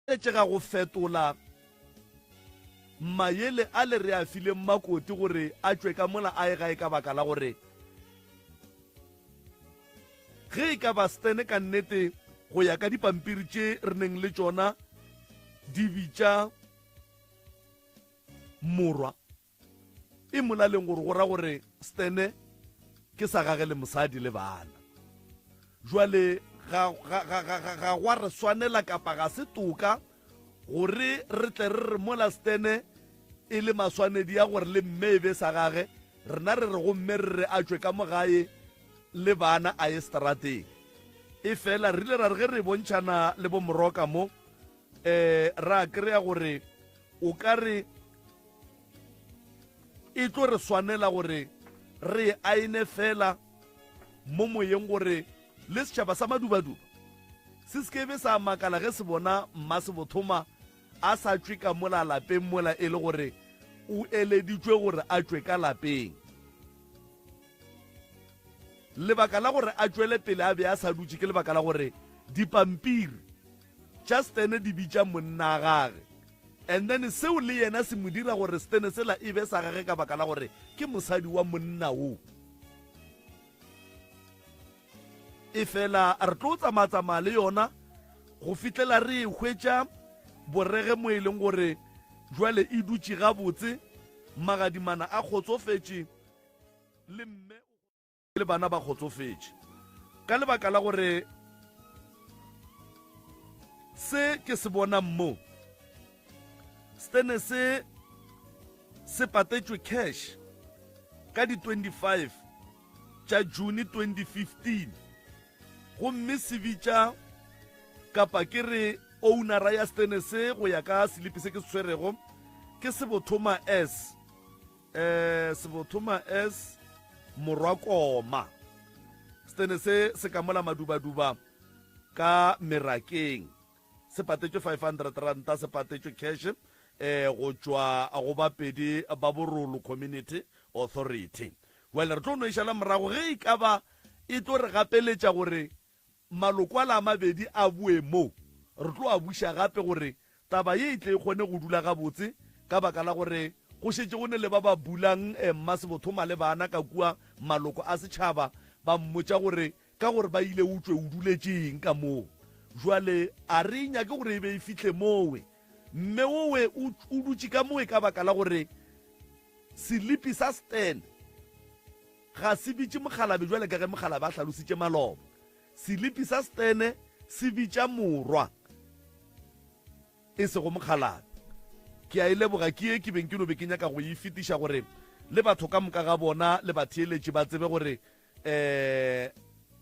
Gapeletšega go fetola mayele a le re a fileng Makoti gore a tšwe ka mola a ye gae ka baka la gore ge e ka ba Stan ka nnete go ya ka dipampiri tše re neng le tšona di bitša morwa E molaleng gore go ra gore Stene ke sa gage le mosadi le bana. Jwale ga, ga, ga, ga, ga, ga gwa re swanela kapa ga se toka gore re tle re re mola Stene e le maswanedi ya gore le mme e be sa gage, rena re re go mme re re a tšwe ka mo gae le bana a ye strateng. E fela re ile ra re ge re bontšhana le bo Moroka mo, um ra kry-a gore o ka re E tlo re swanela gore re e aene fela mo moyeng gore le setšhaba sa Madubaduba se se ke be sa makala ge se bona Mmasebothoma a sa tšwe ka mola lapeng mola e le gore o eleditšwe gore a tšwe ka lapeng. Lebaka la gore a tšwele pele a be a sa dutše ke lebaka la gore dipampiri tša Stene di bitša monna gage and then seo le yena se mo dira gore Stene sela e be sa gage ka baka la gore ke mosadi wa monna wo. E fela re tlo tsamaya-tsamaya le yona go fihlela re e hwetša borege mo e leng gore jwale e dutše gabotse, magadimana a kgotsofetše le mme le bana ba kgotsofetše ka lebaka la gore se ke se bonang mo stene se se patetšwe cash ka di 25 tša June 2015 gomme se bitša kapa ke re ownera ya stene se go ya ka selipi se ke se tshwerego ke Sebothoma S Eh, Sebothoma S Morwakoma. Stene se se ka mola madubaduba ka merakeng. Se patetšwe 500 ranta, se patetšwe cash eh go tšwa go bapedi ba Borolo Community Authority. Well, re tlo no e šala morago ge e ka ba e tlo re gapeletša gore Maloko ala a mabedi a boe mo, re tlo a buša gape gore taba ye e tle e kgone go dula gabotse ka baka la gore go šetše go ne le ba ba bulang Mmasebothoma le bana ka kua maloko a setšhaba ba mmotša gore ka gore ba ile o tšwe o duletše eng ka moo. Jwale a re e nyake gore e be e fihle mowe. Mme owe o dutše ka mowe ka baka la gore selipi sa Stan Ga se bitše mokgalabe bjale ka ge mokgalabe a hlalositše maloba. Selipi sa Stene se bitša morwa, e sego mokgalabe. Ke a e leboga, ke ye ke beng ke no be ke nyaka go e fetiša gore le batho ka moka ga bona le batheeletši ba tsebe gore um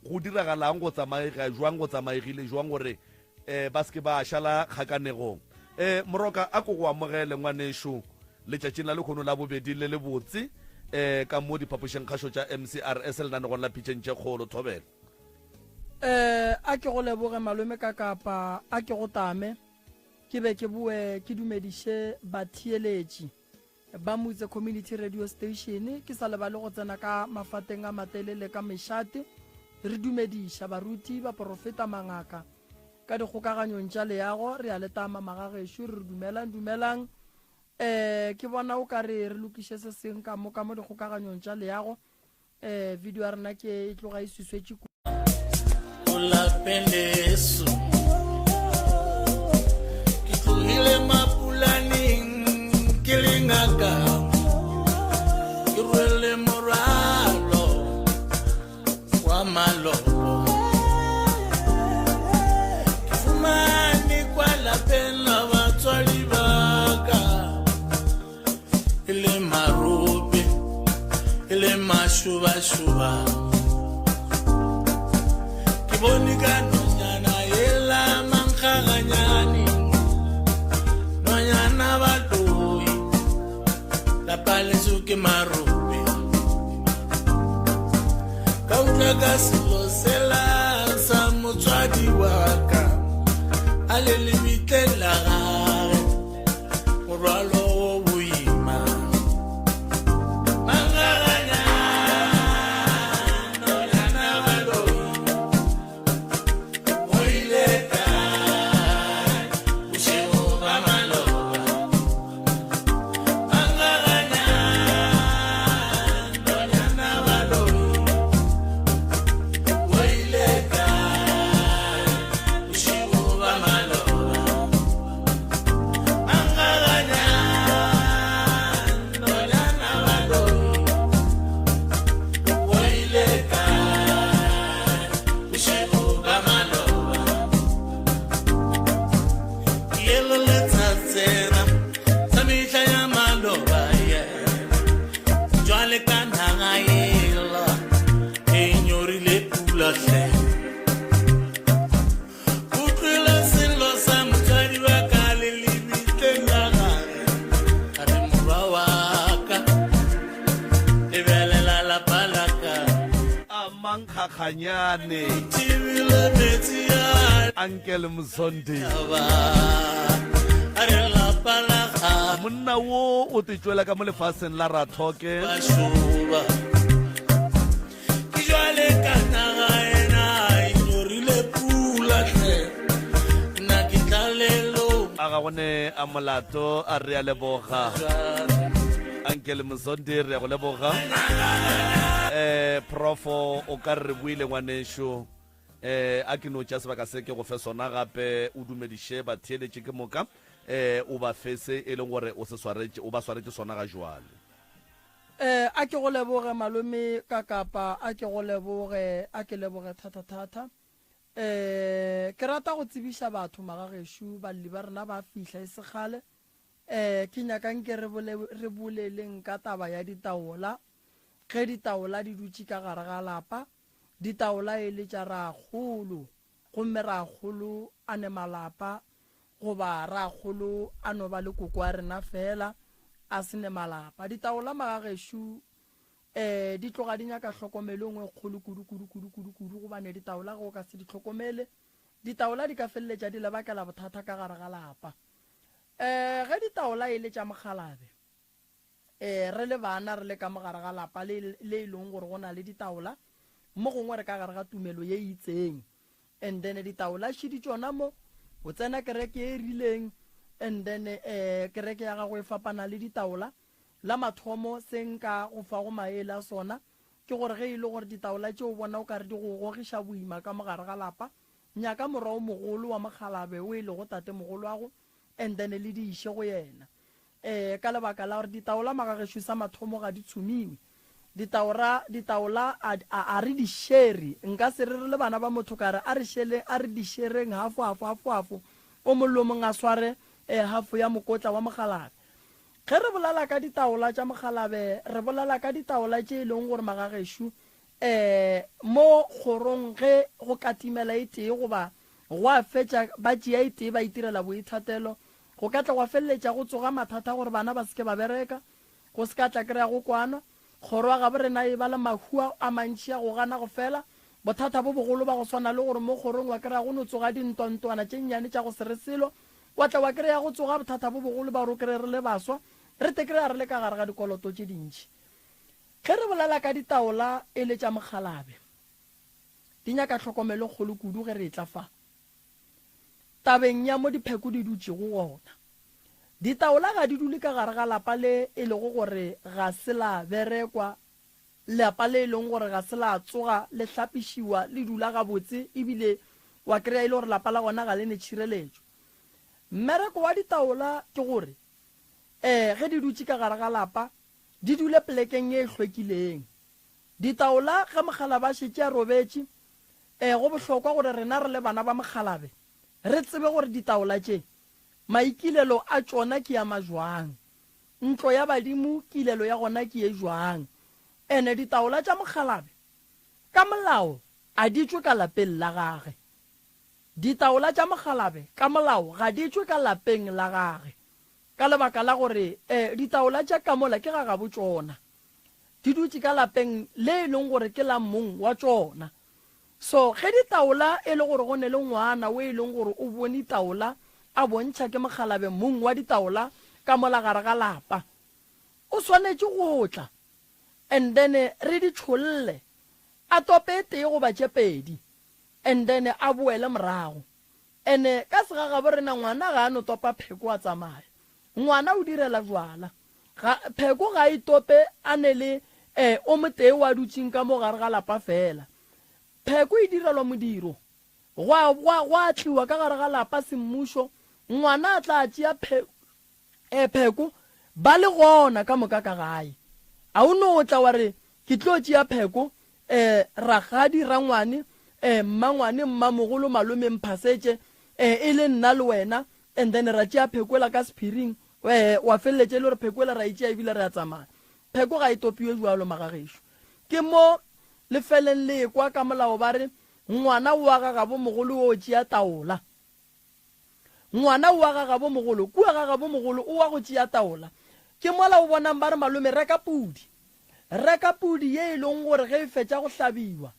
go diragalang, go tsamaega jwang, go tsamaegile jwang gore um ba se ke ba šala kgakanegong. Um Moroka, a ko go amogele ngwanešo letšatšing la lekhono la bobedi le lebotse um ka mo diphapošengkgašo tša MCRS lenanegong la Pitšeng tše Kgolo. Thobela. Um a ke go leboge malome ka kapa a ke go tame ke be ke boe ke dumediše batheeletši Ba Mutse Community Radio Station, ke sa lebale go tsena ka mafateng a matelele ka mešate, re dumediša baruti, baporofeta, mangaka ka dikgokaganyong tša leago, re a le tama magagešo, re re dumelang, dumelang. Um ke bona o ka re re lokiše se seng ka mo ka mo dikgokaganyong tša leago. Eh, video ya rena ke e tloga e swiswetše ku. Ko lapeng leso ke tlogile mapulaneng ke le ngaka ke rwele morwalo wa malopo ke fumane kwa lapeng la batswadi ba ka e le marope e le mašubašuba ke bone ka nonyana ela mankgaganyane nonyana baloi lapa leso ke marope ka utlwa ka selo sela sa motswadi wa ka a le lebitleng la gage morwalo wo boima Yelo le tsa tsena sa mehla ya maloba yena jwale ka naga ela e nyorile pula hle. Utlwile sello sa motswadi wa ka le lebitleng la gage, a re morwa wa ka lebelela lapa la ka. A mankgakganyane. Thibile metsi a Uncle Mzondi. ba a re lapa la ga Monna wo o te tšwela ka mo lefaseng la Rathoke. ba šoba ke jwale ka naga ena e nyorile pula hle nna ke tlalelo A ga gone a molato a re a leboga. Uncle Mzondi re a go leboga. Profo o ka re re buile ngwanešo. A ke no tša sebaka se ke go fe sona gape o dumediše batheeletše ke moka o ba fe se e leng gore o se swaretše o ba swaretše sona ga jwale. A ke go leboge malome ka kapa a ke go leboge a ke leboge thata thata. Ke rata go tsebiša batho magagešo balli ba rena ba fihla e sekgale. Ke nyaka nke re bole re boleleng ka taba ya ditaola. Ge ditaola di dutše ka gare ga lapa, ditaola e le tša rakgolo gomme rakgolo a ne malapa goba rakgolo a no ba le koko wa rena fela a se ne malapa. Ditaola magagešo di tloga di nyaka hlokomelo engwe e kgolo kudu kudu kudu kudu kudu gobane ditaola ge o ka se di hlokomele, ditaola di ka feleletša di lebakela bothata ka gare ga lapa. Ge ditaola e le tša mokgalabe, re le bana re le ka mogare ga lapa le le e leng gore go na le ditaola, mo gongwe re ka gare ga tumelo ye e itseng, and then ditaola šidi tšona mo, o tsena kereke e rileng, and then kereke ya gago e fapana le ditaola. La mathomo se nka go fago maele a sona ke gore ge e le gore ditaola tše o bona o ka re di go gogiša boima ka mogare ga lapa, nyaka morwa o mogolo wa mokgalabe o e lego tatemogolwago, and then le di iše go yena. Ka lebaka la gore ditaola magagešo sa mathomo ga di tshumiwe. Ditaora, ditaola a, a, a re di šere. Nka se re re le bana ba motho ka re a re šele, a re di šereng hafo, hafo, hafo, hafo, o mong le o mong a sware hafo ya mokotla wa mokgalabe. Ge re bolela ka ditaola tša mokgalabe, re bolela ka ditaola tše e leng gore magagešo mo kgorong ge go ka timela e tee goba gwa fetša ba tšea e tee ba itirela boithatelo, go ka tla gwa feleletša go tsoga mathata gore bana ba se ke ba bereka, go se ka tla kry-a go kwanwa. Kgoro ya gabo rena e ba le mahu a mantši a go gana go fela. Bothata bo bogolo ba go swana le gore mo kgorong wa kry-a go no tsoga dintwantwana tše nnyane tša go se re selo, wa tla wa kry-a go tsoga bothata bo bogolo ba gore o kry-e re le baswa re te kry-a re le ka gare ga dikoloto tše dintši. Ge re bolela ka ditaola e le tša mokgalabe, di nyaka tlhokomelo kgolo kudu ge re etla fa tabeng ya mo dipheko di dutšego gona. Ditaola ga di dule ka gare ga lapa le e lego gore ga se la berekwa, lapa le e leng gore ga se la tsoga le hlapišiwa, le dula gabotse ebile wa kry-a e le gore lapa la gona ga le ne tšhireletšo. Mmereko wa ditaola ke gore um ge di dutše ka gare ga lapa di dule plekeng ye e hlwekileng. Ditaola ge mokgalabje a šetše a robetše, ee, go bohlokwa gore rena re le bana ba mokgalabje re tsebe gore ditaola tše maikilelo a tšona ke a majwang, ntlo ya badimo kilelo ya gona ke ye jwang. Ene ditaola tša mokgalabje ka molao a di tšwe ka lapeng la gage. Ditaola tša mokgalabje ka molao ga di tšwe ka lapeng la gage. Ka lebaka la gore ditaola tša ka mola ke ga gabo tšona. Di dutše ka lapeng le e leng gore ke la mong wa tšona. So ge ditaola e le gore go ne le ngwana o e leng gore o bone taola a bontšha ke mokgalabe mong wa ditaola ka mola gare ga lapa, o swanetše go tla and then re di tšholle, a tope e tee goba tše pedi and then a boele morago. Ene ka segagabo rena ngwana ga a no topa pheko a tsamaya. Ngwana o direla jwala. Ga, pheko ga e tope a ne le eh, o motee wa dutšeng ka mo gare ga lapa fela. Pheko e direlwa modiro. Gwa, gwa, gwa tliwa ka gare ga lapa semmušo, ngwana a tla tšea phe, eh, pheko, ba le gona ka moka ka gae. A o no tla wa re, Ke tlo tšea pheko, eh, rakgadi, rangwane, eh, mmangwane, mmamogolo, malome, mphasetše, eh, e le nna le wena. And then ra tšea pheko ela ka sephiring, eh, wa feleletša e le gore pheko ela ra e tšea ebile re a tsamaya. Pheko ga e topiwe bjalo magagešo. Ke mo le feleng le ekwa ka molao ba re ngwana o aga gabo mogolo o tšea taola. Ngwana o aga gabo mogolo, kua ga gabo mogolo o wa go tšea taola. Ke mola o bonang ba re malome reka pudi. Reka pudi ye e leng gore ge e fetša go hlabiwa,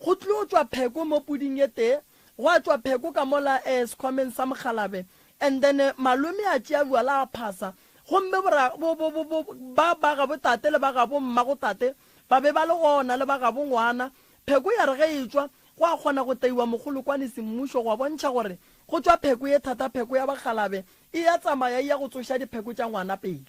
Go tlo tšwa pheko mo puding e tee, gwa tšwa pheko ka mola eh sekhwameng sa mokgalabe, and then malome a tšea bjala a phasa, gomme bora, bo, bo, bo, bo, ba, ba gabo tate le ba gabo mmago tate ba be ba le gona, le ba gabo ngwana. Pheko ya re ge e tšwa, gwa kgona go teiwa mogolokwane semmušo, gwa bontšha gore go tšwa pheko ye thata, pheko ya bakgalabe e ya tsamaya e ya go tsoša dipheko tša ngwana pele.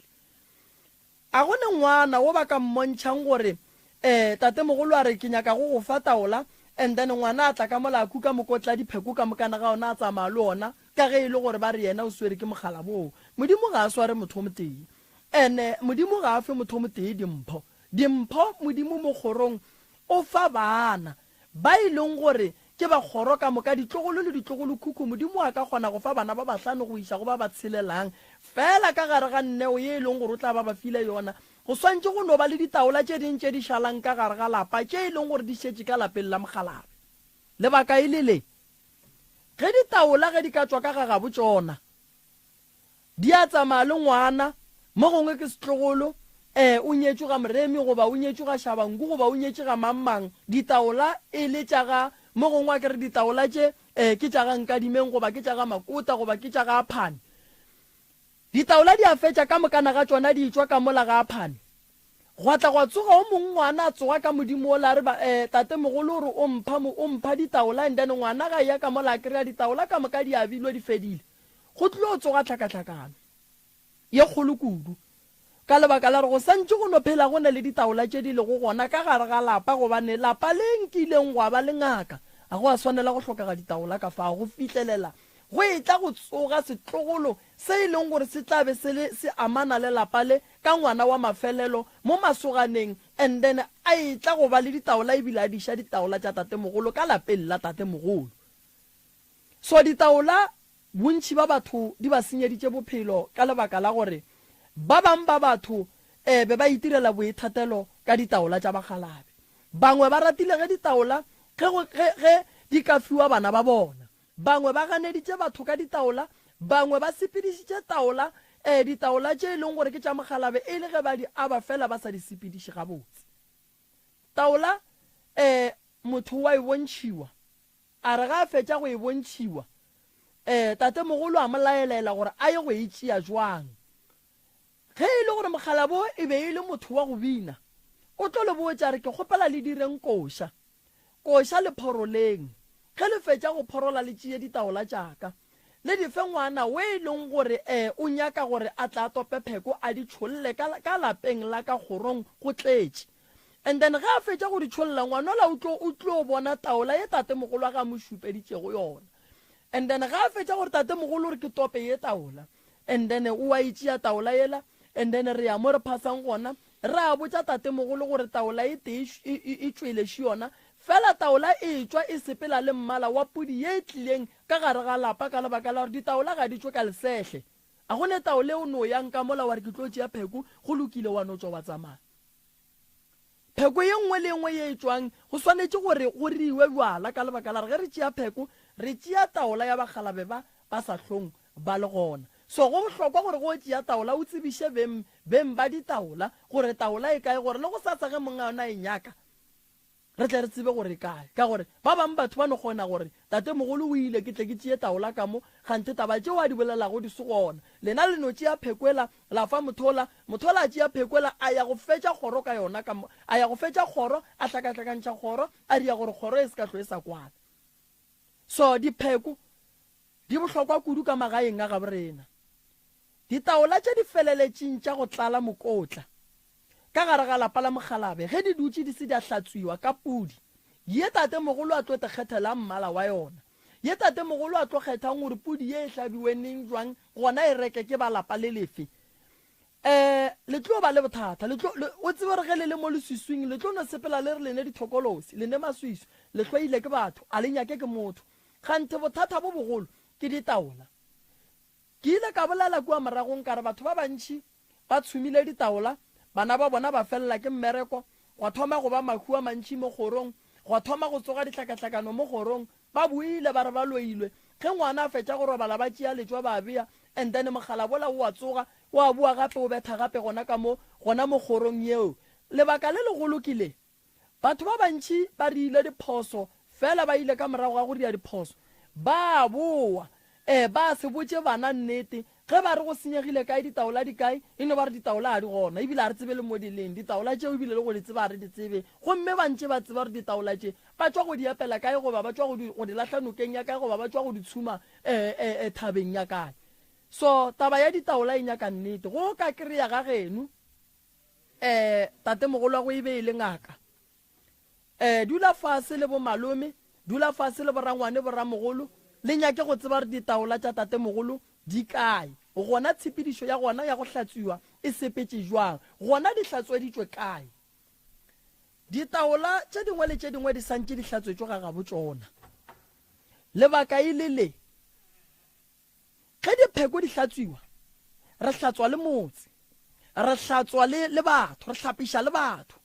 A go ne ngwana wo ba ka mmontšhang gore eh tatemogolo a re ke nyaka go go fa taola and then ngwana a tla ka mola a kuka mokotla dipheko ka mokana ga ona a tsamaya le ona ka ge e le gore ba re yena o swere ke mogala boo. Modimo ga a sware motho o motee and Modimo ga a fe motho o motee dimpho. Dimpho Modimo mo kgorong o fa bana Ba e leng gore ke ba kgoro ka moka, ditlogolo le ditlogolokhukhu, Modimo a ka kgona go fa bana ba bahlano go iša go ba ba tshelelang, feela ka gare ga neo ye e leng gore o tla ba ba file yona. Go swantše go no ba le ditaola tše ding tše di šalang ka gare ga lapa, tše e leng gore di šetše ka lapeng la mokgalabje. Lebaka e le le, ge ditaola ge di ka tšwa ka ga gabo tšona, Di a tsamaya le ngwana, mo gongwe ke setlogolo, ee, o nyetšwe ga Moremi goba o nyetšwe ga Shabangu goba o nyetše ga mang-mang, ditaola e le tša ga, mo gongwe a ke re ditaola tše, ee, ke tša ga Nkadimeng goba ke tša ga Makota goba ke tša ga Aphane. Ditaola di a fetša ka mokana ga tšona di etšwa ka mola ga Aphane. Gwa tla gwa tsoga o mongwe ngwana a tsoga ka modimo wola a re ba, ee, tatemogolo o re o mpha, o mpha ditaola and then ngwana ga eya ka mola a kry-a ditaola ka moka di abilwe di fedile. Go tlilo tsoga tlhakatlhakano ye kgolo kudu ka lebaka la gore go santše go no phela go na le ditaola tše di lego gona ka gare ga lapa gobane lapa le nkileng gwa ba le ngaka ga go a swanela go hlokega ditaola ka fao go fihlelela go etla go tsoga setlogolo se e leng gore se tla be se le se amana le lapa le ka ngwana wa mafelelo mo masoganeng and then a etla go ba le ditaola ebile a diša ditaola tša tatemogolo ka lapeng la tatemogolo. So ditaola bontši ba batho di ba senyeditše bophelo ka lebaka la gore ba bang ba batho e be ba itirela boithatelo ka ditaola tša bakgalabe. Bangwe ba ratile ge ditaola ge go ge ge di ka fiwa bana ba bona. Bangwe ba ganeditše batho ka ditaola, bangwe ba sepedišitše taola e ditaola tše e leng gore ke tša mokgalabe e le ge ba di aba fela ba sa di sepediše gabotse. Taola e motho wa e bontšhiwa. A re ge a fetša go e bontšhiwa, eh, tatemogolo a mo laelela gore a ye go e tšea jwang. Ge e le gore mokgalabo e be e le motho wa go bina, o tlo le botša a re, Ke kgopela le direng koša. Koša le phoroleng. Ge le fetša go phorola le tšee ditaola tša ka. Le di fe ngwana we e leng gore, eh, o nyaka gore a tle a tope pheko a di tšholle ka, ka lapeng la ka kgorong go tletše. And then ge a fetša go di tšholla, ngwanola o tlo, o tlo bona taola ye tatemogolo wa ge a mo šupeditšego yona. And then ge a fetša gore tatemogolo o re ke tope ye taola, and then o a e tšea taola yela, and then re ya mo re phasang gona, re a botša tatemogolo gore taola e tee e, e, e tšwele še yona, fela taola e tšwa e sepela le mmala wa pudi ye e tlileng ka gare ga lapa ka lebaka la gore ditaola ga di tšwe ka lesehle. A go ne taola e o no yang ka mola wa re ke tlo tšea pheko, go lokile wa no tšwa wa tsamaya. Pheko ye nngwe le ye nngwe ye e tšwang, go swanetše gore go riwe bjala ka lebaka la gore ge re tšea pheko, re tšea taola ya bakgalabe ba ba sa hlong ba le gona. So go bohlokwa gore ge o tšea taola o tsebiše beng, beng ba ditaola gore taola e kae gore le gosasa ge monga yona a e nyaka, Re tle re tsebe gore e kae. Ka gore ba bangwe batho ba no kgona gore, Tatemogolo o ile, ke tle ke tšee taola ka mo, kganthe taba tšeo a di bolelago di se gona. Lena le no tšea phekwela, la fa mothola, mothola a tšea phekwela, a ya go fetša kgoro ka yona ka mo, a ya go fetša kgoro, a hlakahlakantšha kgoro, a dira gore kgoro e se ka hlwe e sa kwana. So, dipheko di bohlokwa kudu ka magaeng a gaborena. Ditaola tše di feleletšeng tša go tlala mokotla ka gare ga lapa la mokgalabe ge di dutše di se di a hlatswiwa ka pudi ye tatemogolo a tlo te kgethelang mmala wa yona, ye tatemogolo a tlo kgethang gore pudi ye e hlabiwe neng jwang gona e reke ke ba lapa le lefe. Um le tlo ba le bothata, le tlo, le, o tsebe gore ge le le mo leswiswing le tlo no sepela le re le ne dithokolosi, le ne maswiswi, le hloile ke batho, a le nyake ke motho. Kganthe bothata bo bogolo ke ditaola. Ke ile ka bolela kua moragong ka re batho ba bantši ba tshumile ditaola, bana ba bona ba felela ke mmereko, gwa thoma go ba mahu a mantši mo kgorong, gwa thoma go tsoga dihlakahlakano mo kgorong, ba boile ba re ba loilwe. Ge ngwana a fetša go robala ba tšea letšwa ba bea and then mogala wola o a tsoga, o a boa gape o betha gape gona ka mo, gona mo kgorong yeo. Lebaka le legolo ke le, Batho ba bantši ba riile diphoso, fela ba ile ka morago ga go ria diphoso, ba a boa. Ee, ba se botše bana nnete. Ge ba re go senyegile kae, ditaola di kae, e no ba re ditaola ga di gona, ebile ga re tsebe le mo di leng. Ditaola tšeo ebile le go di tseba ga re di tsebe. Gomme ba ntše ba tseba gore ditaola tše ba tšwa go di epela kae, goba ba tšwa go di, go di lahla nokeng ya kae, goba ba tšwa go di tshuma e, e, e thabeng ya kae. So, taba ya ditaola e nyaka nnete. Go ka kry-a ga geno. Eh, tatemogolwago e be e le ngaka. Eh, dula fase le bomalome, dula fase le borangwane, boramogolo, le nyake go tseba gore ditaola tša tatemogolo di kae, gona tshepedišo ya gona ya go hlatswiwa e sepetše jwang, gona di hlatsweditšwe kae. Ditaola tše dingwe le tše dingwe di santše di hlatswetšwe ga gabo tšona. Lebaka e le le. Ge dipheko di hlatswiwa, re hlatswa le motse, re hlatswa le, le batho, re hlapiša le batho.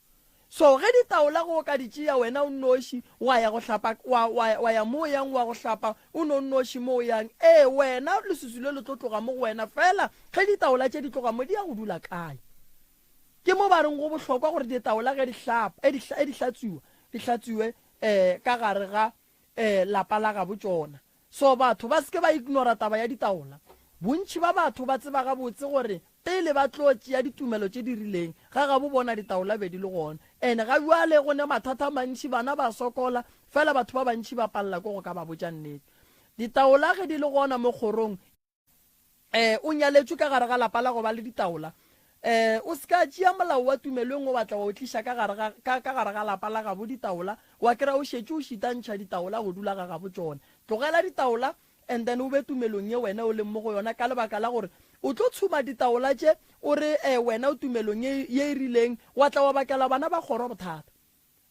So ge ditaola go ka di tšea wena o nnoši, wa ya go hlapa, wa, wa, wa ya mo o yang wa go hlapa, o no nnoši mo o yang, ee, wena leswiswi le le tlo tloga mo go wena, fela ge ditaola tše di tloga mo di ya go dula kae? Ke mo ba reng go bohlokwa gore ditaola ge di hlapa, e di, e di hlatswiwa, di hlatswiwe eh, ka gare ga eh, lapa la gabo tšona. So batho ba se ke ba ignora taba ya ditaola. Bontši ba batho ba tseba gabotse gore pele ba tlo tšea ditumelo tše di rileng, ga gabo bona ditaola be di le gona. And ga bjale go ne mathata a mantši, bana ba sokola, fela batho ba bantši ba palela ke go ka ba botša nnete. Ditaola ge di le gona mo kgorong, eh, o nyaletšwe ka gare ga lapa la go ba le ditaola, eh, o se ka tšea molao wa tumelo e nngwe wa tla wa o tliša ka gare ga, ka, ka gare ga lapa la gabo ditaola, wa kry-a o šetše o šitantšha ditaola go dula ga gabo tšona. Tlogela ditaola and then o be tumelong ye wena o leng mo go yona, ka lebaka la gore o tlo tshuma ditaola tše o re, eh, wena o tumelong ye, ye e rileng, wa tla wa bakela bana ba kgoro bothata.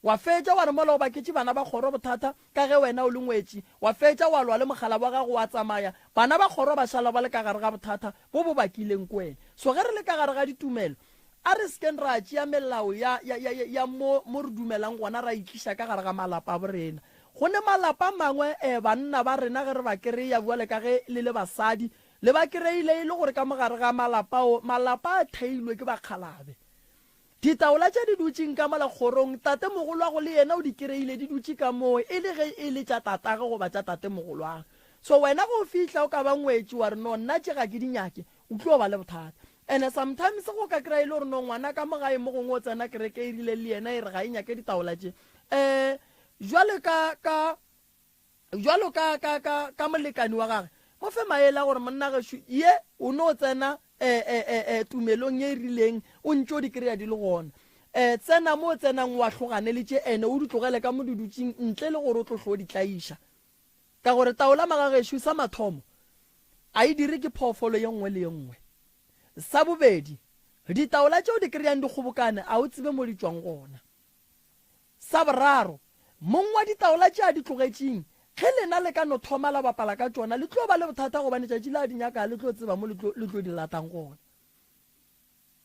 Wa fetša wa re mola o baketše bana ba kgoro bothata ka ge wena o le ngwetši, wa fetša wa lwa le mogala wa gago wa tsamaya, bana ba kgoro ba šala ba le ka gare ga bothata bo bo bakileng ke wena. So ge re le ka gare ga ditumelo, a re sekeng ra tšea melao ya, ya, ya, ya mo, mo re dumelang gona ra e tliša ka gare ga malapa a borena. Go ne malapa a mangwe, eh, banna ba rena ge re ba kereya bjale ka ge le le basadi, le ba kereile e le gore ka mo gare ga malapa ao, malapa a theilwe ke bakgalabe. Ditaola tše di dutšeng ka mola kgorong, tatemogolwago le yena o di kereile di dutše ka moo, e le ge e le tša tatagwe goba tša tatemogolwagwe. So wena ge o fihla o ka ba ngwetši wa re no nna tše ga ke di nyake, o tlo ba le bothata. And sometimes go ka kry-a e le gore no ngwana ka mo gae mo gongwe o tsena kereke e rileng le yena e re ga e nyake ditaola tše. Um jwale ka ka Bjalo ka, ka, ka, ka molekani wa gagwe, mo fe maele a gore, Monna gešo, ye o no tsena e, e, e, e, tumelong ye e rileng, o ntše o di kry-a di le gona. E, tsena mo o tsenang o ahlogane le tše ene o di tlogele ka mo di dutšeng ntle le gore o tlo hlo o di tlaiša. Ka gore taola magagešo, sa mathomo, a e dire ke phoofolo ye nngwe le ye nngwe. Sa bobedi, ditaola tše o di kry-ang di kgobokane, a o tsebe mo di tšwang gona. Sa boraro, mong wa ditaola tše a di tlogetšeng, ge lena le ka no thoma la bapala ka tšona, le tlo ba le bothata gobane tšatši le a di nyaka le tlo tseba mo le tlo, le tlo di latang gona.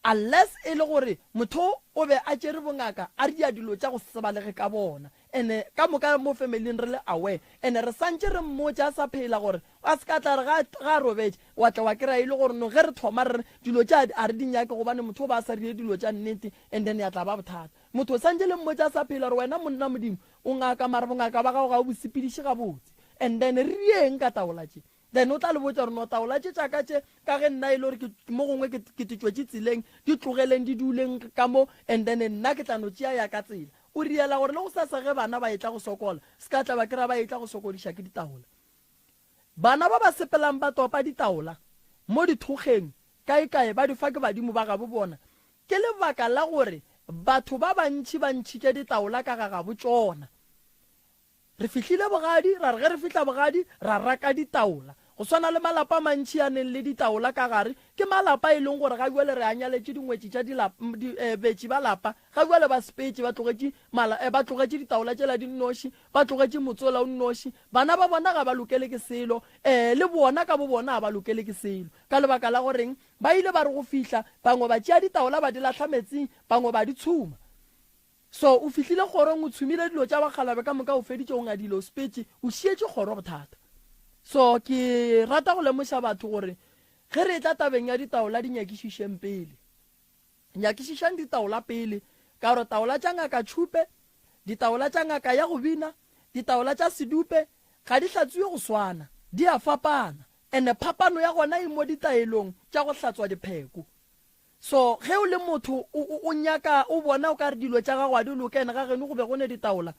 Unless e le gore motho o be a tšere bongaka a ria dilo tša go se balege ka bona. Ene ka moka mo family-ing re le aware. Ene re santše re mmotša a sa phela gore a se ka tla re ga, ga a robetše wa tla wa kry-a e le gore no ge re thoma re re dilo tše a re di nyake gobane motho o ba a sa rie dilo tša nnete and then ya tla ba bothata. Motho o santše le mmotša a sa phela gore wena monna Modimo o ngaka mara bongaka ba gago ga o bo sepediše gabotse and then re rieng ka taola tše then o tla le botša gore no taola tše tša ka tše ka ge nna e le gore ke mo gongwe ke ke di tšwetše tseleng di tlogeleng di duleng ka mo and then nna ke tla no tšea ya ka tsela o riela gore le go sasa ge bana ba etla go sokola se ka tla ba kry-a ba etla go sokodiša ke ditaola. Bana ba ba sepelang ba topa ditaola mo dithokgeng kaekae ba di fa ke badimo ba gabo bona. Ke lebaka la gore batho ba bantši ba ntšhitše ditaola ka ga gabo tšona. Re fihlile bogadi, ra re ge re fihla bogadi ra raka ditaola. Go swana le malapa a mantši a neng le ditaola ka gare, ke malapa e leng gore ga bjale re a nyaletše dingwetši tša dilapa, di, eh, betši ba lapa, ga bjale ba sepetše, ba tlogetše mala, eh, ba tlogetše ditaola tšela di nnoši, ba tlogetše motse ola o nnoši. Bana ba bona ga ba lokele ke selo, eh, le bona ka bobona ga ba lokele ke selo. Ka lebaka la goreng? Ba ile ba re go fihla, bangwe ba tšea ditaola ba di lahla metsing, bangwe ba di tshuma. So o fihlile kgorong, o tshumile dilo tša bakgalabe ka moka, o feditše, o ngadile, o sepetše, o šietše kgoro bothata. So ke rata go lemoša batho gore ge re etla tabeng ya ditaola di nyakišišeng pele. Nyakišišang ditaola pele, ka gore taola tša ngaka Tšhupe, ditaola tša ngaka ya go bina, ditaola tša sedupe ga di hlatswiwe go swana, di a fapana. Ene phapano ya gona e mo ditaelong tša go hlatswa dipheko. So ge o le motho o, o, o nyaka, o bona o ka re dilo tša gago a di loke, ene ga geno go be go ne ditaola,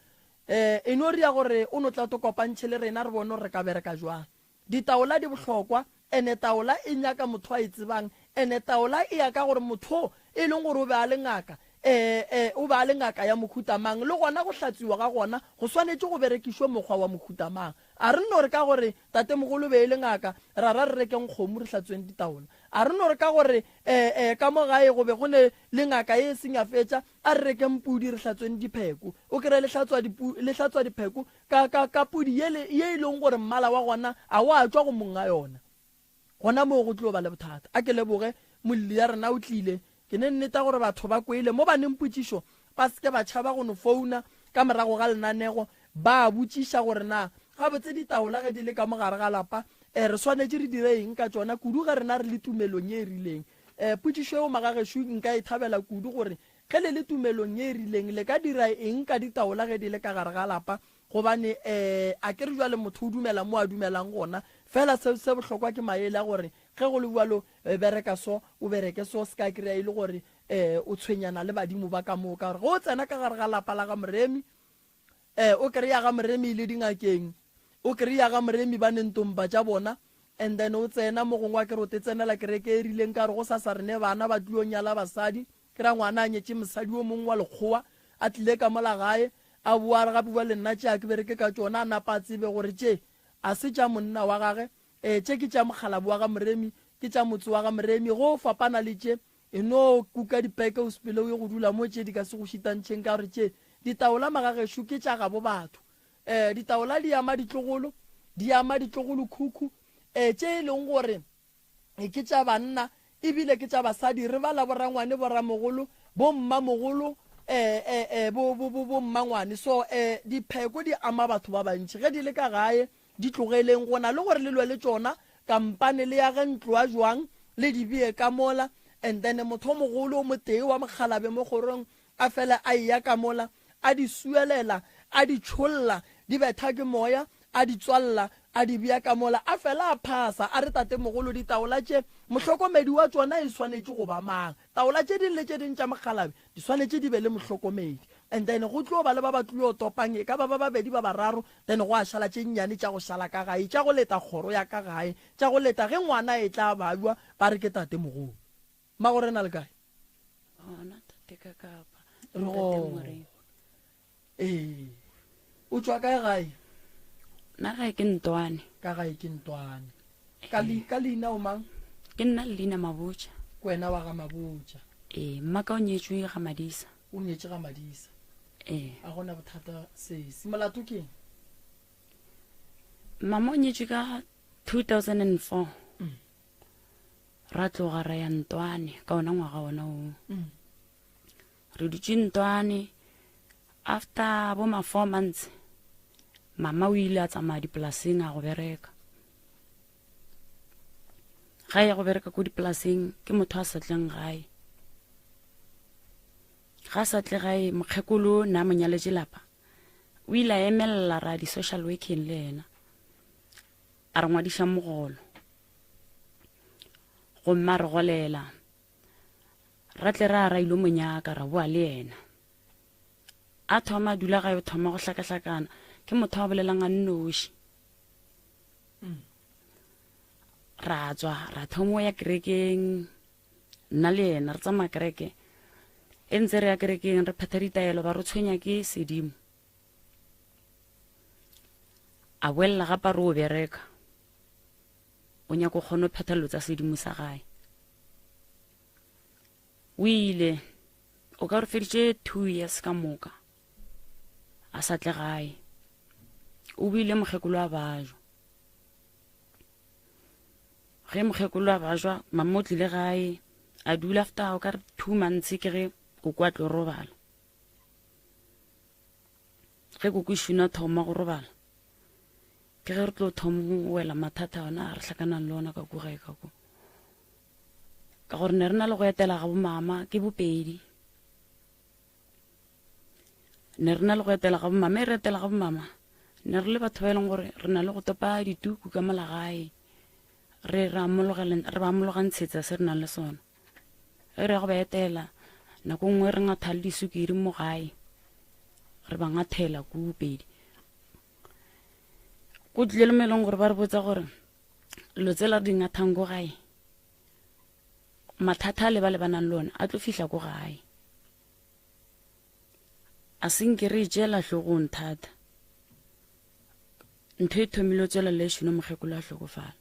eh, e no ria gore o no tla to kopantšhe le rena re bone gore re ka bereka jwang. Ditaola di bohlokwa, ene taola e nyaka motho a e tsebang, ene taola e ya ka gore motho o e leng gore o be a le ngaka, eh, eh, o be a le ngaka ya mohuta mang, le gona go hlatswiwa ga gona go swanetše go berekišwe mokgwa wa mohuta mang. A re no re ka gore tatemogolo be e le ngaka, ra ra re rekeng kgomo re hlatsweng ditaola. A re no re ka gore eh, eh, ka mo gae go be go ne le ngaka ye e seng ya fetša, a re rekeng pudi re hlatsweng dipheko. O kry-e le hlatswa dipu, le hlatswa dipheko ka, ka, ka pudi yele ye e leng gore mmala wa gona a wa tšwa go monga yona. Gona moo go tlo ba le bothata. A ke leboge, molli ya rena o tlile. Ke ne nneta gore batho ba kwele. Mo ba neng potšišo, ba se ke ba tšhaba go no founa ka morago ga lenanego ba botšiša gore na gabotse ditaola ge di le ka mo gare ga lapa, eh, re swanetše re dire eng ka tšona, kudu ge rena re le tumelong ye e rileng. Eh, potšišo yeo magagešo nka e thabela kudu gore ge le le tumelong ye e rileng le ka dira eng ka ditaola ge di le ka gare ga lapa, gobane eh, a ke re bjale motho o dumela mo a dumelang gona. Fela se se bohlokwa ke maele a gore ge go le bjalo bereka so, o bereke so, se ka kry-a e le gore eh, o tshwenyana le badimo ba ka moo, ka gore ge o tsena ka gare ga lapa la ga Moremi, eh, o kry-a ga Moremi e le dingakeng, o kry-a ga Moremi ba ne ntompa tša bona, and then o tsena mo gongwe a ke re o te tsenela kereke e rileng ka gore go sasa re ne bana ba tlio nyala basadi, ke ra ngwana a nyetše mosadi o mongwe wa lekgowa a tlile ka mola gae, a boa a re gape bjale nna tše a ke bereke ka tšona, a napa a tsebe gore tše a se tša monna wa gage, eh, tše ke tša mokgalabo wa ga Moremi, ke tša motse wa ga Moremi, go fapana le tše E no kuka dipeke o sepele o ye go dula mo tše di ka se go šitantšheng ka gore tše ditaola magagešo ke tša gabo batho. Um ditaola di ama ditlogolo, di ama ditlogolokhukhu, um tše e leng gore ke tša banna ebile ke tša basadi. Re bala borangwane, boramogolo, bommamogolo, um um bo, bo, bo, bommangwane. So um dipheko di ama batho ba bantši ge di le ka gae. Di tlogeleng, go na le gore le lwe le tšona, kampane le age ntlo ya jwang, le di bee ka mola, and then motho o mogolo o motee wa mokgalabe mo kgorong a fele a eya ka mola, a di suelela, a di tšholla, di betha ke moya, a di tswalla, a di bea ka mola, a fela a phasa, a re, Tatemogolo, ditaola tše, mohlokomedi wa tšona e swanetše go ba mang? Taola tše ding le tše ding tša mokgalabe di swanetše di be le mohlokomedi. And then go tlo ba le ba ba tlilo topang, e ka ba ba babedi, ba bararo, Then gwa šala tše nnyane tša go šala ka gae, tša go leta kgoro ya ka gae, tša go leta ge ngwana a etla a babjwa, ba re ke tatemogolo. Mmagorena le kae? Gona tate ka kapa. Re gona. Ee. O tšwa kae gae? Nna gae ke Ntwane. Ka gae ke Ntwane. Ka le, ka leina o mang? Ke nna Leina Mabotja. Ke wena wa ga Mabotja. Ee, mmaka o nyetšwe ga Madisa. O nyetše ga Madisa. Ee. A gona bothata sesi. Molato ke eng? Mama o nyetšwe ka 2004. Mm. Ra tloga ra ya Ntwane ka ona ngwaga ona oo. Mm. Re dutše Ntwane after bo ma 4 months mama o ile a tsamaya dipolaseng a go bereka. Ga ya go bereka ko dipolaseng ke motho a sa tleng gae. Ga a sa tle gae mokgekolo na mo nyaletše lapa o ile a emelela ra di-social working le yena a re ngwadiša mogolo gomme a re golela ra tle ra ra ilo monyaka ra boa le yena a thoma a dula gae o thoma go hlakahlakana ke motho a bolelang a nnoši ra tswa ra thoma ya kerekeng nna le yena re tsamaya kereke e ntse re ya kerekeng re phetha ditaelo ba re tshwenya ke sedimo a boelela gape re o bereka. O nyaka go kgona go phetha dilo tsa sedimo sa gae. O ile o ka re feditše 2 years ka moka a sa tle gae. O buile mokgekolo a bajwa. Ge mokgekolo a bajwa, mama o tlile gae a dula after o ka re 2 months ke ge koko a tlo robala. Ge koko e šuna thoma go robala, ke ge re tlo thoma go wela mathata ona a re hlakanang le ona ka ko gae ka ko. Ka gore ne re na le go etela ga bomama ke bopedi. Ne re na le go etela ga bomama, e re etela ga bomama ne re le batho ba e leng gore re na le go topa dituku ka mola gae, re re re ba amologantshetsa se re nang le sona. Ge re ya go ba etela, nako nngwe re ngatha le disukiri mo gae, re ba ngathela ko pedi. Go tlile le mo e leng gore ba re botsa gore dilo tsela re di ngathang ko gae, mathata a le ba lebanang le one a tlo fihla ko gae. A se nke re e tšeela hlogong thata. Ntho e thomile o tswela le šono mokgekolo a hlokofala.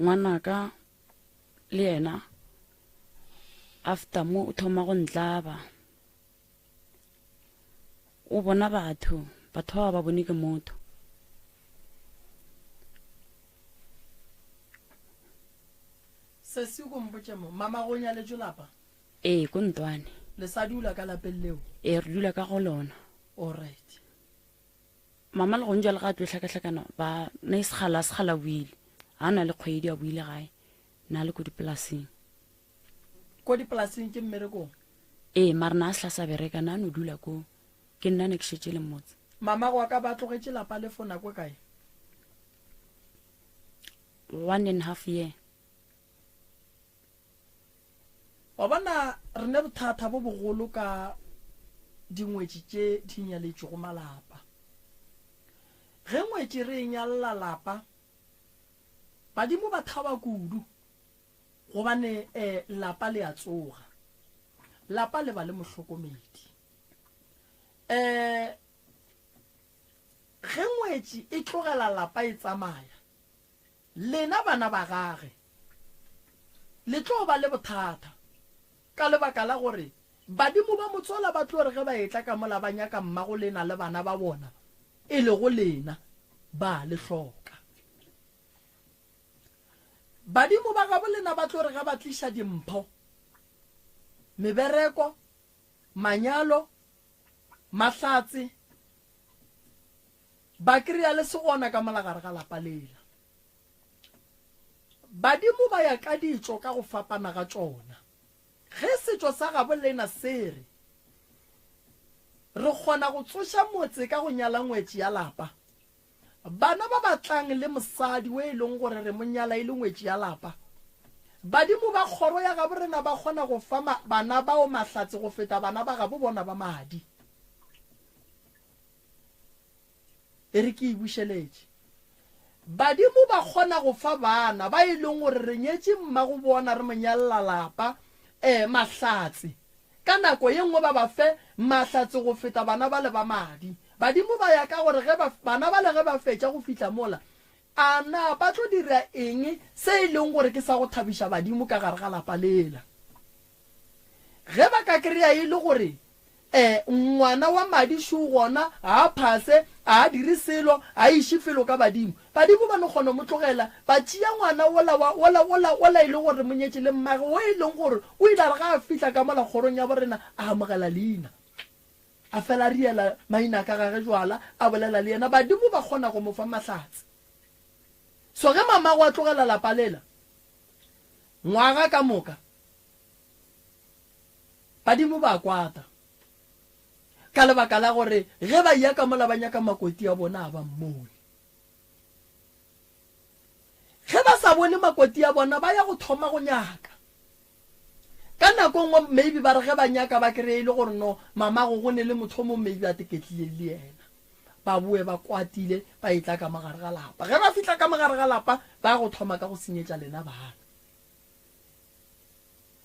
Ngwanaka le yena after mo o thoma go ntlaba. O bona batho, batho ba ba bone ke motho. Sesi ko mpotše mo, mama go nyaletšwe lapa? Ee, ko Ntwane. Le sa dula ka lapeng leo? Ee, re dula ka go lona. Alright. Mama le gong jwale ga a tlo hlakahlakana ba ne segala segala buile. Ga na le kgwedi a buile gae. Na le ko dipolaseng. Ko dipolaseng ke mmerekong? Ee, mara na a sehla sa bereka, na no dula ko. Ke nna ne ke šetše le motse. Mama go ka ba tlogetše lapa le for nako e kae? 1.5 year. Wa bona re ne bothata bo bogolo ka dingwetši tše di nyaletšego malapa. Ge ngwetši re e nyalla lapa, badimo ba thaba kudu. Gobane lapa le a tsoga. Lapa le ba le mohlokomedi. Ge ngwetši e tlogela lapa e tsamaya, lena bana ba gage le tlo ba le bothata ka lebaka la gore badimo ba motswala ba tlo re ge ba etla ka mola ba nyaka mmago lena le bana ba bona, e lego lena, ba le hloka. Badimo ba gabo lena ba tlo re ge ba tliša dimpho, mebereko, manyalo, mahlatse, ba kry-a le se gona ka mola gare ga lapa lela. Badimo ba ya ka ditšo ka go fapana ga tšona. Ge setšo sa gabo lena se re, Re kgona go tsoša motse ka go nyala ngwetši ya lapa, Bana ba ba tlang le mosadi o e leng gore re mo nyala e le ngwetši ya lapa. Badimo ba kgoro ya gabo rena ba kgona go fa bana bao mahlatse go feta bana ba gabo bona ba madi. E re ke e bušeletše. Badimo ba kgona go fa bana ba e leng gore re nyetše mmago bona re mo nyalela lapa, eh, mahlatse. Ka nako ye nngwe ba ba fe mahlatse go feta bana bale ba madi. Badimo ba ya ka gore ge ba, bana bale ge ba fetša go fihla mola, a na ba tlo dira eng se e leng gore ke sa go thabiša badimo ka gare ga lapa lela. Ge ba ka kry-a e le gore E, ngwana wa madi šo gona, ga a phase, ga a dire selo, ga a iše felo ka badimo. Badimo ba no kgona go mo tlogela, ba tšea ngwana wola wa, wola, wola, wola e le gore re mo nyetše le mmage, wo e leng gore o ile a re ga a fihla ka mola kgorong ya borena, a amogela leina. A fela a riela maina ka gage jwala, a bolela le yena. Badimo ba kgona go mo fa mahlatse. So ge mamago a tlogela lapa lela, ngwaga ka moka, Badimo ba kwata ka lebaka la gore ge ba eya ka mola ba nyaka makoti a bona a ba mmone. Ge ba sa bone makoti a bona ba ya go thoma go nyaka. Ka nako nngwe maybe ba re ge ba nyaka ba kry-e e le gore no mamago go ne le motho o mongwe maybe a teketlileng le yena. Ba boe ba kwatile ba etla ka mogare ga lapa. Ge ba fihla ka mogare ga lapa ba ya go thoma ka go senyetša lena bana.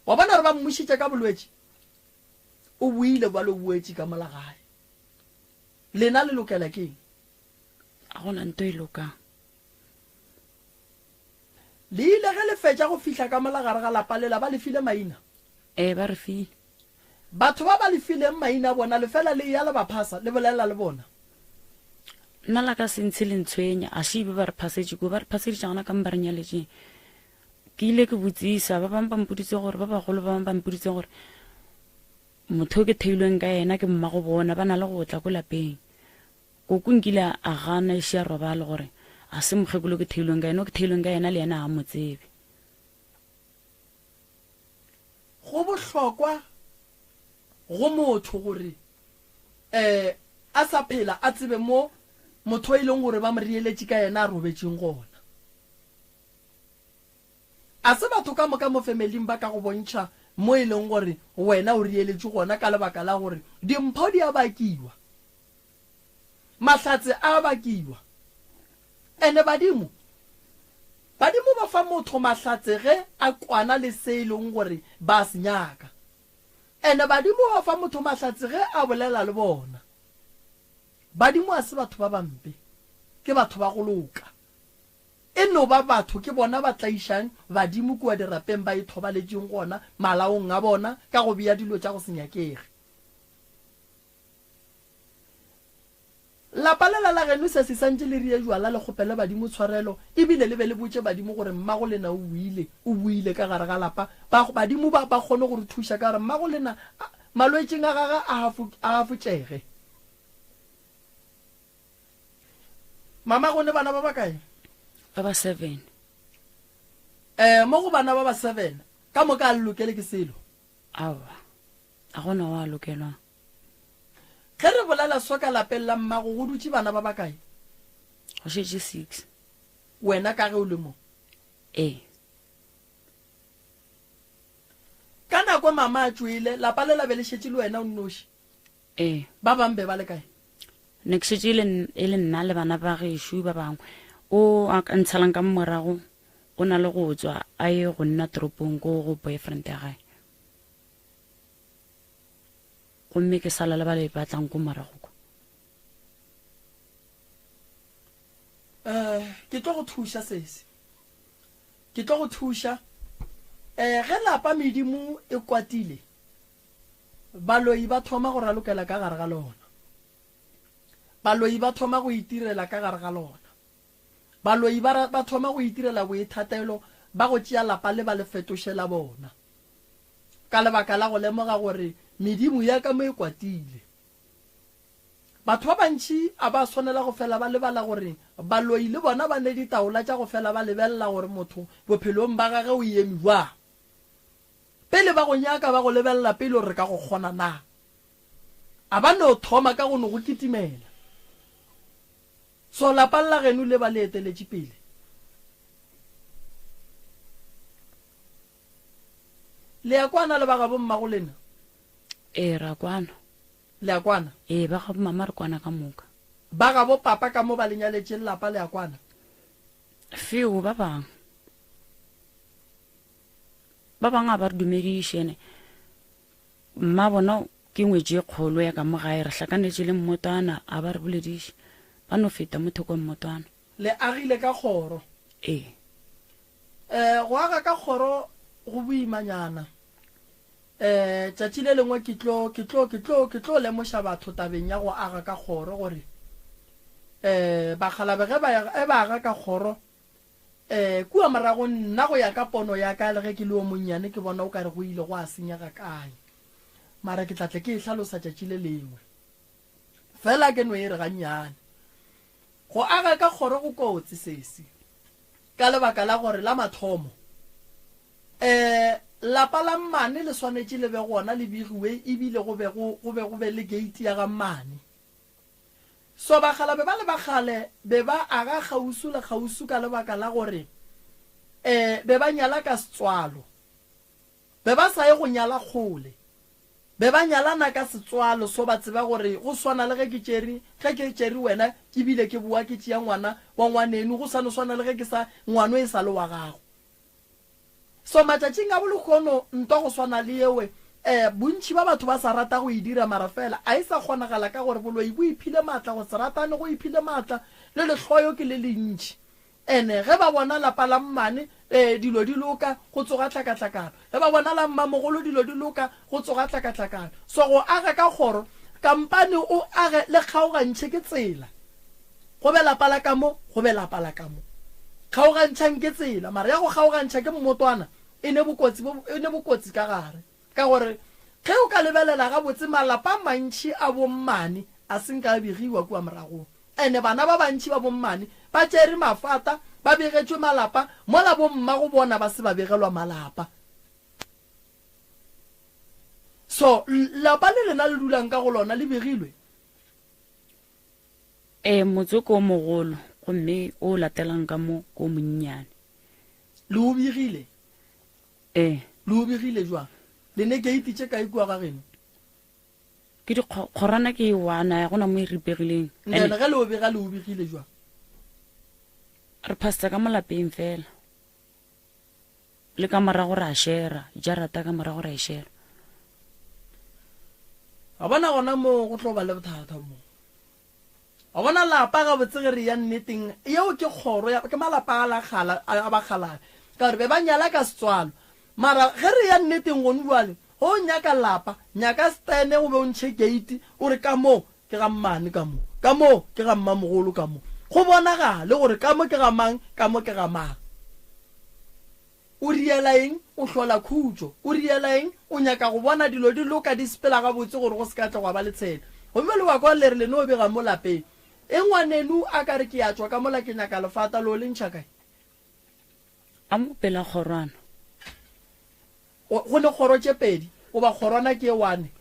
Wa bona gore ba mmušitše ka bolwetši? O boile bjalo o boetše ka mola gae. Lena le lokela ke eng? A gona nto e lokang. Le ile ge le fetša go fihla ka mola gare ga lapa lela ba le file maina? Ee, ba re file. Batho ba ba le fileng maina a bona le fela le eya le ba phasa, le bolela le bona? Nna la ka se ntshe le ntshwenya, a šibe ba re phasetše kua, ba re phaseditše gona ka mo ba re nyaletšeng. Ke ile ke botsisa, ba bangwe ba mpoditse gore, ba bagolo ba bangwe ba mpoditse gore motho o ke theilweng ka yena ke mmago bona, ba na le go tla ko lapeng. Koko nkile a gana e šia robale gore a se mokgekolo ke theilweng ka yena, o ke theilweng ka yena le yena ga a mo tsebe. Go bohlokwa go motho gore um a sa phela a tsebe mo motho e leng gore ba mo reeletše ka yena a robetšeng gona. A se batho ka moka mo femeling ba ka go bontšha mo e leng gore wena o reeletše gona ka lebaka la gore dimpho di a bakiwa. Mahlatse a bakiwa. Ene badimo, badimo ba fa motho mahlatse ge a kwana le se e leng gore ba se nyaka. Ene badimo ba fa motho mahlatse ge a bolela le bona. Badimo a se batho ba bampe, ke batho ba go loka. E no ba batho ke bona ba tlaišang badimo kua dirapeng ba ithobaletšeng gona malaong a bona ka go bea dilo tša go se nyakege. Lapa lela la geno se se santše le rie jwala le kgopele badimo tshwarelo ebile le be le botše badimo gore mmago lena o boile, o boile ka gare ga lapa, ba, badimo ba, ba kgone go re thuša ka gore mmago lena a, malwetšing a gagwe a hafo, a hafotšege. Mama go ne bana ba bakae? Ba ba seven. Eh, mo go bana ba ba seven, ka moka a le lokele ke selo? Aowa, a gona wa lokelwang. Ge re bolela so ka lapeng la mmago go dutše bana ba bakae? Go šetše six. Wena ka ge o le mo? Ee. Ka nako mama a tšwele, lapa le la be le šetše le wena o nnoši? Ee. Ba bang be ba le kae? Ne ke šetše e le, e le nna le bana ba gešo ba bangwe. O a ka ntshalang ka morago o na le go tswa a ye go nna toropong ko go boyfriend ya gae. Gomme ke sala le ba le batlang ko morago kwa. Eh, ke tlo go thuša sesi. Ke tlo go thuša. Eh, ge lapa medimo e kwatile, baloi ba thoma go ralokela ka gare ga lona. Baloi ba thoma go itirela ka gare ga lona. Baloi ba, ba thoma go itirela boithatelo ba go tšea lapa le ba le fetoše la bona. Ka lebaka la go lemoga gore medimo ya ka mo e kwatile. Batho ba bantši a ba swanela go fela ba lebala gore baloi le bona ba ne ditaola tša go fela ba lebelela gore motho bophelong ba gage o eme bjang. Pele ba go nyaka ba go lebelela pele gore re ka go kgona na. A ba no thoma ka go no go kitimela. So lapa la geno le ba le eteletše pele. Le a kwana le ba gabo mmago lena? Ee, ra kwana. Le a kwana? Ee, ba gabo mama re kwana ka moka. Ba gabo papa ka mo ba le nyaletšeng lapa le a kwana? Feo, ba bangwe. Ba bangwe ga ba re dumediše ene mma bona ke ngwetši e kgolo ya ka mo gae re hlakanetše le mmotwana a ba re bolediše ba no feta mo thoko mmotwana. Le agile ka kgoro? Ee. Eh, go aga ka kgoro go boimanyana. Eh, tšatši le lengwe ke tlo, ke tlo, ke tlo, ke tlo lemoša batho tabeng ya go aga ka kgoro gore eh bakgalabe ge ba, ge ba aga ka kgoro eh kua morago nna go ya ka pono ya ka le ge ke le o monnyane ke bona o ka re go ile gwa senyega kae. Mara ke tla tle ke e hlalosa tšatši le lengwe. Fela ke no e re gannyane. Go aga ka kgoro go kotsi sesi ka lebaka la gore la mathomo um lapa la mmane le swanetše le be gona le begiwe ebile go be go go be go be le gate ya ga mmane. So bakgalabe ba le ba kgale be ba aga kgauswi le kgauswi ka lebaka la gore um be ba nyala ka setswalo. Be ba sa ye go nyala kgole. Be ba nyalana ka setswalo so ba tseba gore go swana le ge ke tšere, ge ke tšere wena ke bile ke boa ke tšea ngwana wa ngwaneno, go sa no swana le ge ke sa, ngwano e sa le wa gago. So matšatšing a bolehono ntwa go swana le yewe, eh, bontši ba batho ba sa rata go e dira mara fela a e sa kgonagala ka gore boloi bo iphile maatla, go se ratane go iphile maatla. Le lehloyo ke le lentši. Ene ge ba bona lapa la mmane, ee, dilo di loka, go tsoga tlhakatlhakano. Ge ba bona la mmamogolo dilo di loka, go tsoga tlhakatlhakano. So go aga ka kgoro, kampane o age le kgaogantšhe ke tsela. Go be lapa la ka mo, go be lapa la ka mo. Kgaogantšhang ke tsela, mara ya go kgaogantšha ke mmotwana e ne bokotsi bo, e ne bokotsi ka gare. Ka gore ge o ka lebelela gabotse malapa a mantši a bommane a se nka a begiwa kua moragong. Ene bana ba bantši ba bommane ba tšere mafata ba begetšwe malapa mola bommago bona ba se ba begelwa malapa. So lapa le lena le dulang ka go lona le begilwe? Ee, motse ke o mogolo gomme o latelang ka mo ke o monnyane. Le o begile? Ee. Le o begile jwang? Le ne keiti tše kae kua ga geno? Ke di kgorwana ke e one, ga gona mo e ripegileng. Then ge le o bega le o begile jwang? Re phasitsa ka mo lapeng fela. Le ka morago ra shera, jarata ka morago ra e shera. Wa bona gona mo go tlo ba le bothata mo. Wa bona lapa gabotse ge re ya nneteng, yeo ke kgoro ya, ke malapa a la kgala, a bakgalabje, ka gore be ba nyala ka setswalo. Mara ge re ya nneteng gone bjale, ge o nyaka lapa, nyaka stene o be o ntšhe gate, o re ka mo ke ga mmane ka mo, ka mo ke ga mmamogolo ka mo. Go bonagale gore ka mo ke ga mang, ka mo ke ga mang. O riela eng? O hlola khutšo. O riela eng? O nyaka go bona dilo di loka, di sepela gabotse gore go se ka tla gwa ba le tshelo. Gomme le wa kwa le re le no bega mo lapeng. E ngwaneno a ka re ke ya tšwa ka mola ke nyaka lefata, lo le ntšha kae? A mo pela kgorwana. Go ne kgoro tše pedi goba kgorwana ke e one?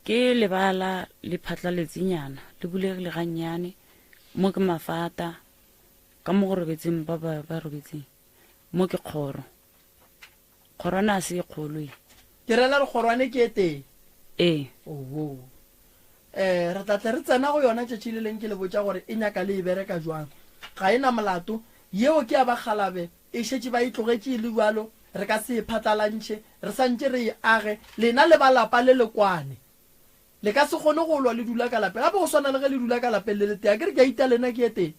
Ke lebala le phatlaletsenyana, le bulegile gannyane, mo ke mafata, ka mo go robetseng ba ba ba robetseng. Mo ke kgoro. Kgorwana a se e kgolo e. Ke rela re kgorwane ke e tee? Ee. Oho. Eh, re tla tle re tsena go yona tšatši le leng ke le botša gore e nyaka le e bereka jwang. Ga e na molato. Yeo ke ya bakgalabe, e šetše ba e tlogetše e le bjalo, re ka se e phatlalantšhe, re sa ntše re e age. Lena le ba lapa le le kwane. Le ka se kgone go lwa le dula ka lapeng. Gape go swana le ge le dula ka lapeng le le tee. Akere ke a ita lena ke e tee.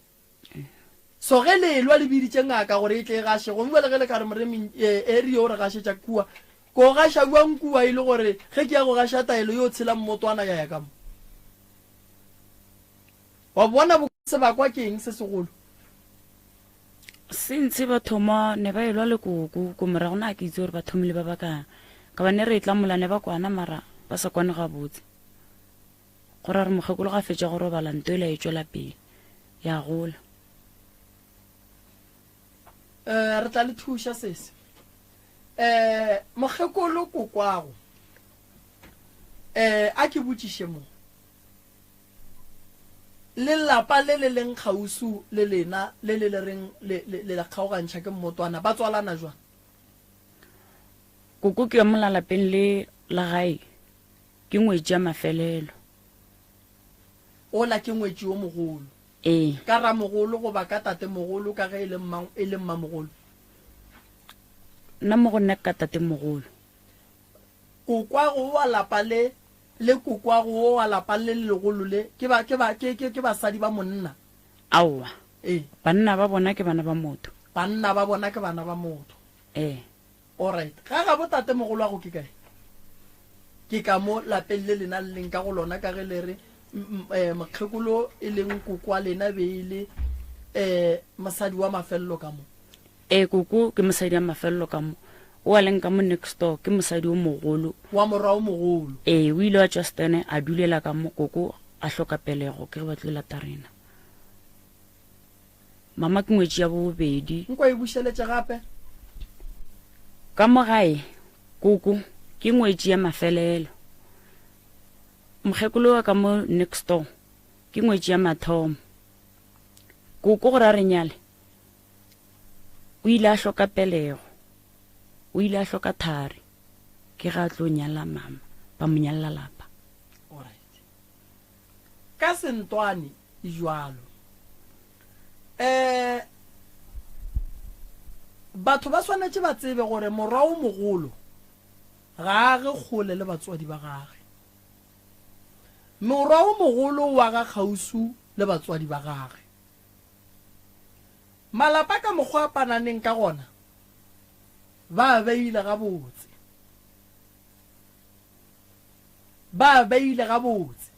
So ge le elwa le biditše ngaka gore e tle e gaše, gomme bjale ge le ka re moremi e re yo re gašetša kua, ko gaša bjang kua e le gore ge ke ya go gaša taelo yo tshela mmotwana ya ya ka mo? Wa bona bo sebakwa ke eng se segolo? Since ba thoma ne ba elwa le koko ko morago na ke itse gore ba thomile ba bakang ka ba ne re tla mola ne ba kwana mara ba sa kwane gabotse. Go ra re mokgekolo ga fetša go robala nto ela e tšwela pele ya gola. Eh, re tla le thuša sese. Eh, mokgekolo kokwago. Eh, a ke botšiše mo. Lelapa le le leng kgausu le lena le le le reng le le le kgaogantšha ke mmotwana ba tswalana jwang? Koko ke ya mola lapeng le la gae. Ke ngwetši ya mafelelo. Ola ke ngwetši yo mogolo. Ee. Ka ramogolo goba ka tatemogolo ka ge e le mma, e le mmamogolo? Nna mo go nna ke ka tatemogolo. Kokwago wa lapa le, le kokwago wo wa lapa le le legolo le, ke ba, ke ba, ke, ke, ke basadi ba monna? Aowa. Ee. Banna ba bona ke bana ba motho. Banna ba bona ke bana ba motho. Ee. Alright. Ga gabo tatemogolwago ke kae? Ke ka mo lapeng le lena le leng ka go lona ka ge le re mokgekolo e leng koko wa lena be e le um mosadi wa mafelelo ka mo. Ee, koko ke mosadi wa mafelelo ka mo. O a leng ka mo next door ke mosadi o mogolo. Wa morwa o mogolo. Ee, o ile wa tšwa Stene a dulela ka mo koko a hloka pelego ke ge ba tlo lata rena. Mama ke ngwetši ya bobedi. Nko e bušeletše gape. Ka mo gae, koko ke ngwetši ya mafelelo. Mokgekolo wa ka mo next door ke ngwetši ya mathomo. Koko gore a re nyale, o ile a hloka pelego, o ile a hloka thari, ke ga a tlo nyala mama, ba mo nyalela lapa. Alright. Ka sentwane e jwalo. Um batho ba swanetše ba tsebe gore morwa o mogolo ga a age kgole le batswadi ba gage. Morwa o mogolo o aga kgauswi le batswadi ba gage. Malapa ka mokgwa a pananeng ka gona ba a beile gabotse. Ba a beile gabotse.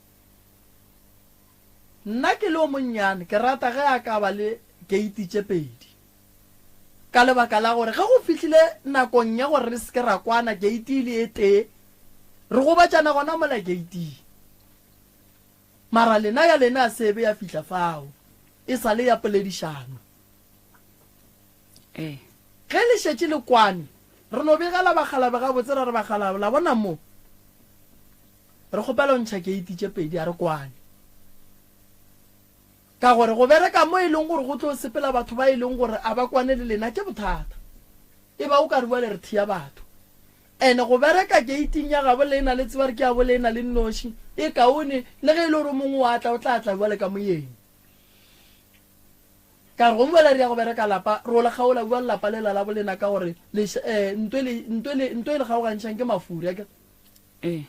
Nna ke le o monnyane ke rata ge a ka ba le keiti tše pedi. Ka lebaka la gore ge go fihlile nakong ya gore re se ke ra kwana keiti e le e tee, re gobatšana gona mola keiting. Mara lena ya lena a se be ya fihla fao, e sa le ya poledišano. Ee. Ge le šetše le kwane, re no begela bakgalabe gabotse ra re, Bakgalabe, la bona mo, re kgopela go ntšha keiti tše pedi, a re kwane. Ka gore go bereka mo e leng gore go tlo sepela batho ba e leng gore a ba kwane le lena ke bothata. E ba o ka re bjale re thea batho. Ene go bereka keiting ya gabo lena le tseba gore ke ya bo lena le nnoši, e kaone, le ge e le gore o mongwe wa tla, o tla tla bjale ka moyeng. Ka re, Gomme bjale re ya go bereka lapa, ro le kgaola bjang lapa lela la bolena ka gore le, eh, nto e le, nto e le, nto e le kgaogantšhang ke mafuri, akere? Ee.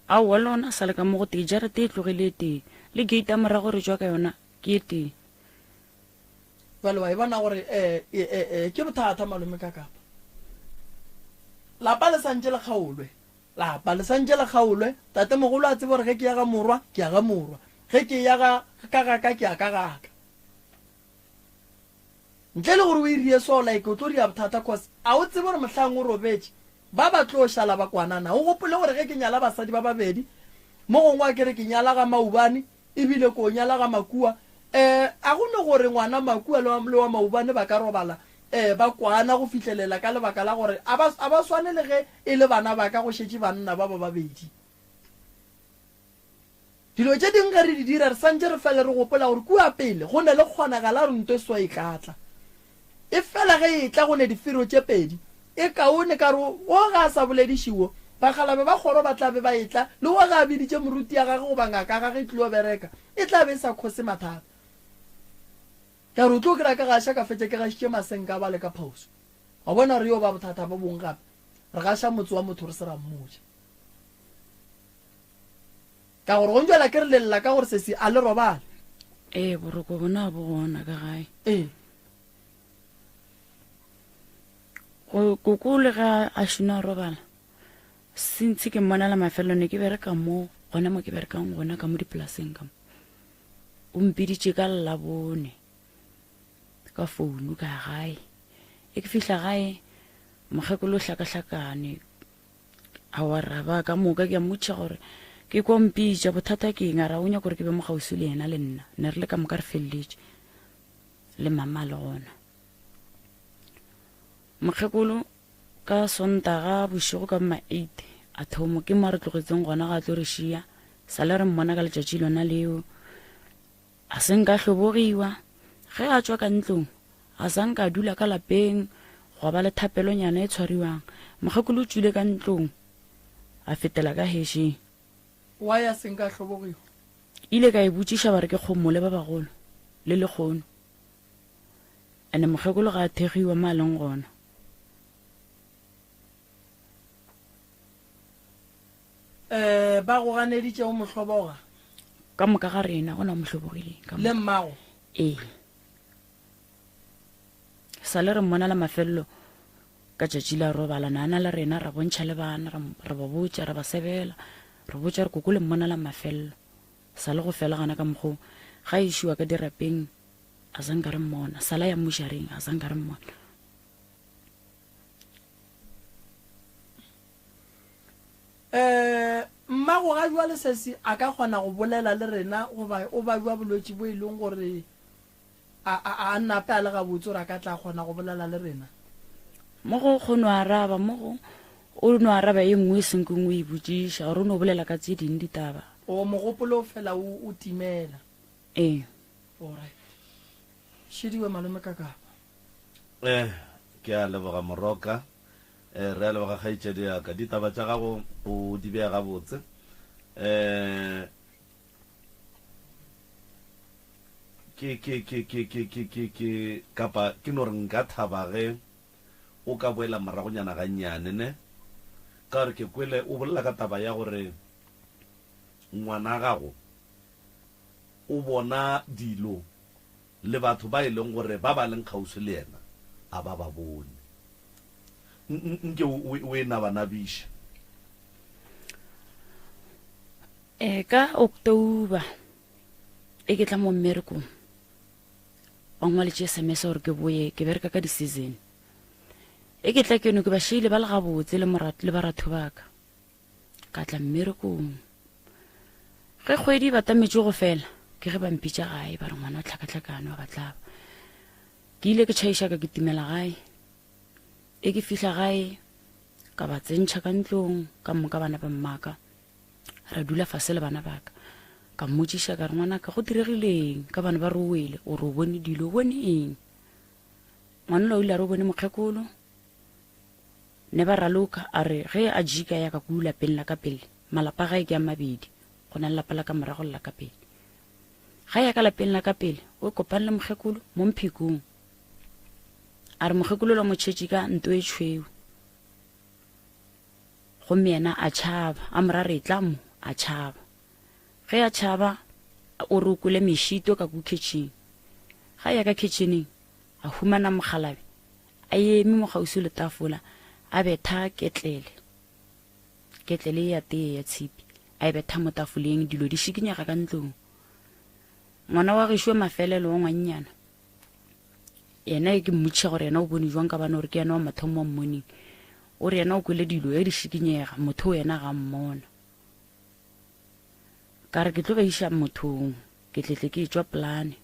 Aowa, le gona sa le ka mo go tee, jarete e tlogile e tee, le gate ya morago re tšwa ka yona ke e tee. Bjale wa e bona gore eh, eh, eh, eh, ke bothata malome ka kapa. Lapa le santše le kgaolwe. Lapa le santše le kgaolwe. Tatemogolo a tsebe gore ge ke ya ga morwa, ke ya ga morwa. Ge ke ya ga ka ga ka, ke ya ka ga ka. Ntle le gore o e rie so like o tlo ria bothata cause a o tsebe gore mohlang o robetše ba ba tlo šala ba kwana na. O gopole gore ge ke nyala basadi ba babedi mo gongwe a ke re ke nyala ga Maubane Ebile ko nyala ga Makua. Eh, a go no gore ngwana Makua le wa, le wa Maubane ba ka robala, eh, ba kwana go fihlelela ka lebaka la gore a ba, a ba swane le ge e le bana ba ka go šetše banna ba ba babedi. Dilo tše dingwe ge re di dira re santše re fele re gopola gore kua pele go ne le kgonagala gore nto e so e ka tla. Efela ge e etla go ne difero tše pedi, e kaone ka re wo ga a sa boledišiwo, bakgalabe ba kgoro ba tla be ba etla, le wo ge a biditše moruti ya gage goba ngaka ya gage e tlilo bereka, e tla be e sa khose mathata. Ka re o tlo kry-a ke gaša ka fetša ke gašitše masenka a bale ka phoso. Wa bona re yo ba bothata bo bongwe gape, re gaša motse wa motho re se ra mmotša. Ka gore gong jwale ke re le lla ka gore sesi a le robale. Ee, boroko bona bo gona ka gae. Ee. Go koko le ga a šuna a robala since ke mmona la mafelelo ne ke bereka mo gona mo ke berekang gona ka mo dipolaseng ka mo o mpiditše ka labone ka founu ka ya gae e ke fihla gae mokgekolo o hlakahlakane a wa raba ka moka ke a mmotšiša gore ke kwa mpitša bothata ke eng a ra o nyaka gore ke be mo kgauswi le yena le nna ne re le ka moka re feleletše le mama le gona mokgekolo ka sontaga bošego ka ma 8 a thomo ke mo re tlogetseng gona ga a tlo re šia sa le re mmona ka letšatši lona leo A se nka hlobogiwa. Ge a tšwa ka ntlong, a sa nka a dula ka lapeng gwa ba le thapelonyana e tshwariwang. Mokgekolo o tšwile ka ntlong a fetela ka hešeng. Why a se nka a hlobogiwa? Ile ka e botšiša ba re ke kgomo le ba bagolo le lekgono. Ene mokgekolo ga a thegiwa mo a leng gona. Eh, ba go ganeditše o mo hloboga? Ka moka ga rena go na mo hlobogileng. Ka Le mmago? Ee. Sa le re mmona la mafelelo ka tšatši la robala na na le rena ra bontšha le bana ra re ba botša re ba sebela re botša re koko le mmona la mafelelo sa le go fela gana ka mokgo ga e šiwa ka dirapeng a sa nka re mmona sala ya mmušareng a sa nka re mmona Um mmago ga jwale sesi a ka kgona go bolela le rena goba o babja bolwetši bo e leng gore a, a, a nape a le gabotse gore a ka tla a kgona go bolela le rena? Mo go go no araba, mo go o no araba e nngwe e seng ke nngwe e botšiša gore o no bolela ka tse ding ditaba. O mogopolo o fela o, o timela. Ee. Alright. Šidiwe malome Kakapa. Eh, ke a leboga Moroka. Eh, re a leboga kgaetšedi ya ka. Ditaba tša gago o di bea gabotse. Eh, ke ke ke ke ke ke ke ke kapa ke no re nka thaba ge o ka boela moragonyana gannyane ne ka gore ke kwele o bolela ka taba ya gore ngwana gago o bona dilo. Le batho ba e leng gore ba ba leng kgauswi le yena a ba ba bone. Nke o e nabanabiše. E, ka October e ke tla mo mmerekong ba ngwaletše sms gore ke boye ke bereka ka di-season e ke tla keno ke ba šeile ba le gabotse le le baratho baka ka tla mmerekong ge kgwedi e batametše go fela ke ge ba mpitša gae ba re ngwana o tlhakatlhakane wa batlaba ke ile ke tšhaiša ka kitimela gae e ke fihla gae ka ba tsentšha ka ntlong ka moka bana ba mmaka ra dula fase le bana baka ka mmotšiša ka re ngwanaka go diregileng ka bana ba re o wele o re o bone dilo o bone eng ngwanela o ile a re o bone mokgekolo Ne ba raloka, a re ge a jika ya ka kuu lapeng la ka pele, malapa a gae ke a mabedi, go na le lapa la ka morago le la ka pele. Ga ya ka lapeng la ka pele, o kopane le mokgekolo mo mphekong. A re mokgekolo la mo tšhetše ka nto e tšhweu. Gomme yena a tšhaba, a mo ra re tla mo, a tšhaba. Ge a tšhaba, o re o kwele mešito ka ku kitchen. Ga ya ka kitcheneng, a humana mokgalabe A eme mo kgauswi le tafola, a betha ketlele, ketlele ye ya teye ya tshipi, a e betha mo tafoleng, dilo di šikinyega ka ntlong. Ngwana wa gešo wa mafelelo wa ngwannyana, yena e ke mmotšiša gore yena o bone jwang ka bana gore ke yena wa mathomo wa mmoning, o re yena o kwele dilo ge di šikinyega, motho o yena ga mmona. Ka re ke tlo ba iša mothong, ke tletle ke etšwa polane.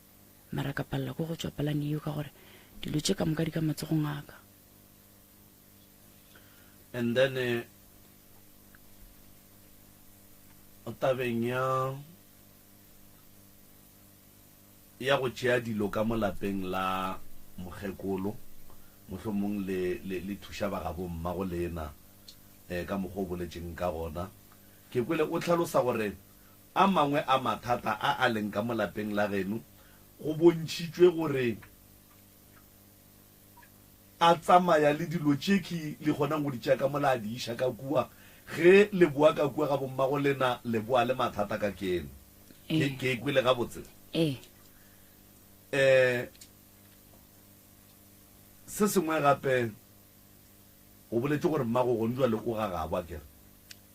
Mara ka palela ko go tšwa polane yeo ka gore dilo tše ka moka di ka matsogong a ka. And then eh, tabeng ya ya go tšea dilo ka mo lapeng la mokgekolo mohlomong le le le thuša ba gabo mmago lena eh, ka mokgwa o boletšeng ka gona ke kwele o hlalosa gore A mangwe a mathata a a leng ka mo lapeng la geno go bontšhitšwe gore a tsamaya le dilo tše ke le kgonang go di tšea ka mo la di iša ka kua. Ge le boa ka kua ga bommago lena, le boa le mathata ka keno. Ke, Ee. ke e kwele gabotse? Ee. Um se sengwe gape, o boletše gore mmago gone jwale o ga gabo, akere?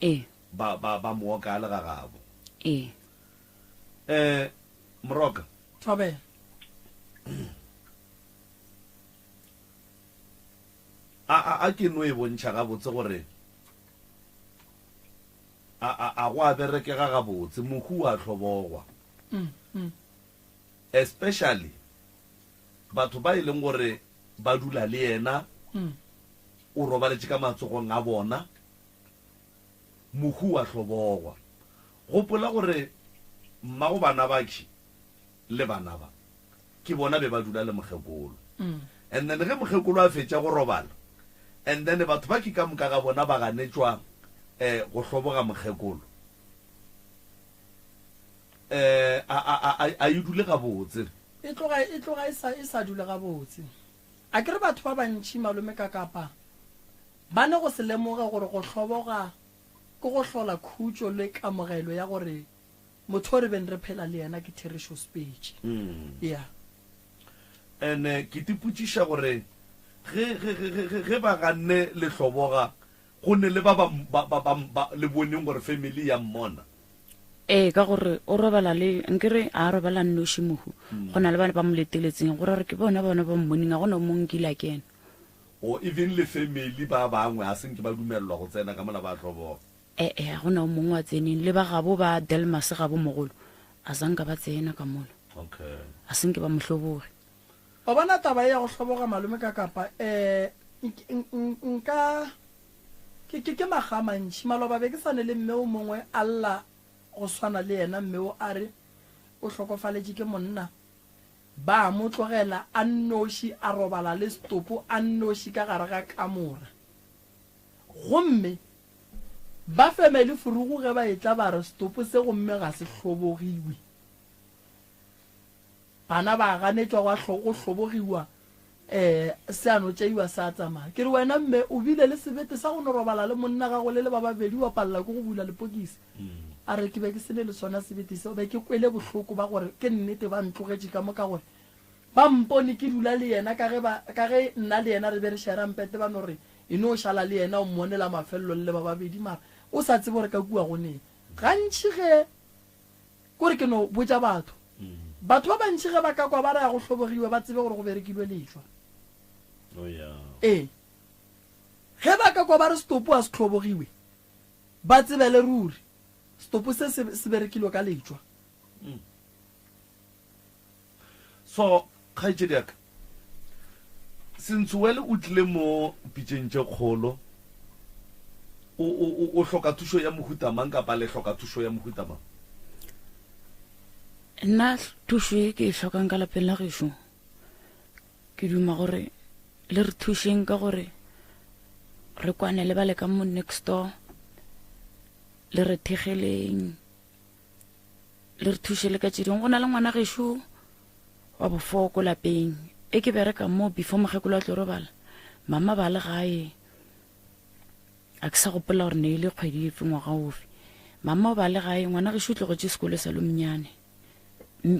Ee. Ba, ba, ba mo oka a le ga gabo. Ee. Eh, Moroka. Thobela. A, a, a ke no e bontšha gabotse gore a, a, a go a berekega gabotse, mohu wa hlobogwa. Mm, mm. Especially batho ba e leng gore ba dula le yena, mm. o robaletše ka matsogong a bona. Mohu wa hlobogwa. Gopola gore mmago bana bakhi le bana ba, ke bona be ba dula le mokgekolo. And then ge mokgekolo a fetša go robala, and then batho bakhi ka moka ga bona ba ganetšwa go hloboga mokgekolo, a, a, a, a e dule gabotse. E tloga, e tloga e sa, e sa dule gabotse. Akere batho ba bantši malome ka kapa Ba ne go se lemoge gore go hloboga ke go hlola khutšo le kamogelo ya gore motho o re beng re phela le yena ke therešo spetše. Ya. Ene ke tipotšiša gore ge, ge, ge, ge, ge, ge ba ganne le hloboga, go ne le ba ba, ba, ba, ba, ba le boneng gore family ya mmona? Ee, ka gore o robala le, nkere a robala nnoši mohu, go na le ba ba mo leteletseng, go ra gore ke bona bona ba mmoneng, ga go na o mongwe nkile a kena. Or even le family ba bangwe a se nke ba dumelelwa go tsena ka mola ba hloboga. E-e, ga go na o mongwe a tseneng. Le ba gabo ba Delmas gabo mogolo, a sa nka ba tsena ka mola. Okay. A se nke ba mo hloboge. Wa bona taba ye ya go hloboga malome ka kapa, eh, nka, ke, ke, ke makga a mantši. Maloba be ke sa ne le mme o mongwe a lla go swana le yena, mme o a re o hlokofaletše ke monna. Ba mo tlogela a nnoši a robala le setopo a nnoši ka gare ga kamora. Gomme ba family furugu ge ba etla ba re setopo se gomme ga se hlobogiwe. Bana ba ganetšwa gwa go hlobogiwa um se a no tšeiwa sa tsamaya. Ke re wena mme o bile le sebete sa go no robala le monna gago le le ba babedi wa palela ke go bula lepokisi. A re, Ke be ke se ne le sona sebete seo, be ke kwele bohloko ba gore ke nnete ba ntlogetše ka mo ka gore. Ba mpone ke dula le yena ka ge ba, ka ge nna le yena re be re shera mpete, ba no re, E no šala le yena o mmone la mafelelo le le ba babedi, mara o sa tsebe gore ka kua go neng. Gantši ge, kore ke no botša batho, batho ba bantši ge ba ka kwa ba re a go hlobogiwe ba tsebe gore go berekilwe letšwa. Oh, yeah. Ee. Ge ba ka kwa ba re setopo a se hlobogiwe, ba tsebele ruri setopo se se, se berekilwe ka letšwa. So, kgaetšedi ya ka, Sentshowele o tlile mo pitšeng tše kgolo. O, o, o, o hloka thušo ya mohuta mang kapa le hloka thušo ya mohuta mang? Nna thušo e ke e hlokang ka lapeng la gešo, ke duma gore le re thušeng ka gore re kwane le ba le ka mo next door, le re thegeleng. Le re thuše le ka tše dingwe. Go na le ngwana gešo wa bofoko lapeng e ke bereka mo before mokgekolo a tlo robala. Mama ba le gae. A ke sa gopola gore ne e le kgwedi efe ngwaga ofe. Mama o ba le gae, ngwana gešo o tlogetše sekolo sa lomnyane.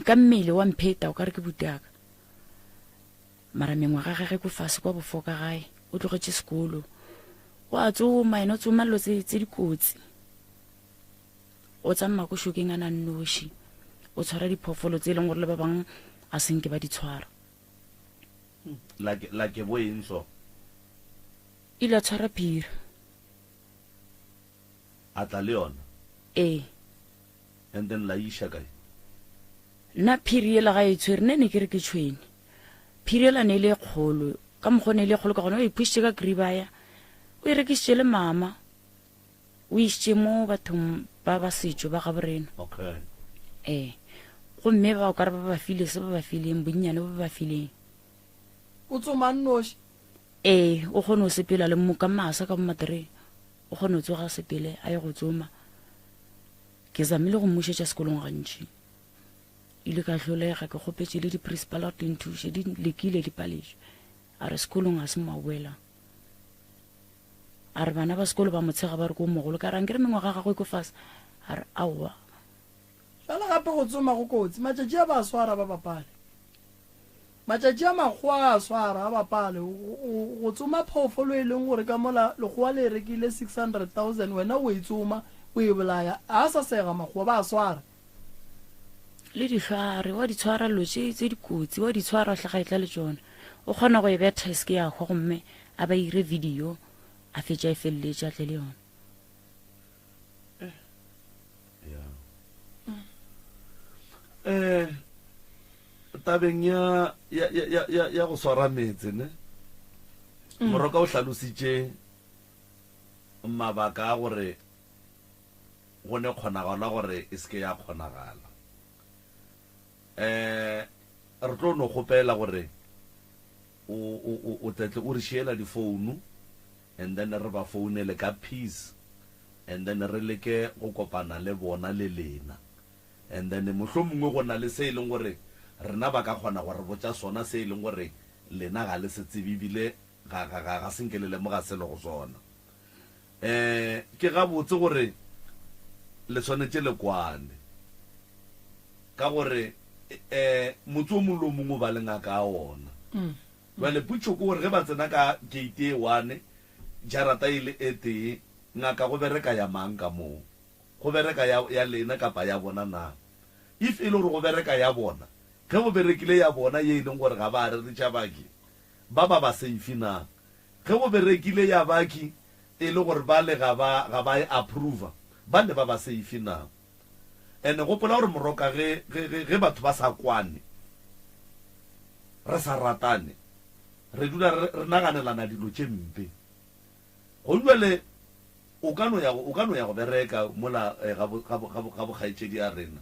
Ka mmele wa mpheta o ka re ke butaka. Mara mengwaga gage ko fase kwa bofoka gae, o tlogetše sekolo. O a tsoma, yena o tsoma dilo tse dikotsi. O tsamaya ko šokeng a na nnoši, o tshwara diphoofolo tse e leng gore le ba bangwe a se nke ba di tshwara. Like, like bo eng so? Ile a tshwara phiri. A tla le yona? Ee. And then la iša kae? Nna phiri yela ga e tshwere, nne ne ke re ke tšhwene. Phiri yela ne e le e kgolo, ka mokgwa o ne e le e kgolo ka gona, o e phušitše ka kribaya, o e rekišitše le mama. O išitše mo bathong ba ba setšo ba gaborena. Okay. Ee. Gomme ba o ka re ba ba file se ba ba fileng, bonnyane bo ba ba fileng. O tsoma nnoši? Ee, o kgone go sepela le mo ka masa ka mo matereng. O kgone go tsoga a sepele a ye go tsoma. Ke zamile go mmušetša sekolong gantši. Ile ka hlolega, ke kgopetše le di-principal gore di nthuše, di lekile di paletšwe. A re sekolong ga se mo a boelang. A re bana ba sekolo ba mo tshega ba re ke o mogolo. Ka re ankere mengwaga ya gagwe e ko fase. A re aowa. Bjale gape go tsoma go kotsi. Matšatši a ba a swara ba bapale. Matšatši a makgowa a a swara a bapale. Go tsoma phoofolo e leng gore ka mola lekgowa le e rekile 600,000 wena o e tsoma o e bolaya. A sa sega makgowa ba a swara. Le dihlware wa di tshwara dilo tše tse dikotsi wa di tshwara hle ga e tla le tšona. O kgona go e betha e se ke ya hwa gomme a ba ire video a fetša e feleletše a tle le yona. Eh tabeng ya ya ya ya ya go swara metse ne. Mm. Moroka o hlalositše mabaka a gore go ne kgonagala gore e seke ya kgonagala. Eh re tlo no kgopela gore o, o, o, o tletle o re šiela difounu and then re ba founele ka peace and then re leke go kopana le bona le lena and then mohlomongwe go na le se e leng gore rena ba ka kgona go re botša sona se e leng gore lena ga le se tsebe ebile ga, ga, ga, ga se nke le lemoga selo go sona. Um ke gabotse gore le swanetše le kwane ka gore um motse o mongwe le o mongwe o ba le ngaka ya wona. Bjale potšo ke gore ge ba tsena ka gate e one, jarata e le e tee, ngaka go bereka ya mang ka moo? Go bereka ya, ya lena kapa ya bona na? If e le gore go bereka ya bona, ge go berekile ya bona ye e leng gore ga ba reretša baki, ba ba ba safe na? Ge go berekile ya baki e le gore bale ga ba, ga ba e approver, bale ba ba safe na? Ene gopola gore moroka ge, ge, ge, ge batho ba sa kwane, re sa ratane, re dula re, re naganelana dilo tše mpe. Gong bjale o ka no ya, o ka no ya go bereka mola eh, ga bo, ga bo, ga bo, ga bokgaetšedi ya rena.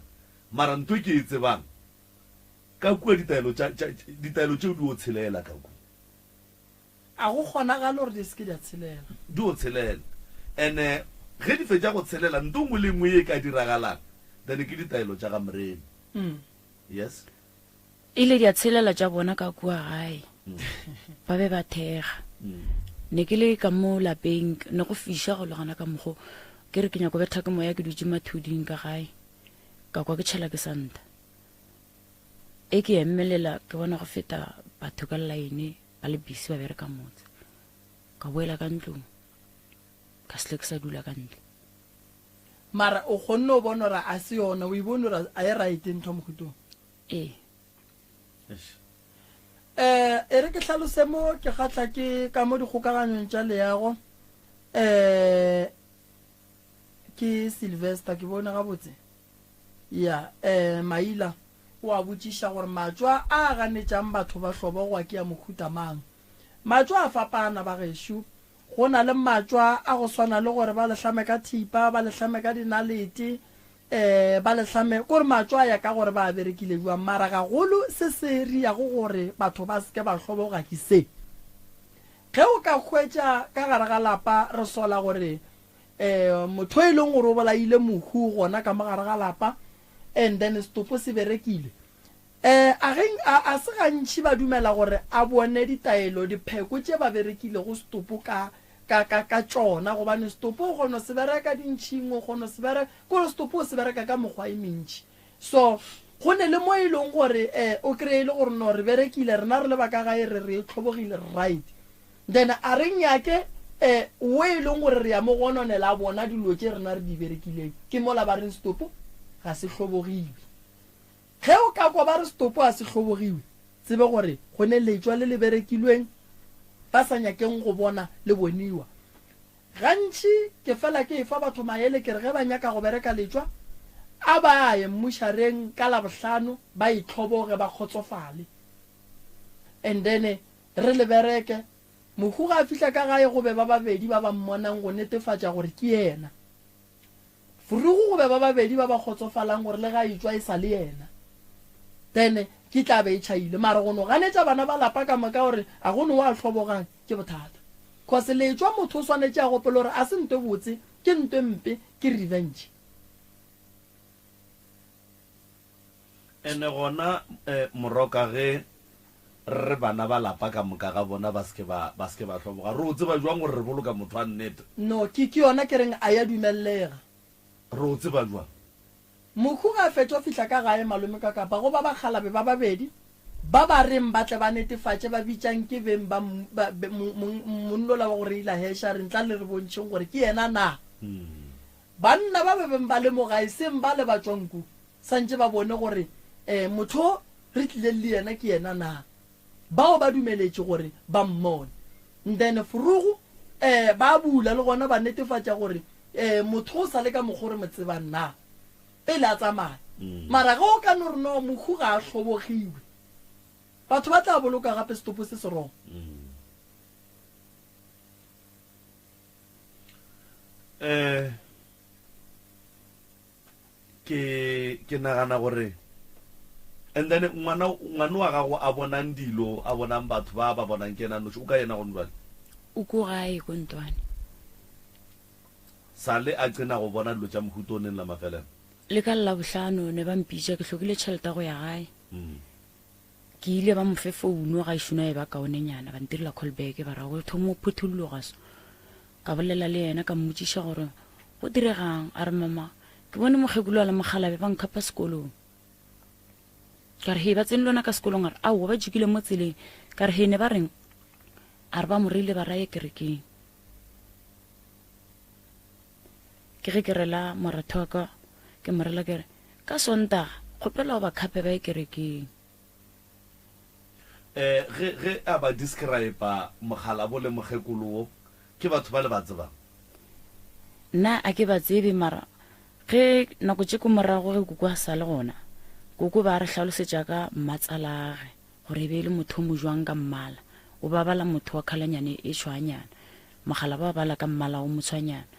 Mara ntho e ke e tsebang, ka kua ditaelo tša, tša, ditaelo tšeo di o tshelela ka kua. A go kgonagale gore di se ke di a tshelela. Di o tshelela. And-e ge di fetša go tshelela, nto nngwe le nngwe ye e ka diragalang, then ke ditaelo tša ga Morena. Yes. Ile di a tshelela tša bona ka kua gae. Ba be ba thekga. Ne ke le ka mo lapeng, ne go fiša go le gona ka mokgo. Ke re ke nyako betha ke moya ke dutše mathuding ka gae. Ka kwa ke tšhela ke santa. E ke emelela ke bona go feta batho ka line ba le busy ba bereka motse. Ka boela ka ntlong ka se tle ke sa dula ka ntle. Mara o kgonne o bona gore a se yona, o e bone gore a e right ntho mohuta o? Ee. Eh, e re ke hlalose mo ke kgahla ke ka mo dikgokaganyong tša leago. Eh, ke Sylvester ke bone gabotse. Ya, eh, Maila o a botšiša gore matšwa a a ganetšang batho ba hlobogwa ke a mohuta mang. Matšwa a fapana bagešo. Go na le matšwa a go swana le gore ba le hlame ka thipa, ba le hlame ka dinalete, eh, ba le hlame, kore matšwa a ya ka gore ba a berekile bjang. Mara gagolo se se riago gore batho ba se ke ba hloboga ke se. Ge o ka hwetša ka gare ga lapa re sola gore eh, motho e leng gore o bolaile mohu gona ka mo gare ga lapa and then setopo se berekile, Eh, a ge, a, a se gantši ba dumela gore a bone ditaelo, dipheko tše ba berekilego setopo ka, ka, ka, ka tšona, gobane setopo o kgona go se bereka dintšhing, o kgona go se bereka, ke gore setopo o se bereka ka mekgwa e mentši. So, go ne le mo e leng gore, eh, o kry-e e le gore no re berekile, rena re le ba ka gae re, re e hlobogile, re right. Then a re nyake, eh, wo e leng gore re ya mo gononela a bona dilo tše rena re di berekileng, ke mola ba reng setopo ga se hlobogiwe. Ge o ka kwa ba re setopo a se hlobogiwe, tsebe gore go ne letšwa le le berekilweng ba sa nyakeng go bona le boniwa. Gantši ke fela ke efa batho maele ke re ge ba nyaka go bereka letšwa, a ba ye mmušareng ka Labohlano ba itlhoboge ba kgotsofale and then re le bereke. Mohu ge a fihla ka gae go be ba babedi ba ba mmonang go netefatša gore ke yena. Frugu go be ba babedi ba ba kgotsofalang gore le ga e tšwa e sa le yena then ke tla be e tšhaile mara go no ganetša bana ba lapa ka moka gore a go no wa hlobogang ke bothata cause le tšwa motho o swanetše a gopole gore a se ntwe botse ke ntwe mpe ke revenge. Ene gona Moroka ge re re bana ba lapa ka moka ga bona ba se ke ba, ba se ke ba hloboga, re o tseba jwang gore re boloka motho wa nnete? No, ke, ke yona ke reng a ya dumellega. Re o tseba jwang? Mohu ge a fetša o fihla ka gae malome ka kapa go ba bakgalabe ba babedi ba ba reng ba tle ba netefatše ba bitšang ke beng ba, ba, be, mo, mong, monnola wa go reila heša re ntla le re bontšheng gore ke yena na. Banna ba ba beng ba le mo gae seng bale ba tšwa nku santše ba bone gore eh motho o re tlileng le yena ke yena na. Bao ba dumeletše gore ba mmone. Then Frugu eh ba bula le gona ba netefatša gore eh motho o sa le ka mokgo re mo tsebang na pele a tsamaya. Mara ge o ka no re no mohu ga a hlobogiwe batho ba tla boloka gape setopo se se wrong. Eh ke ke nagana gore and then ngwana ngwana wa gago a bonang dilo a bonang batho ba ba bonang ke ena noši o ka yena gone jwale o ko gae ko ntwane sale a qena go bona dilo tša mohuta o neng la mafelelo le ka labohlano ne ba mpitša ke hlokile tšhelete go ya gae mm. Ke ile ba mo fe founo ga e šuna e ba kaonenyana, ba ntirela call back ba ra go thoma go phutholloga so. Ka bolela le yena ka mmotšiša gore go diregang, a re mama ke bone mokgekolo a le mokgalabe ba nkhapa sekolong. Ka re he ba tsene lona ka sekolong, a re aowa ba jikile mo tseleng. Ka re he ne ba reng, a re ba mo reile ba raye kerekeng. Ke ge ke rela moratho wa ka ke mo rela ke re ka Sontaga kgopela o ba khape ba ye kerekeng. Eh, ge, ge a ba describa mokgalabo le mokgekolo wo, ke batho ba le ba tsebang? Nna a ke ba tsebe, mara ge nako tše ko morago ge koko a sa le gona, koko ba re hlalosetša ka mmatsalage gore e be e le motho o mojwang ka mmala, o ba bala motho wa khalanyane e tšhwaanyana, mokgalabo a bala ka mmala o motshwanyana.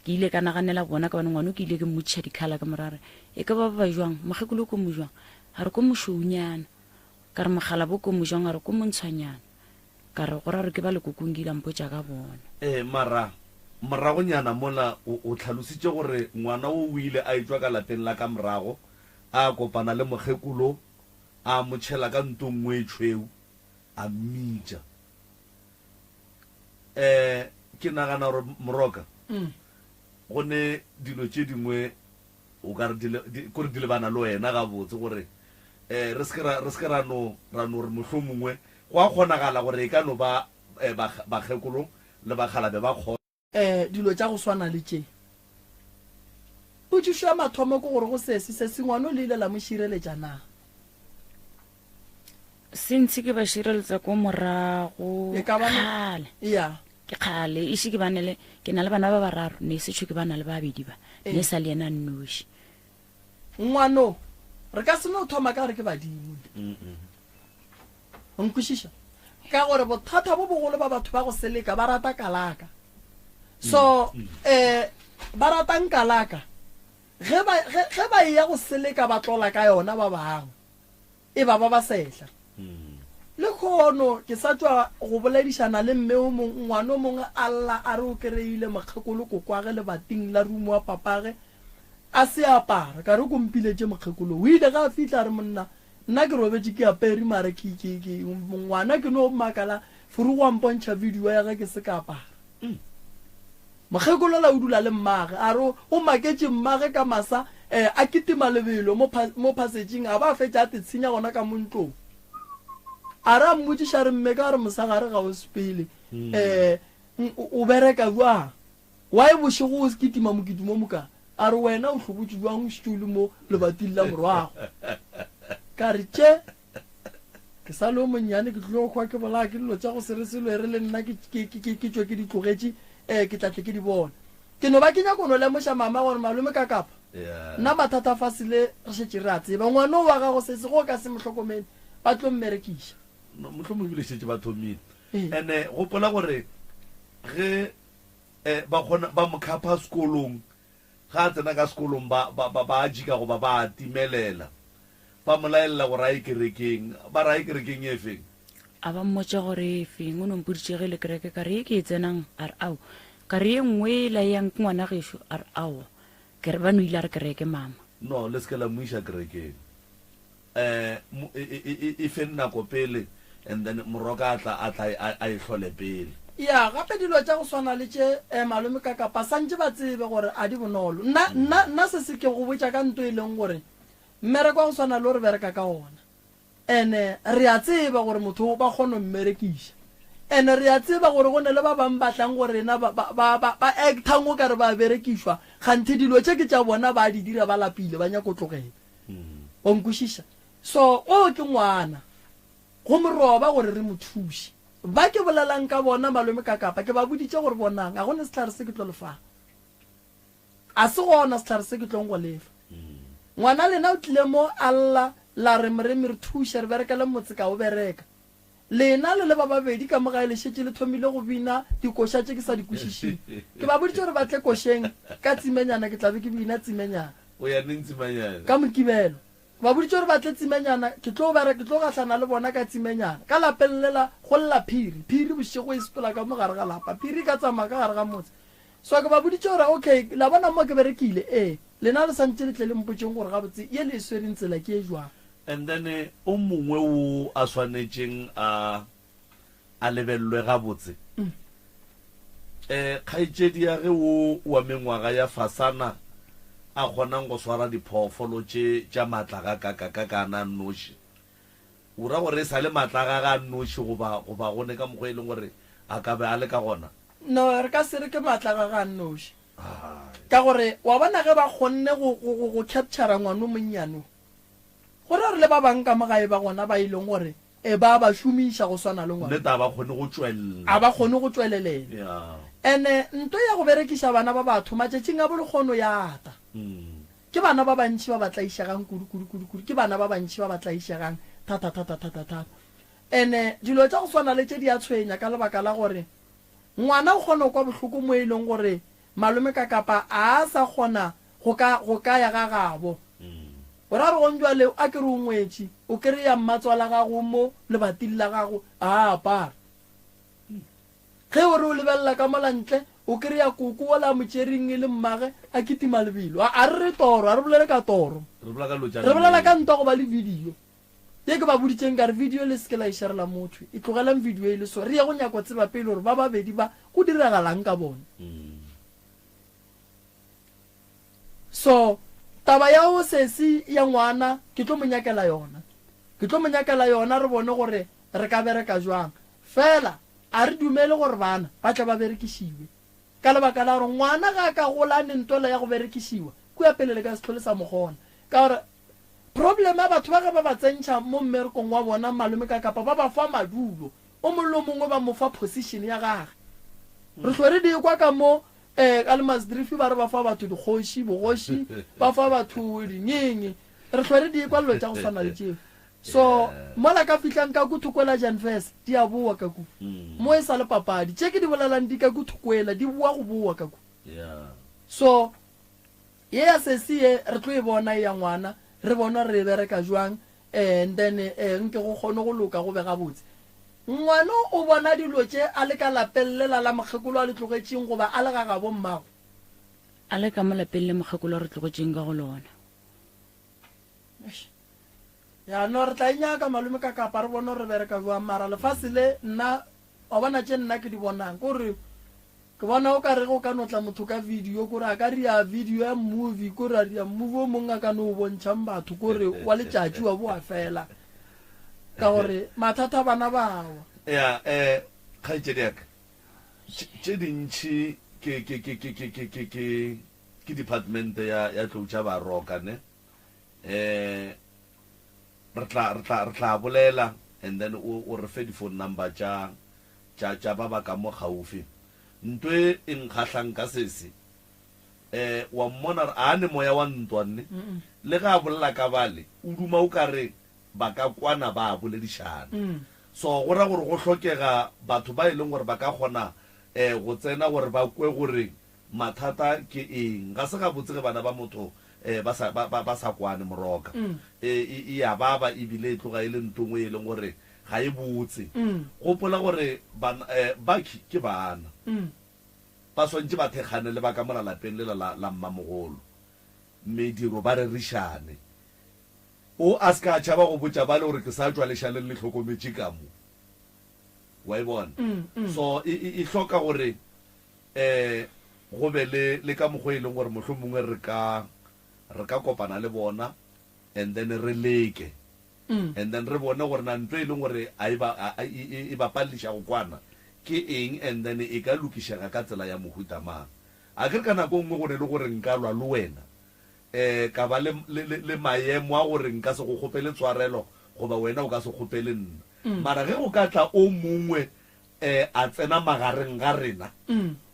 Ke ile ka naganela bona ka bane ngwano ke ile ke mmotšiša dikhala ka mora re e ka ba ba jwang mokgekolo ko mo jwang a re ko mošweunyana ka re mokgalabo ko mo jwang a re ko montshwanyana ka re go ra gore ke ba lekokong ke ile a mpotša ka bona. Ee mara moragonyana mola o, o tlhalositše gore ngwana wo o ile a etšwa ka lapeng la ka morago a kopana le mokgekolo a mo tšhela ka nto nngwe e tšhweu a mmitša. Um ke nagana gore Moroka, go ne dilo tše dingwe o ka re di, di, kore di lebana le wena gabotse gore Eh, re se ke ra, re se ke ra no, ra no re mohlomongwe go a kgonagala gore e ka no ba eh, bakgekolo le bakgalabe ba kgo. Eh, dilo tša go swana le tše. Potšišo ya mathomo ke gore go sesi se sengwano le ile la mo šireletša na? Since ke ba šireletsa ko morago E ka ba no- kgale. Ya. Ke kgale ise ke bane le ke na le bana ba bararo ne se tšho ke bana le babedi ba Ee. ne sa le yena nnoši. Ngwano, re ka se no thoma ka gore ke badimo. O nkwešiša? Ka gore bothata bo bogolo ba batho ba go seleka ba rata kalaka. So, eh, ba ratang kalaka, ge ba, ge, ge ba eya go seleka ba tlola ka yona ba bangwe. E ba ba ba sehla. Lekhono ke sa tšwa go boledišana le mme o mong, ngwana o mongwe a lla a re o kereile mokgekolo kokwage lebating la rumo wa papage a se apara. Ka re o kompiletše mokgekolo. O ile ge a fihla a re monna nna ke robetše ke apere mara ke, ke, ke, ngwana ke no makala Furugo a mpontšha video ya ge ke se ka apara. Mokgekolola o dula le mmage. A re o maketše mmage ka masa eh, a kitima lebelo mo, mo phasetšing a ba a fetša a tetshenya gona ka mo ntlong. A re a mmotšiša a re mme ka re mosagare ga o sepele eh, o bereka bjang? Why bošego o kitima mokitimo o moka? A re wena o hlobotše bjang o šetše o le mo lebating la morwago? Ka re tše Ke sa le o monnyane, ke tlilo hwa ke bolaya ke dilo tša go se re selo, e re le nna ke, ke, ke, ke, ke tšwe ke di tlogetše, eh, ke tla tle ke di bone. Ke no ba ke nyako no lemoša mama gore malome ka kapa. Yeah. Nna mathata fase le re šetše re a tseba. Ngwana o wa gago sese ge o ka se mo hlokomele, ba tlo mmerekiša. No, mohlomongwe ebile šetše ba thomile. Ee. Ene gopola gore ge eh, ba kgona ba mo khapha sekolong, ge a tsena ka sekolong ba, ba, ba, ba a jika goba ba a timelela. Ba mo laelela gore a ye kerekeng. Ba re a ye kerekeng e feng? A ba mmotša gore e feng. O no mpoditše ge e le kereke. Ka re ye ke e tsenang? A re ao. Ka re ye nngwe yela e yang ke ngwana gešo? A re aowa. Ke re ba no ile a re kereke mama. No, le se ke la mo iša kerekeng. Um, e, e, e, e feng nako pele and then moroka a tla, a tla a, a e hlole pele. Ya, gape dilo tša go swana le tše, eh, malome ka kapa, santše ba tsebe gore a di bonolo. Nna, nna, nna se se ke go botša ka nto e leng gore Mmereko wa go swana le o re bereka ka wona. Ene re a tseba gore motho o ba kgona go mmerekiša. Ene re a tseba gore go ne le ba bang ba tlang go rena ba, ba, ba, ba, ba actang o ka re ba berekišwa, kganthe dilo tše ke tša bona ba di dira ba lapile, ba nyako tlogela. Wa nkwešiša? So, o ke ngwana. Go mo roba gore re mo thuše. Ba ke bolelang ka bona, malome ka kapa, ke ba boditše gore bonang, ga go ne sehlare se ke tlo le fang. A se gona sehlare se ke tlong go lefa. Ngwana lena o tlile mo a lla, la re, Moremi, re thuše, re berekele motse ka o bereka. Lena le le ba babedi ka mo gae le šetše le thomile go bina dikoša tše ke sa di kwešišeng. Ke ba boditše gore ba tle košeng ka tsimenyana, ke tla be ke bina tsimenyana. O ya neng tsimenyana? Ka Mokibelo. Ke ba boditše gore ba tle tsimenyana, ke tlo bere, ke tlo gahlana le bona ka tsimenyana. Ka lapeng lela go lla phiri, phiri bošego e sepela ka mo gare ga lapa, phiri e ka tsamaya ka gare ga motse. So ke ba boditše gore, Okay, la bona mo ke berekile? Ee. Lena le santše le tle le mpotšeng gore gabotse ye le e swereng tsela ke e jwang. And then o mongwe wo a swanetšeng a a lebelelwe gabotse, eh, kgaetšedi ya ge wo wa mengwaga ya fasana a kgonang go swara diphoofolo tše tša maatla gakakakakana a nnoši. O ra gore e sa le maatla a gage a nnoši goba, goba go ne ka mokgwa e leng gore a ka be a le ka gona? No, re ka se re ke maatla a gage a nnoši. Ka gore, wa bona, ge ba kgonne go, go, go, go captura ngwana o monnyane o, go ra gore le ba bang ka mo gae ba gona ba e leng gore e ba ba šomiša go swana le ngwana. Nnete, a ba kgone go tšwelela. A ba kgone go tšwelelela. Yeah. And-e nto ya go berekiša bana ba batho matšatšing a bolekgono ya ata. Ke bana ba bantši ba ba tlaišegang kudu, kudu, kudu, kudu. Ke bana ba bantši ba ba tlaišegang thata, thata, thata, thata. Ene dilo tša go swana le tše di a tshwenya ka lebaka la gore ngwana o kgona go kwa bohloko mo e leng gore malome ka kapa a a sa kgona go ka, go ka ya ga gabo. O ra gore gonjwale a ke re o ngwetši, o kereya mmatswala gago mo lebating la gago a a apara. Ge o re o lebelela ka mola ntle, o kry-a koko wola a mo tšereng e le mmage a kitima lebelo. A, a re re toro, a re bolele ka toro. Re bolela ka dilo tša Re bolela ka nnete. ntwa go ba le video. Ye ke ba boditšeng ka re video le se ke la e sharela motho. E tlogelang video e le so. Re ye go nyako tseba pele gore ba babedi ba go diragalang ka bona. So, taba ya o sesi ya ngwana ke tlo mo nyakela yona. Ke tlo mo nyakela yona re bone gore re ka bereka jwang. Fela a re dumele gore bana ba tle ba berekišiwe. Ka lebaka la gore ngwana ge a ka gola a ne ntwela ya go berekišiwa, kua pele le ka se hlole sa mo kgona. Ka gore problem ya batho ba ge ba ba tsentšha mo mmerekong wa bona malome ka kapa ba ba fa madulo, o mongwe le o mongwe ba mo fa position ya gage. Re hlwe re di kwa ka mo um ka Lemasdrift ba re ba fa batho dikgoši, bogoši, ba fa batho dingeng. Re hlwe re di kwa dilo tša go swana le tšeo. So mola ka fihlang ka ku thokwela Janfes, di a bowa ka ku. Mo e sa le papadi. Tše ke di bolelang di ka ku thokwela, di bowa go bowa ka ku. So ye ya sesi ye re tlo e bona e ya ngwana, re bone gore re e bereka jwang and then nke go kgone go loka go be gabotse. Ngwano o bona dilo tše a le ka lapeng lela la mokgekolo a le tlogetšeng goba a le ga gabo mmago? A le ka mo lapeng le mokgekolo a re tlogetšeng ka go lona. Eish. Ya no re tla e nyaka malome ka kapa re bone gore re bereka jwang mara lefase le nna wa bona tše nna ke di bonang kore ke bona o ka re go ka no tla motho ka video kore a ka ria video ya movie kore a ria movie o mongwe a ka no o bontšhang batho kore wa letšatši wa boa fela ka gore mathata bana bawa. Ya eh kgaetšedi ya ka tše dintši ke ke ke ke ke ke ke ke department ya ya tlou tša baroka ne. Eh, re tla, re tla, re tla bolela and then o, o re fe di-phone number tša, tša, tša ba ba ka mo gaufi. Nto e e nkgahlang ka sese, eh, wa mmona gore a ne moya wa ntwa nne. Le ge a bolela ka bale, o duma o ka re ba ka kwana ba boledišana. So go ra gore go hlokega batho ba e leng gore ba ka kgona eh, go tsena gore ba kwe gore Mathata ke eng? Ga se gabotse ge bana ba motho ba sa, ba, ba, ba sa kwane, Moroka. E, e, e a baba e bile e tloga e le nto nngwe e leng gore ga e botse. Gopola gore bana, bakhi ke bana. Ba swantše ba thekgane le ba ka mola lapeng lela la, la mmamogolo. Mediro ba rerišane. O a se ka a tšhaba go botša bale gore ke sa tšwa lešaleng le hlokometše ka mo. Wa e bona? So e, e, e hloka gore um go be le, le ka mokgwa e leng gore mohlomongwe re ka, re ka kopana le bona and then re leke and then re bone gore na ntho e leng gore a e ba, a, e, e, e ba paleliša go kwana ke eng and then e ka lokišega ka tsela ya mohuta mang. A ke re ka nako e nngwe go ne le gore nka lwa le wena um ka ba le, le, le, le maemo a gore nka se go kgopele tshwarelo goba wena o ka se kgopele nna. Mara ge go ka tla o mongwe E a tsena magareng ga rena,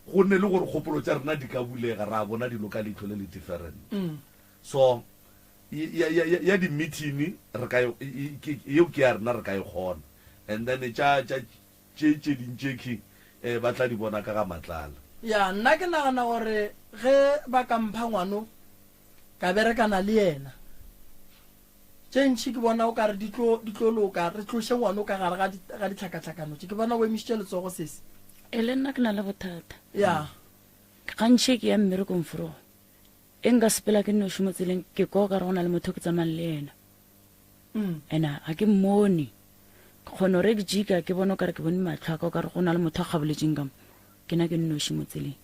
go ne le gore kgopolo tša rena di ka bulega, ra bona dilo ka leihlo le le different. So, ya, ya, ya, ya di-meeting re ka e, ke, yeo ke ya rena re ka e kgona. And then tša, tša, tše, tše ding tše khi, eh, ba tla di bona ka ga Matlala. Ya, nna ke nagana gore ge ba ka mpha ngwano, ka berekana le yena. Tše ntši ke bona o ka re di tlo, di tlo loka, re tloše ngwano ka gare ga, ga ditlhakatlhakano tše. Ke bona o emišitše letsogo, sesi. E le nna ke na le bothata. Ya. Gantši ke ya mmerekong fro. E nka sepela ke nnoši mo tseleng, ke kwa o ka re go na le motho ke tsamayang le yena. Ena ga ke mmone. Ke kgona gore ke jika ke bone o ka re ke bone matlho a ka o ka re go na le motho a kgaboletšeng ka mo. Ke na ke nnoši mo tseleng.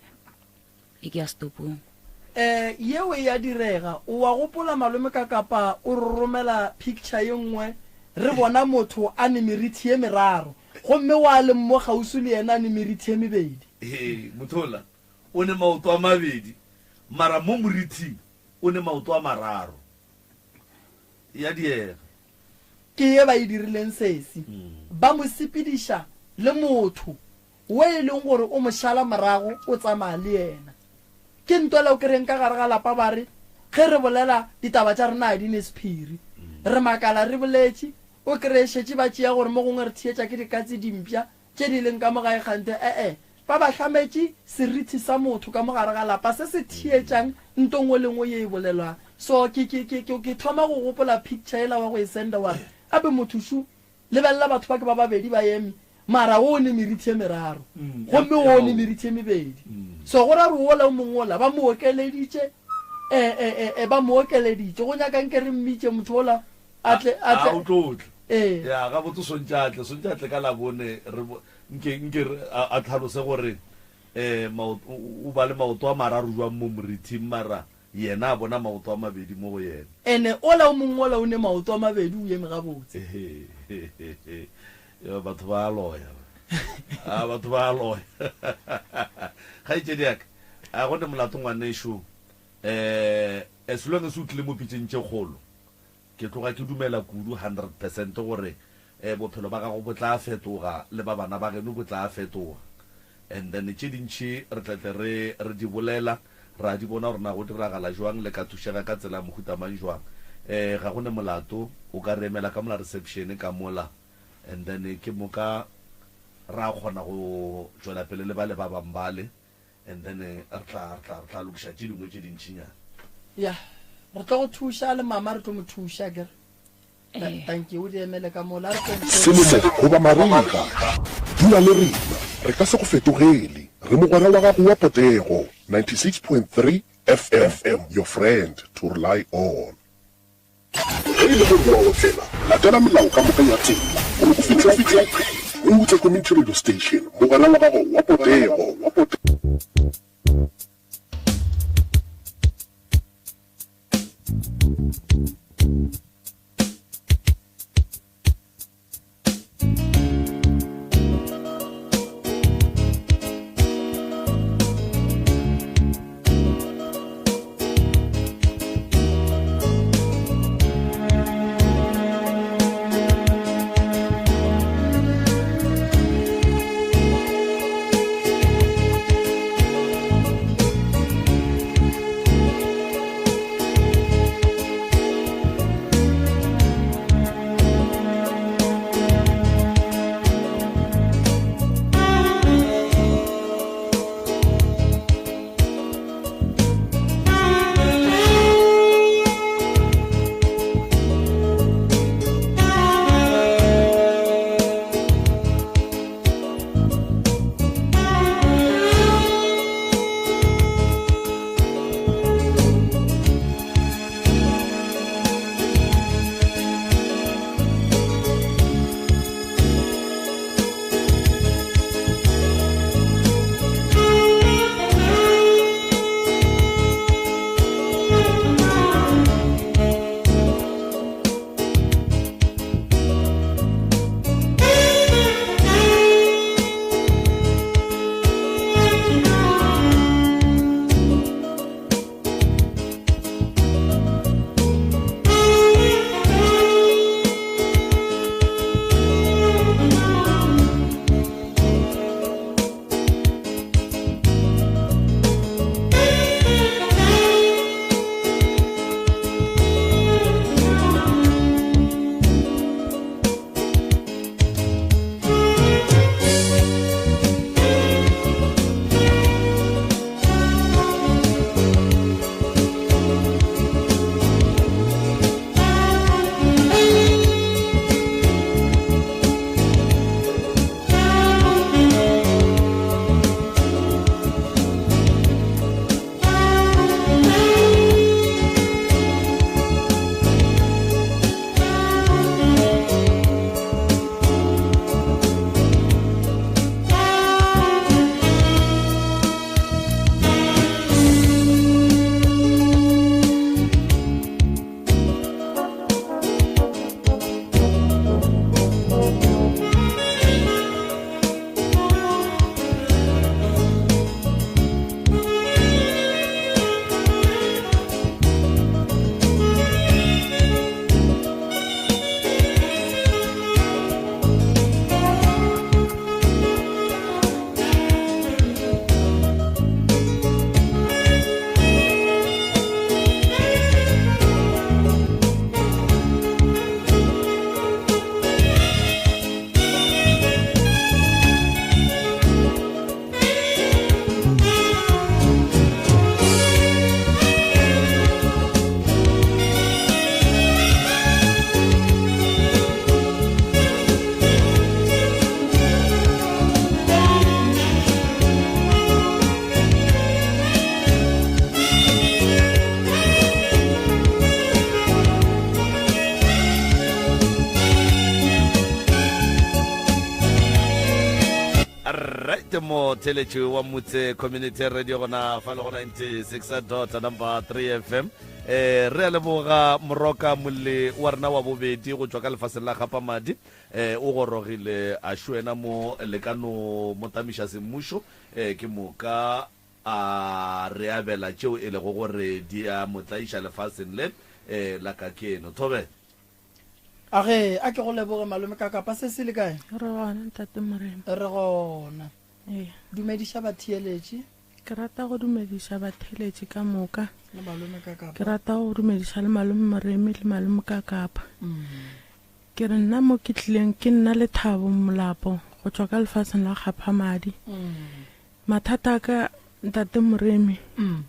E ke ya setopong. Eh, yeo e a direga. O a gopola malome ka kapa o re romela picture ye nngwe re bona motho a ne merithi ye meraro gomme wa leng mo kgauswi le yena a ne merithi ye mebedi. Hee, motho ola o ne maoto a mabedi mara mo morithing o ne maoto a mararo. E a diega. Ke ye ba e dirileng sesi. Ba mo sepediša le motho Wo e leng gore o mo šala morago o tsamaya le yena. Ke ntwela o kereng ka gare ga lapa ba re ge re bolela ditaba tša rena ga di ne sephiri. Re makala re boletše, o kreye šetše ba tšea gore mo gongwe re theetša ke dikatse dimpša tše di leng ka mo gae kganthe e-e ba ba hlametše serithi sa motho ka mo gare ga lapa se se theetšang nto nngwe le nngwe ye e bolelwang. So ke, ke, ke, ke, ke thoma go gopola picture yela wa go e senda wa re, Abe motho šo, Lebelela batho ba ke ba babedi ba eme, mara wo o ne merithi ye meraro, gomme wo o ne merithi ye mebedi. So go ra gore wola o mongwe wola ba mo okeleditše, e, e, e, e, ba mo okeleditše. Go nyaka nke re mmitše motho wola a tle, a tle. A o tlo tla. Ee. Ya, gabotse o swantše a tle, swantše a tle ka Labone, re bo, nke, nke re, a, a tlhalose gore, e, maoto, o, o ba le maoto a mararo jwang mo morithing, mara. Yena a bona maoto a mabedi mo go yena. Ene ola o mongwe ola o ne maoto a mabedi o eme gabotse. Yo, batho ba a loya. A batho ba a loya. Kgaetšedi ya ka, a go ne molato ngwanešu. Eh, as long as o tlile mo pitšeng tše kgolo, Ke tloga ke dumela kudu 100% gore bophelo ba gago bo tla fetoga le ba bana ba geno bo tla fetoga. And then tše dintši re tla tle re re di bolela, ra di bona gore na go diragala jwang, le ka thušega ka tsela ya mohuta mang jwang. Ga go ne molato, o ka re emela ka mola reception ka mola and then ke moka ra kgona go tšwela pele le bale ba bang bale. And then re tla, re tla, re tla lokiša tše dingwe tše dintšinyana. Ya, re tlo go thuša le mama re tlo mo thuša akere. Ee. Dankie, o di emele ka mola, a re tlo Selemo goba marega, dula le rena, re ka se go fetogele. Re mogwera wa gago wa potego, 96.3 FM, your friend to rely on. Ge e le gore o a otlela, latela melao ka moka ya tsela gore o fihle o phetše. Mutse Community Radio Station, mogwera wa gago wa potego. Right mo theletše wa Motse Community Radio gona fa le go 96 dot number 3 FM. Eh re a leboga moroka molle wa rena wa bobedi go tšwa ka lefaseng la Gapamadi. Eh o gorogile a šwena mo le ka no mo tamiša semmušo eh ke moka a re abela tšeo e lego gore di a mo tlaiša lefaseng le eh la kakeno. Thobela. A ge, a ke go leboge malome ka kapa se se le kae? Re gona ntate Morena. Re gona. Ee. Dumediša batheeletši. Ke rata go dumediša batheeletši ka moka. Le malome ka kapa. Ke rata go dumediša le malome Moremi le malome ka kapa. Ke re nna mo ke tlileng ke nna Lethabo Molapo go tšwa ka lefaseng la Kgaphamadi. Mathata a ka ntate Moremi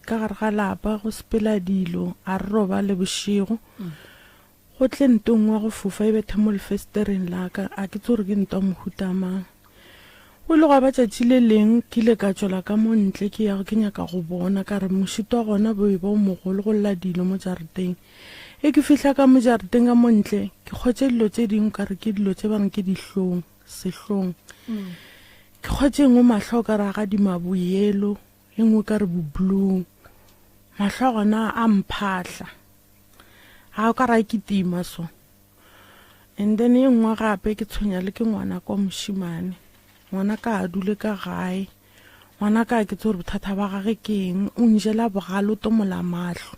ka gare ga lapa go sepela dilo a re robale bošego. Go tle nto nngwe ya go fofa e bethe mo lefesetereng la ka, a ke tsebe gore ke nto ya mohuta mang. Go ile gwa ba tšatši le leng ke ile ka tšwela ka mo ntle ke ya ke nyaka go bona, ka re mošito wa gona bo eba o mogolo go lla dilo mo jarateng. Ge ke fihla ka mo jarateng ka mo ntle, ke kgwetše dilo tše dingwe ka re ke dilo tše ba reng ke dihlong, sehlong. Ke kgwetše e nngwe mahlo o ka re a gadima boyelo, e nngwe o ka re boblue. Mahlo a gona a mphahla. Ga o ka ra kitima so. And then e nngwe gape ke tshwenya le ke ngwana kwa mošimane. Ngwana ka a dule ka gae. Ngwana ka ke tse gore bothata ba gage ke eng. O njela bogale o tomola mahlo.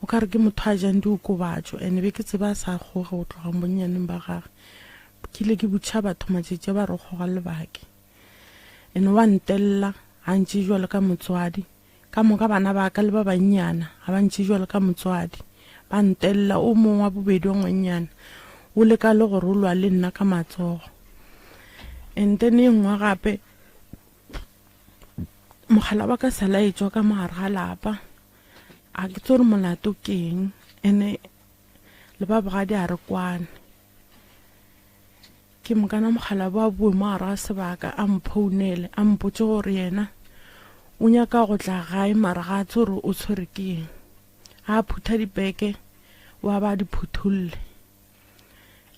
O ka re ke motho a jang diokobatšo and be ke tseba a sa kgoge go tloga bonnyaneng ba gage. Ke ile ke botšiša batho matšatši a ba re o kgoga lebake. And wa ntelela ga ntše jwalo ka motswadi. Ka moka bana ba ka le ba bannyana ga ba ntšee bjalo ka motswadi. Ba ntelela. O mongwe wa bobedi wa ngwannyana o leka le gore o lwa le nna ka matsogo. And then e nngwe gape, mogala wa ka sala e tšwa ka mogare ga lapa. A ke tsebe gore molato ke eng. Ene le ba bogadi a re kwane. Ke mokana mokgalabje a boe mo gare ga sebaka a mphounele a mpotše gore yena o nyaka go tla gae mara ga a tsebe gore o tshwere ke eng. Ga a phutha dipeke wa ba a di phutholle.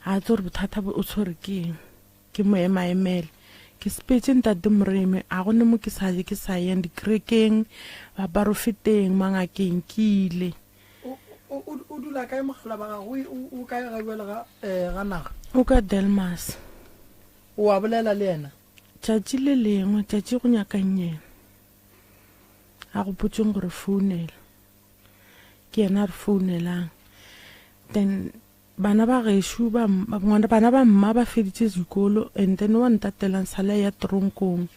Ga a tsebe gore bothata bo o tshwere ke eng. Ke mo emaemele. Ke sepetše ntate Moremi a go ne mo ke sa ke sa yeng dikerekeng, baporofeteng, mangakeng ke ile. O dula kae mogala ba gago? O kae ga bjale ga eh, ga naga? O ka Delmas. O a bolela le yena? Tšatši le lengwe, tšatši go nyakang yena. A gopotšeng gore founela. Ke yena a re founelang. Then bana ba gešo ba ngwana bana ba mma ba feditše dikolo and then wa ntatelang sala ya tronkong.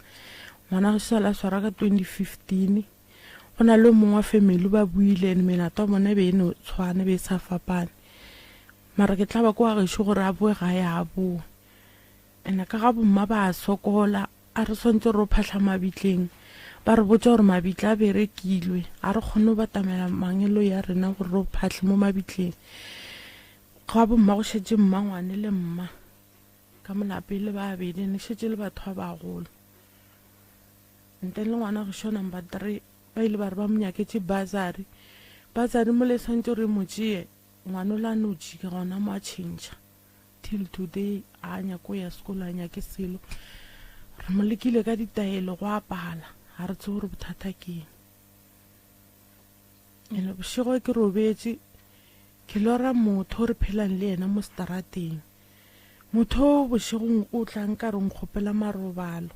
Ngwana gešo sala a swara ka 2015. Go na le o mongwe wa family ba buile and melato ya bona e be e no tshwana, e be e sa fapane. Mara ke tla ba kwa gešo gore a boe gae a boe. And ka ga bomma ba a sokola, a re swantse re o phahla mabitleng. Ba re botša gore mabitla a berekilwe, a re kgone go batamela mangeloi a rena gore re o phahle mo mabitleng. Ga bomma go šetše mmangwane le mma ka mo lapeng le babedi, and e šetše le batho ba bagolo. Ntle le ngwana gešo number 3 ba ile ba re ba mo nyaketše bursary. Bursary mola e swantše gore e mo tšee, ngwana ola a no jika gona mo a tšhentšha. Till today a nyake go ya sekolo, a nyake selo. Re mo lekile ka ditaelo go a pala, ga re tsebe gore bothata ke eng. Ene bošego ke robetše ke lora motho o re phelang le yena mo seterateng. Motho o bošegong o tla nkare o nkgopela marobalo.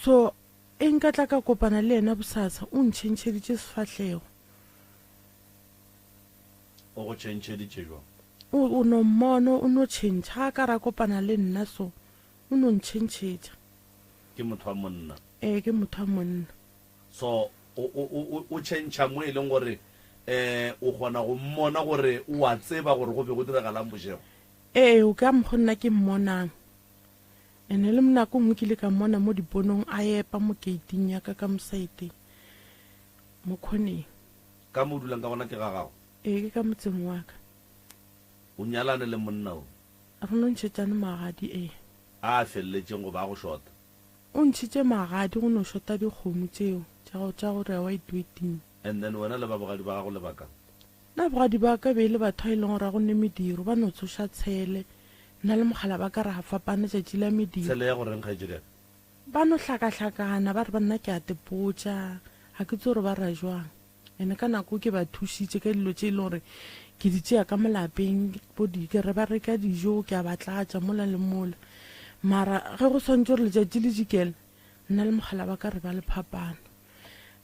So e nka tla ka kopana le yena bosasa, o ntšhentšheditše sefahlego. O go tšhentšheditše bjang? O, o no mmona, o no tšhentšha. Ga a ka ra kopana le nna so, o no ntšhentšhetša. Ke motho wa monna? Ee, ke motho wa monna. So o, o, o, o tšhentšha mo e leng gore um o kgona go mmona gore o a tseba gore go be go diragalang bošego? Ee, o ka mokgo nna ke mmonang. Ene le nako nngwe ke ile ka mmona mo diponong a epa mo keiting ya ka ka mo saeteng, mo khoneng. Ka mo o dulang ka gona ke ga gago? Ee, ke ka motseng wa ka. O nyalane le monna o? Re no ntšhetšane magadi, ee. A a feleletšeng goba a go šota? O ntšhitše magadi go no šota dikgomo tšeo tša go tša go rewa itweting. And then wena le ba bogadi ba gago le ba kang? Nna bogadi ba ka be e le batho ba e leng gore ga go ne mediro, ba no tsoša tshele. Nna le mogala ba ka ra fapana tšatši la mediro. Tshele ya go reng kgaetšedi ya ka? Ba no hlakahlakana ba re ba nna ke a tepotša, ga ke tsebe gore ba ra jwang. Ene ka nako ke ba thušitše ka dilo tše e leng gore ke di tšea ka mo lapeng, bo di ke re ba reka dijo ke a ba tlatša mola le mola. Mara ge go swantše gore letšatši le jikele, nna le mogala ba ka re ba le phapano.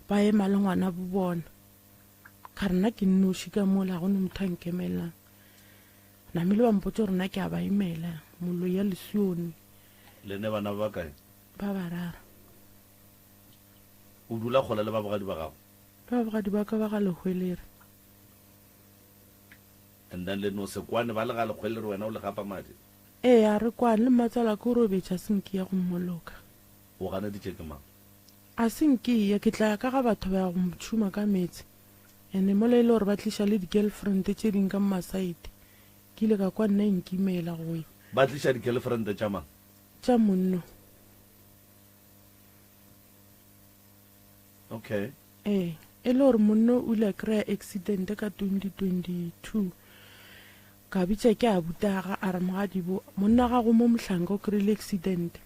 Ba ema le ngwana bo bona. Ka re nna ke nnoši ka mola, ga go ne motho a nkemelang. Namile ba mpotša gore nna ke a ba imela, moloi ya lesione. Le ne bana ba bakae? Ba bararo. O dula kgole le babogadi ba gago? Le babogadi ba ka ba ga Lehwelere. And then le no se kwane ba le ga Lehwelere wena o le gapa madi? Ee, a re kwane, le mmatswalake o robetše a se nke ya go mmoloka. O ganeditše ke mang? A se nke ya, ke tla ya ka ga batho ba ya go mtšhuma ka meetse. And mola e le gore ba tliša le di-girlfriend tše ding ka mo masaete. Ke ile ka kwa nna e nkimela go ya. Ba tliša di-girlfriend tša mang? Tša monno. Okay. Ee, e le gore monno o ile a kry-a accident ka 2022. Ka bitša ke abutaga a re mogadibo monna gago mo mohlanka o kry-ile accident.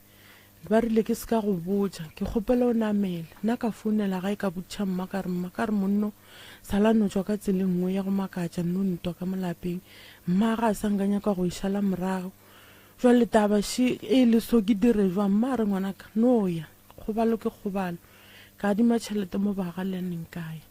Ba rile ke se ka go botša, ke kgopela o namele. Nna ka founela gae ka botšiša mma ka re mma ka re monno sala no tšwa ka tsela e nngwe ya go makatša nno ntwa ka mo lapeng. Mma ga a sa nka nyaka go e šala morago. Jwale taba še e le so ke dire jwang? Mma a re ngwanaka no ya, kgobalo ke kgobalo. Ka adima tšhelete mo baagelaneng ka ya.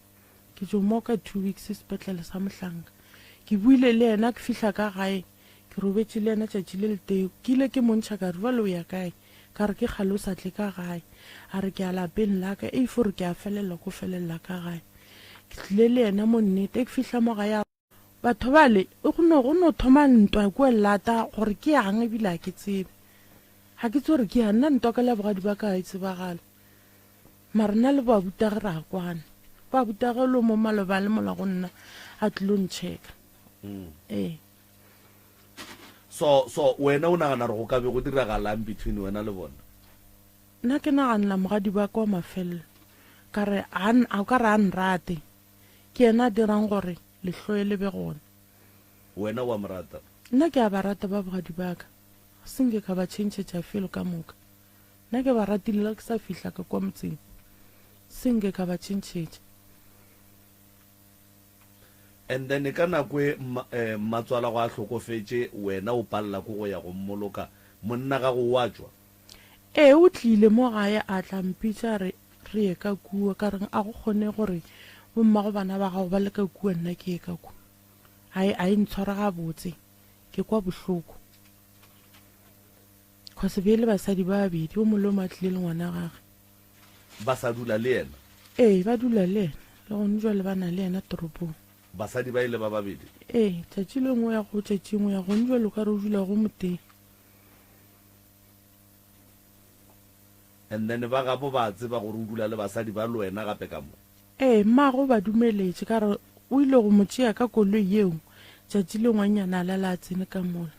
Ke tšo moka 2 weeks sepetlele sa mohlanka. Ke buile le yena ke fihla ka gae Ke robetše le yena tšatši le letee. Ke ile ke mo ntšha ka re, Bjale o ya kae? Ka re, Ke kgale o sa tle ka gae. A re, Ke ya lapeng la ka. Ei, fo re ke a felelela ko felelela ka gae. Ke tlile le yena mo nnete. Ke fihla mo gae a re, Batho bale, go no, go no thoma ntwa kua lata gore ke yang ebile ga ke tsebe. Ga ke tsebe gore ke yang. Nna ntwa ka la bogadi ba ka ga e tsebagale. Mara nna le boabutage re a kwana. Boabutage lo mo maloba le mola go nna a tlilo ntšheka. Ee. So, so wena o nagana gore go ka be go diragalang between wena le bona? Nna ke naganela mogadi wa ka wa mafelelo, ka re a, a o ka re a nrate. Ke yena a dirang gore lehloyo le be gona. Wena o a mo rata? Nna ke a ba rata ba bogadi ba ka, ga se nke ka ba tšhentšhetša felo ka moka. Nna ke ba ratile le ge ke sa fihla ka kwa motseng, se nke ka ba tšhentšhetša. And then ka nako e mmatswala go a hlokofetše wena o palela ko go ya go mmoloka, monna gago o a tšwa? Ee, o tlile mo gae a tla mpitša a re re ye ka kua. Ka re a go kgone gore bommago bana ba gago ba le ka kua nna ke ye ka kua. A e, a e ntshware gabotse, ke kwa bohloko. Cause be e le basadi ba babedi, o mongwe le o mongwe a tlile le ngwana gage. Ba sa dula le yena? Ee, ba dula le yena. Le gone jwale ba na le yena toropong. Basadi ba ile ba babedi? Ee, tšatši le nngwe o ya go tšatši nngwe ya. Gone jwale o ka re o dula go motee. And then ba gabo ba tseba gore o dula le basadi ba le wena gape ka mo? Ee, mmago o ba dumeletše. Ka re o ile go mo tšea ka koloi yeo tšatši le ngwannyana a lala a tsene ka mola.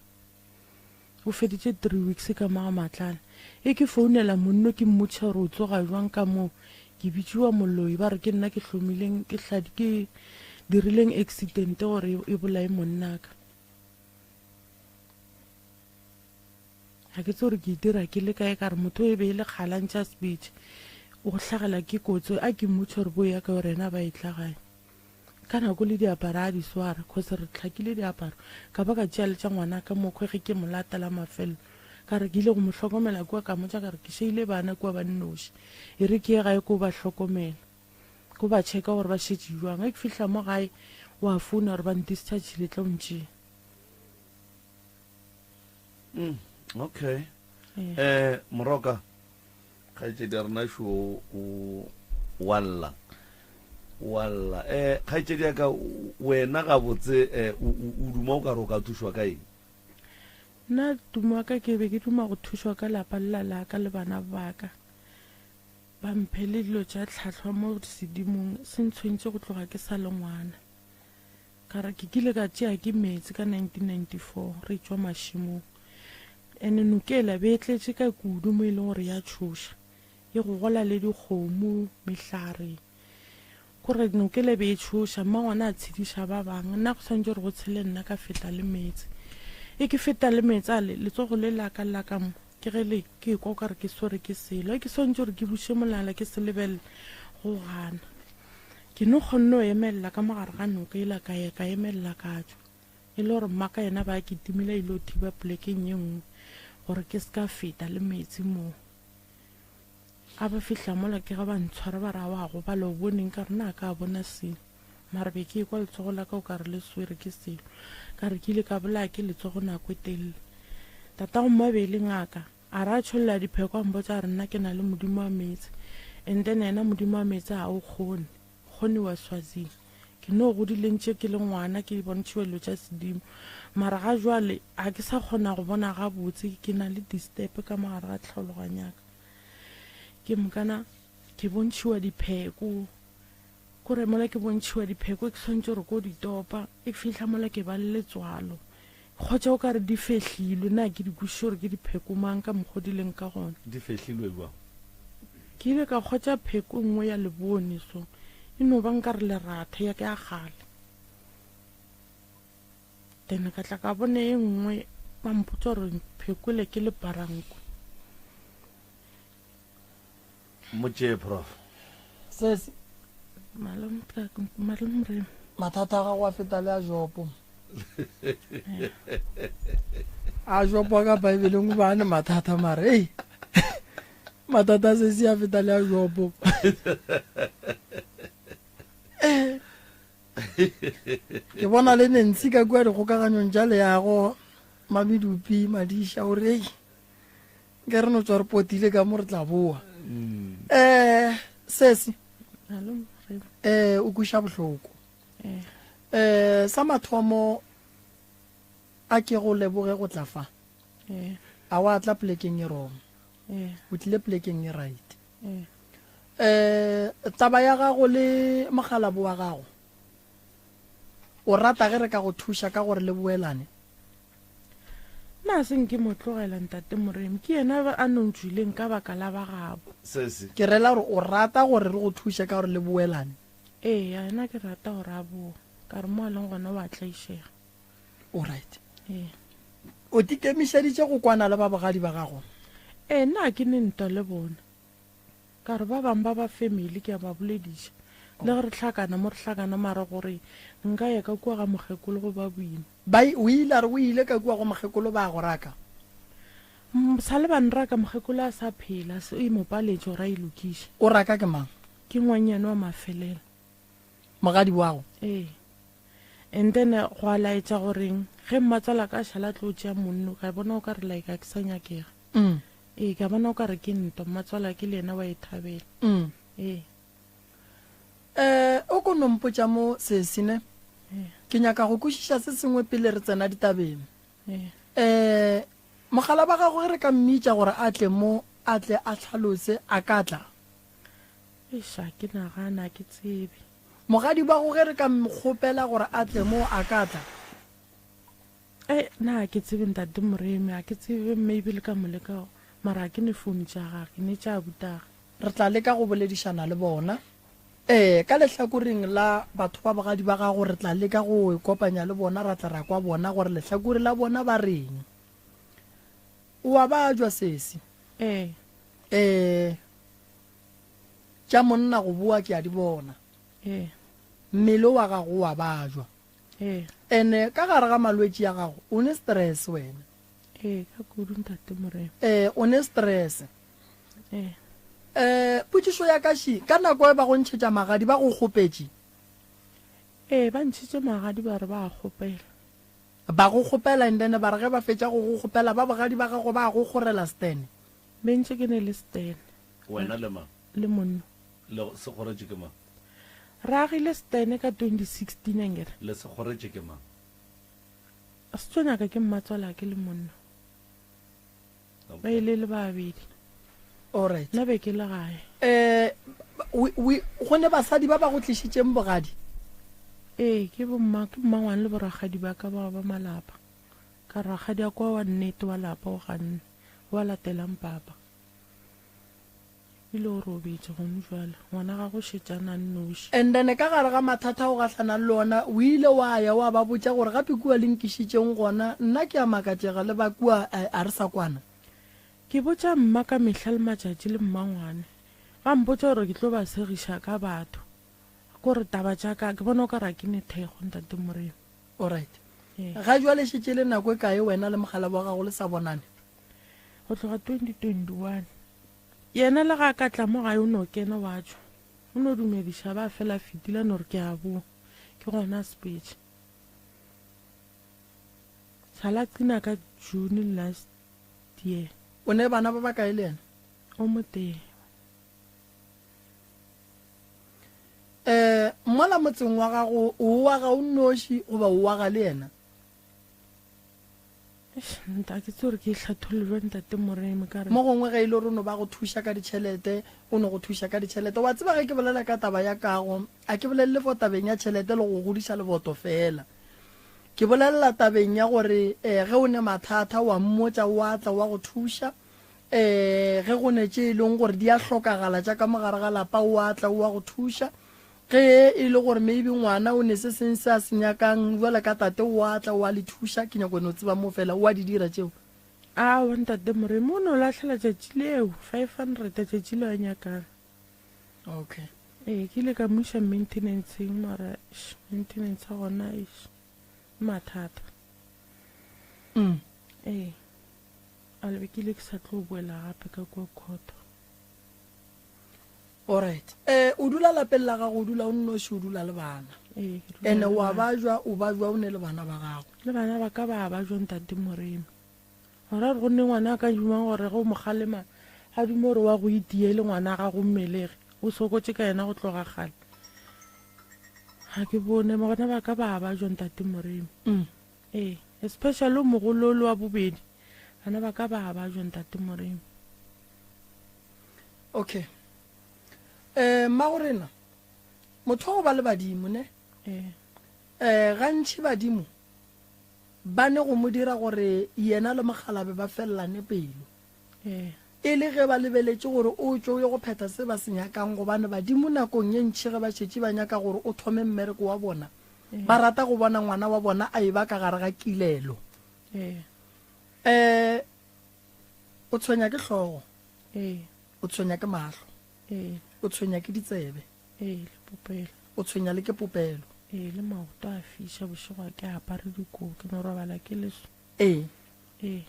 O feditše three weeks ka mo ga Matlala. E ke founela monno ke mmotšiša gore o tsoga jwang ka moo. Ke bitšiwa moloi ba re ke nna ke hlomileng ke hladi ke dirileng accident gore e bolaye monnaka. Ga ke tsebe gore ke e dira ke le kae ka re motho e be e le kgale a ntše a sebetše. O hlagela ke kotsi a ke mmotšiša gore bo ya kae gore yena ba etla gae. Ka nako le diaparo a di swara, cause re hlakile diaparo. Ka ba ka tšea le tša ngwanaka mokhwe ge ke mo lata la mafelelo. Ka re ke ile go mo hlokomela kua, ka mmotša ka re ke šeile bana kua ba nnoši. E re ke ye gae ko ba hlokomela, ko ba checka gore ba šetše bjang. Ge ke fihla mo gae, wa founa gore ba ndischargile tla o ntšee. Mm, okay. Eh, Moroka. Kgaetšedi ya rena šo o wa lla. Wa lla. Eh, kgaetšedi ya ka wena gabotse eh, o, o, o duma o ka re o ka thušwa ka eng? Nna tumo wa ka ke be ke duma go thušwa ka lapa lela la ka le bana ba ka. Ba mphe le dilo tša tlhahlwa mo sedimong se ntshwentše go tloga ke sa le ngwana. Ka re ke kile ka tšea ke meetse ka 1994 re tšwa mašemong. Ene noka ela be e tletše ka kudu mo e leng gore ya tšhoša. E gogola le dikgomo, mehlare. Kore noka ela be e tšhoša, mmangwana a tshediša ba bangwe. Nna go swanetše gore go tshele nna ka feta le meetse. E ke feta le meetse ale, letsogo le la ka la ka mo. Ke ge le ke ekwa o ka re ke swere ke selo. Ke swantše gore ke buše molala ke se lebelele go gana. Ke no kgonne go emelela ka mo gare ga noka yela ka ya ka emelela ka tšwa. E le gore mmaka yena ba kitimile a ile go thiba polekeng ye nngwe gore ke se ka feta le meetse moo. A ba fihla mola ke ge ba ntshwara ba re a wa gobala o boneng ka re na ka bona selo. Mara be ke ekwa letsogo la ka o ka re le swere ke selo. Ka re ke ile ka bolaya ke letsogo nako e telele. Tatago mma be e le ngaka. A re a tšholla dipheko a mpotša a re nna ke na le modimo wa meetse. And then yena modimo wa meetse ga o kgone. Kgone wa Swazing. Ke no godile ntše ke le ngwana ke bontšhiwa dilo tša sedimo. Mara ga jwale ga ke sa kgona go bona gabotse ke na le disturb ka mo gare ga tlhaologanyo ya ka. Ke mokana ke bontšhiwa dipheko. Kore mola ke bontšhiwa dipheko ke swanetše gore ko di topa, e fihla mola ke ba le letswalo. Kgotsa o ka re di fehlilwe, na ke di kwešiše gore ke dipheko mang ka mokgo di leng ka gona. Di fehlilwe bjang? Ke ile ka kgotsa pheko e nngwe ya lebone so, e no ba nka re leratha ya ka ya kgale. Then ka tla ka bona e nngwe ba mpotsa gore pheko ele ke leparankwe. Mo tšee, Prof. Sesi. Malome, malome Moremi. Mathata a gago a feta le a Jopo. A Jopo a ka Baebeleng o ba ne mathata mare ei. Mathata a sesi a feta le a Jopo. Ke bona le Nancy ka kua dikgokaganyong tša leago Mamedupi Madiša o re ei Nke re no tswa re potile ka mo re tla boa. Um sesi um o kweša bohloko. Um sa mathomo a ke go leboge go tla fa. A wa tla polekeng e wrong. O tlile polekeng e right. Um taba ya gago le mokgalabo wa gago o rata ge re ka go thuša ka gore le boelane? Nna se nke mo tlogela ntate Moremi, ke yena a no ntšwileng ka baka la ba gabo. Sesi. Ke rela gore o rata gore re go thuše ka gore le boelane? Eya, yena ke rata gore a boe, ka re mo a leng gona o a tlaišega. O right. Ee. O tikemišeditše go kwana le ba bogadi ba gago? Ee, nna ga ke ne ntwa le bona. Ka re ba bangwe ba ba family ke a ba bolediša, le ge re hlakana mo re hlakana mara gore nka ya ka kua ga mokgekolo go ba boima. Ba, o ile a re o ile ka kua go mokgekolo ba go raka. Sa le ba nraka mokgekolo a sa phela, se e mo paletše gore a e lokiše. O raka ke mang? Ke ngwannyane wa mafelelo. Mogadi wago? Ee. And then go a laetša goreng ge mmatswalaka a šala a tlo tšea monno ka bona o ka re like ga ke sa nyakega. Ee, ka bona o ka re ke ntwa, mmatswalake le yena wa e thabela. Ee. Eh, o ko no mpotša mo, sesi, ne? Ke nyaka go kwešiša se sengwe pele re tsena ditabeng. Eh, mogala ba gago ge re ka mmitša gore a tle mo, a tle a hlalose, a ka tla? Eish, ga ke nagane, ga ke tsebe. Mogadi ba go ge re ka mokgopela gore a tle mo, a ka tla? Ei, nna ga ke tsebe Ntate Moremi, ga ke tsebe maybe le ka mo leka, mara ga ke ne phone tša gage, ne tša abutagwe. Re tla leka go boledišana le bona. Ee, ka lehlakoreng la batho ba bogadi ba gago re tla leka go ikopanya le bona ra tla ra kwa bona gore lehlakore la bona ba reng. O a bajwa sesi? Ee. Ee. Tša monna go boa ke a di bona. Ee. Mmele wa gago o a bajwa. Ee. Ene ka gare ga malwetši a gago o ne stress wena. Ee, ka kudu Ntate Morena. Ee, o ne stress. Ee. Ee, potšišo ya ka še, ka nako e ba go ntšhetša magadi ba go kgopetše? Ee, ba ntšhitše magadi ba re ba a kgopela. Ba go kgopela and then ba re ge ba fetša go go kgopela ba bogadi ba gago ba go kgorela stene? Be ntše ke ne le stene. Wena le mang? Le monna. Le se kgoretše ke mang? Re agile stene ka 2016 ankere. Le se kgoretše ke mang? Se tlo nyaka ke mmatswalake le monna. Ba ile le babedi. Alright. Nna be ke le gae. Eh, we, go ne basadi ba ba go tlišitšeng bogadi? Ee, ke bomma, ke mmangwane le borakgadi ba ka ba ba malapa. Ka rakgadi a kwa wa nnete wa lapa o ganne, wa latelang papa. Ebile o robetše gone bjale. Ngwana gagwe o šetše a na nnoši. And then ka gare ga mathata a o gahlanang le ona, o ile wa ya wa ba botša gore gape kua le nkišitšeng gona, nna ke a makatšega le ba kua a re sa kwana. Ke botša mma ka mehla le matšatši le mmangwane. Ba mpotša gore ke tlo ba segiša ka batho. Kore taba tša ka, ke bona o ka re a ke ne thekgo, Ntate Moremi. Alright. Ee. Ga jwale šetše e le nako e kae wena le mokgalabje wa gago le sa bonane? Go tloga 2021. Yena le ga a ka tla mo gae o no kena wa tšwa. O no dumediša ba fela a fetile a no re ke a boa. Ke gona a sepetše. Sala a qina ka June last year. O ne bana ba bakae le yena? O motee. Um mola motseng wa gago o wa ga o nnoši goba o wa ga le yena? Eish, nta ke tsore ke e hlatholle bjang ntate Moremi ka re. Mo gongwe ge e le gore o no ba go thuša ka ditšhelete, o no go thuša ka ditšhelete. Wa tseba ge ke bolela ka taba ya kago, a ke bolelele fo tabeng ya tšhelete le go godiša leboto feela. Ke bolelela tabeng ya gore eh, ge o ne mathata wa mmotša o a tla wa go thuša. Eh, ge go ne tše e leng gore di a hlokagala tša ka mo gare ga lapa o a tla o a go thuša. Ge e le gore maybe ngwana o ne se seng se a se nyakang bjale ka tate o a tla o a le thuša, ke nyako no tseba mo fela o a di dira tšeo. Aowa ntate Moremi o no lahlela tšatši leo 500 tšatši leo a nyakang. Okay. Ee, ke ile ka mo iša maintenanceng mara eish, maintenance ya gona eish, ke mathata. Mm. Ee, a le be ke ile ke sa tlo boela gape ka kua court. Alright. Eh, o dula lapeng la gago, o dula o nnoši, o dula le bana. Ee, ke dula Ene le wa bana. bajwa, o bajwa o ne le bana ba gago. Le bana ba ka ba bajwa ntate Moremi. Gora gore go nne ngwana a ka dumang gore ge o mo kgalema a dume gore wa go itia e le ngwana gago mmelege o sokotše ka yena go tloga kgale. Ga ke bone bana ba ka ba bajwa ntate Moremi. Mm. Ee, especially o mogolo le wa bobedi bana ba ka ba bajwa ntate Moremi. Okay. Eh, mmagorena, motho wa go ba le badimo ne? Ee. Eh, gantši badimo ba ne go mo dira gore yena le mokgalabe ba felelane pelo. Ee. E le ge ba lebeletše gore o tšwe o ye go phetha se ba se nyakang gobane badimo nakong ye ntši ge ba šetše ba nyaka gore o thome mmereko wa bona, ba rata go bona ngwana wa bona a eba ka gare ga kilelo. Ee. Eh, o tshwenya ke hlogo. Ee. O tshwenya ke mahlo. Ee. O tshwenya ke ditsebe. Ee, le popelo. O tshwenya le ke popelo. Ee, le maoto a fiša bošego a ke apare dikobo, ke no robala ke le so. Ee. Ee.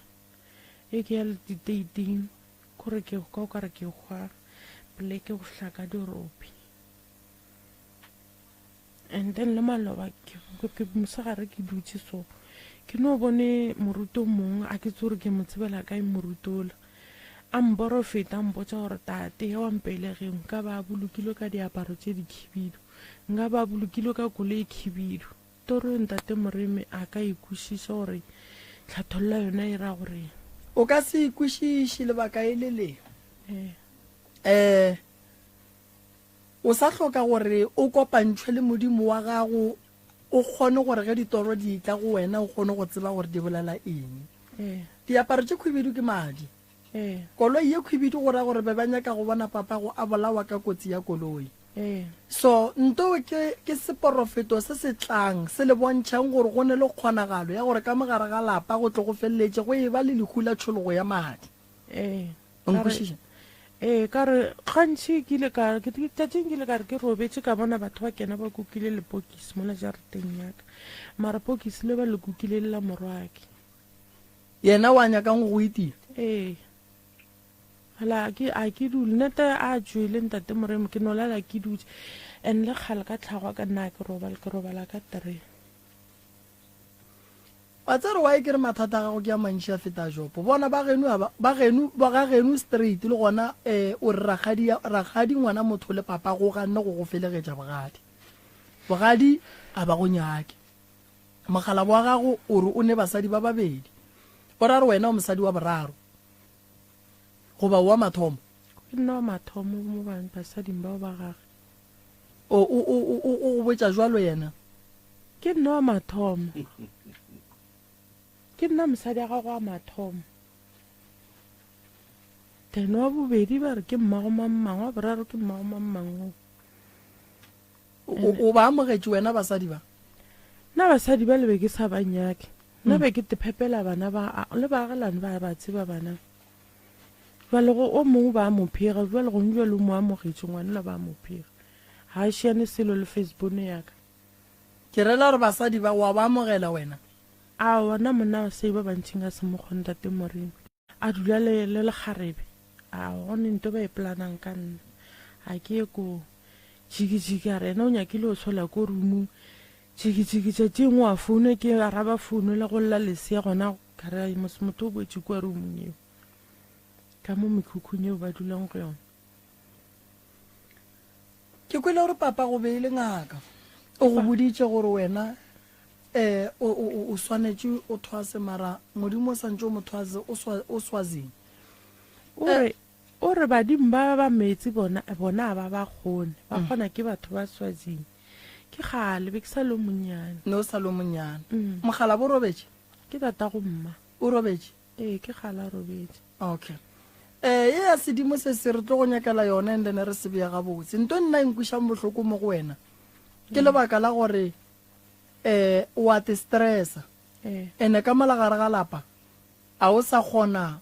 Ee, ke ya le diteiting, kore ke kwa o ka re ke hwa poleke go fihla ka dirope. And then le maloba ke, ke, mosegare ke dutše so, ke no bone moruti o mongwe, a ke tsebe gore ke mo tsebela kae moruti ola, a mporofeta a mpotša gore tate yo wa mpelegeng nka ba a bolokilwe ka diaparo tše dikhibidu, nka ba a bolokilwe ka koloi e khibidu. Toro eo ntate Moremi a ka e kwešiša gore tlhathollo ya yona e ra goreng. O ka se e kwešiše lebaka e le le. Ee. Eh. O sa hloka gore o kopantšhwe le Modimo wa gago, o kgone gore ge ditoro di etla go wena o kgone go tseba gore di bolela eng. Diaparo tše khwibidu ke madi. Koloi ye khwibidu go ra gore be ba nyaka go bona papago a bolawa ka kotsi ya koloi. So nto ke, ke seporofeto se se tlang se le bontšhang gore go ne le kgonagalo ya gore ka mo gare ga lapa go tle go feleletše go eba le lehu la tšhologo ya madi. O nkwešiša? Ee, ka re gantši ke ile ka ke tšatšing ke ile ka re ke robetše ka bona batho ba kena ba kukile lepokisi mola jarateng ya ka. Mara pokisi le ba le kukile le la morwake. Yena wa nyakang go go itia? Ee. Fela a ke a ke dule nete a tšwele ntate Moremi ke no lala ke dutše. And le kgale ka tlhago ka nna ke robala ke robala ka three. Wa tseba gore why ke re mathata a gago ke a mantši a feta a Jopo? Bona ba geno a ba, ba geno, ba ga geno straight le gona eh, o re rakgadi ya, rakgadi ngwana motho le papa go ganne go go felegetša bogadi. Bogadi a ba go nyake. Mokgalabo wa gago o re o ne basadi ba babedi. O ra re wena o mosadi wa boraro goba o wa mathomo? Ke nna wa mathomo mo basading bao ba gage. O, o, o, o, o, o go botša jwalo yena? Ke nna wa mathomo. Ke nna mosadi wa gago wa mathomo. Then wa bobedi ba re ke mmago mang-mang, wa boraro ke mmago mang-mang o. O, o ba amogetše wena basadi ba? Nna basadi ba le be ke sa ba nyake. Nna be ke te phepela bana ba, le baagelani ba ba tseba bana. Bjale go o mongwe ba mo phega, bjale gong bjale o mo amogetše ngwanela ba mo phega. Ga a šiane selo le firstborn ya ka. Ke rela gore basadi ba wa ba amogela wena? Aowa nna monna wa sei ba bantši nka se mo kgone ntate Moremi. A dula le le lekgarebe. Aowa go ne nto ba e planang ka nna. A ke ye koo. Jiki jiki a re yena o nyakile o sola ko roomong. Jiki jiki tšatši engwe wa founa ke araba founu le go lla lesea gona ka re mos motho o boetše kua roomong eo. Ka mo mekhukhung yeo ba dulang go yona. Ke kwele gore papa go be e le ngaka. O go boditše gore wena um o, o, o swanetše o thwase mara Modimo o santše o mo thwase o swa, o Swazing. O re, o re badimo ba ba meetse bona, bona a ba ba kgone. Ba kgona ke batho ba Swazing. Ke kgale, be ke sa le o monnyane. Ne o sa le o monnyane. Mokgalabo o robetše? Ke tatago mma. O robetše? Ee, ke kgale a robetše. Okay. Eh, ye ya sedimo se se re tlo go nyakela yona and then re se bea gabotse. Nto nna e nkwišang bohloko mo go wena ke lebaka la gore eh o a te stressa. Ee. Ene ka mola gare ga lapa a o sa kgona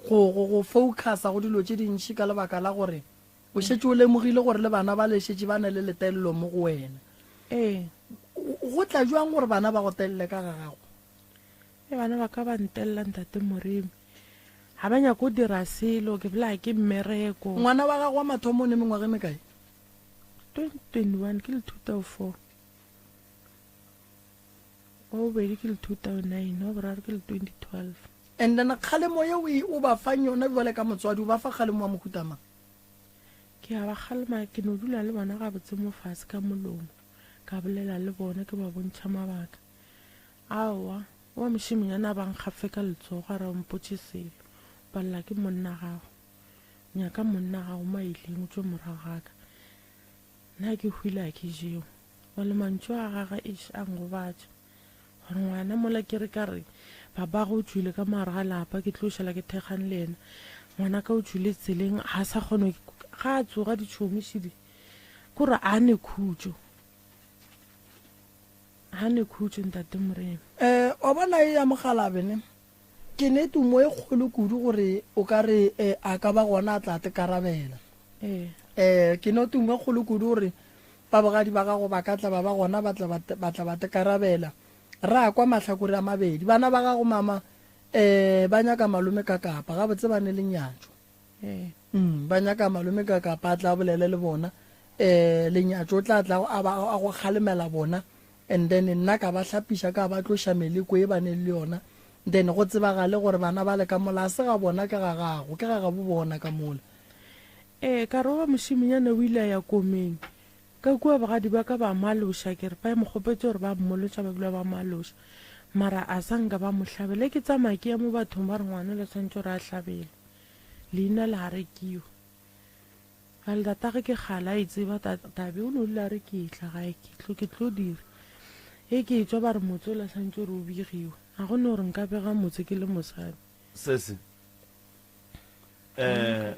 go go go focusa go dilo tše dintši ka lebaka la gore o šetše o lemogile gore le bana ba le šetše ba na le letelelo mo go wena. Ee. Go tla jwang gore bana ba go telele ka ga gago? Ge bana ba ka ba ntelela Ntate Moremi, ga ba nyake go dira selo, ke bolaya ke mmereko. Ngwana wa gago wa mathomo o ne mengwaga e mekae? 2021 ke le 2004. Wa bobedi ke le 2009, wa boraro ke le 2012. And then kgalemo ye o e o ba fang yona bjale ka motswadi, o ba fa kgalemo wa mohuta mang? Ke a ba kgalema, ke no dula le bona gabotse mo fase ka molomo, ka bolela le bona, ke ba bontšha mabaka. Aowa, wa mošemenyana a ba nkgafe ka letsogo a re o mpotše selo. O palela ke monna gago. Nyaka monna gago mo a ileng o tšwe morago ga ka. Nna ke hwile a ke jewe. Bjale mantšu a gagwe eish a ngobatša. Gore ngwana mola ke re ka re babagwe o tšwile ka mo gare ga lapa ke tlo šala ke thekgane le yena. Ngwana ka o tšwile tseleng ga a sa kgona ga a tsoga ditšhomi šidi kore a ne khutšo. Ga ne khutšo Ntate Morena. Eh, wa bona e ya mogalabe ne? Ke ne tumo e kgolo kudu gore o ka re eh, a ka ba gona a tla te karabela. Ee. Eh, ke ne tumo e kgolo kudu gore ba bogadi ba gago ba ka tla ba ba gona ba tla ba te, ba tla ba te karabela. Ra kwa mahlakore a mabedi. Bana ba gago mama eh ba nyaka malome ka kapa, gabotse ba ne lenyatšo. Ee. Mm, ba nyaka malome ka kapa a tla bolele le bona. Eh, lenyatšo o tla tla a ba a go kgalemela bona and then nna ka ba hlapiša ka ba tloša meleko e ba neng le yona then go tsebagale gore bana ba le ka mola a se ga bona ke ga gago ke ga gabo bona ka mola. Ee, ka re wa mošemenyana o ile a ya komeng ka kua bogadi ba ka ba mo aloša ke re ba mo kgopetše gore ba mmolotša ba bile ba mo aloša mara a sa nka ba mo hlabela ke tsamaya ke ya mo bathong ba re ngwana le tshwanetse gore a hlabele leina le a rekiwa Bjale tatagwe ke kgale a e tseba tabe o no dula a re ke etla gae ke tlo ke tlo dira e ke etšwa ba re motse ola santse gore o begiwe ga go ne gore nka bega motse ke le mosadi. Sese eh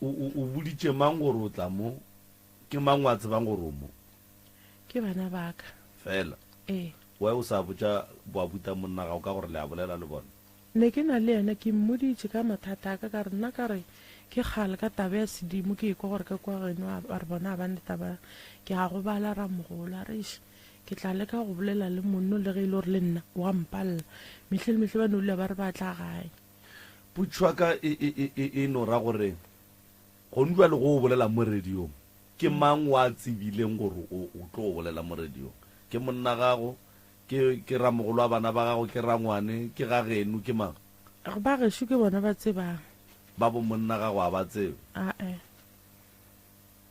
o o boditše mang gore o tla mo ke mang wa tsebang gore o mo? Ke bana ba ka. Fela. Ee. Why o sa botša boabuta monna gago ka gore le a bolela le bona? Ne ke na le yena, ke mmoditše ka mathata a ka, ka re, Nna ka re, ke kgale ka taba ya sedimo ke ekwa gore ka kua geno a, a re bona ga ba ne taba, ke a gobala ramogolo. A re, Eish, ke tla leka go bolela le monno le ge e le gore le nna o a mpalela. Mehle le mehle ba no dula ba re ba tla gae. Potšišo ya ka e, e, e, e, e no ra gore, gonu bjale go o bolela mo radiong, ke mang wa tsebileng gore o, o tlo bolela mo radiong? Ke monna gago? Ke, ke ramogolo wa bana ba gago, ke rangwane, ke ga geno, ke mang? Ba gešo ke bona ba tsebang. Ba bo monna gago a ba tsebe? Ae.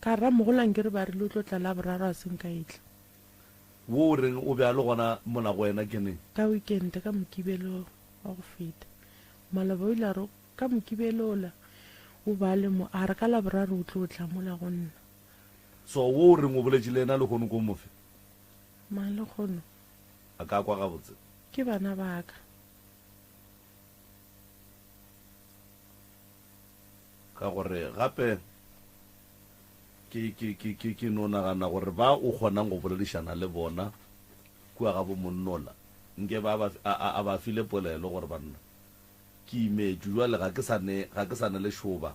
Ka ramogolo a nkere ba rile o tlo tla Laboraro a se nka etla. Wo o reng o be a le gona mola go wena ke neng? Ka weekend, ka Mokibelo wa go feta. Maloba o ile a re ka Mokibelo ola o be a le mo, a re ka Laboraro o tlo tla mola go nna. So wo o reng o boletše le yena lehono ko mofe? Mang lehono? A ka kwa gabotse. Ke bana ba ka. Ka gore gape ke, ke, ke, ke, ke no nagana gore ba o kgonang go boledišana le bona kua ga bomonnola, nke ba, ba, a, a, a ba file polelo gore banna. Ke imetšwe bjale, ga ke sa ne, ga ke sa ne lešoba.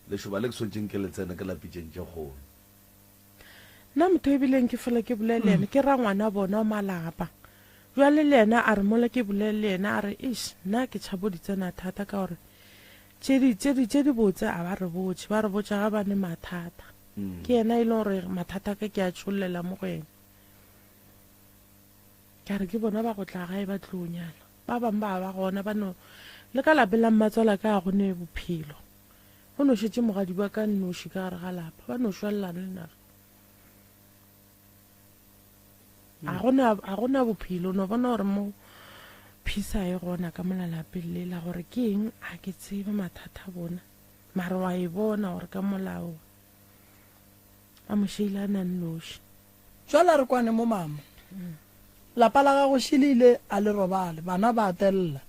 Lešoba le ke swanetšeng ke le tsene ke la pitšeng tše kgolo. Nna motho e bileng ke fela ke bolele le yena, ke rangwana bona wa malapa. Bjale le yena a re mola ke bolele le yena a re, Eish, nna ke tšhabo di tsena thata ka gore tše di, tše di, tše di botse a ba re botše, ba re botša ga ba ne mathata. Ke yena e leng gore mathata a ka ke a tšhollela mo go yena. Ka re ke bona ba go tla gae ba tlo nyala. Ba bangwe ba ba gona ba no, le ka lapeng la mmatswala ka ga go ne bophelo. Go no šetše mogadi wa ka nnoši ka gare ga lapa, ba no šwalelana le naga. A go na, a go na bophelo, no bona gore mo phisa e gona ka mola lapeng lela, gore ke eng, a ke tsebe mathata a bona. Mara wa e bona gore ka molao ba mo šeile a na nnoši. Jwale a re kwane mo mama. Lapa la gago šilile a le robale, bana ba telela.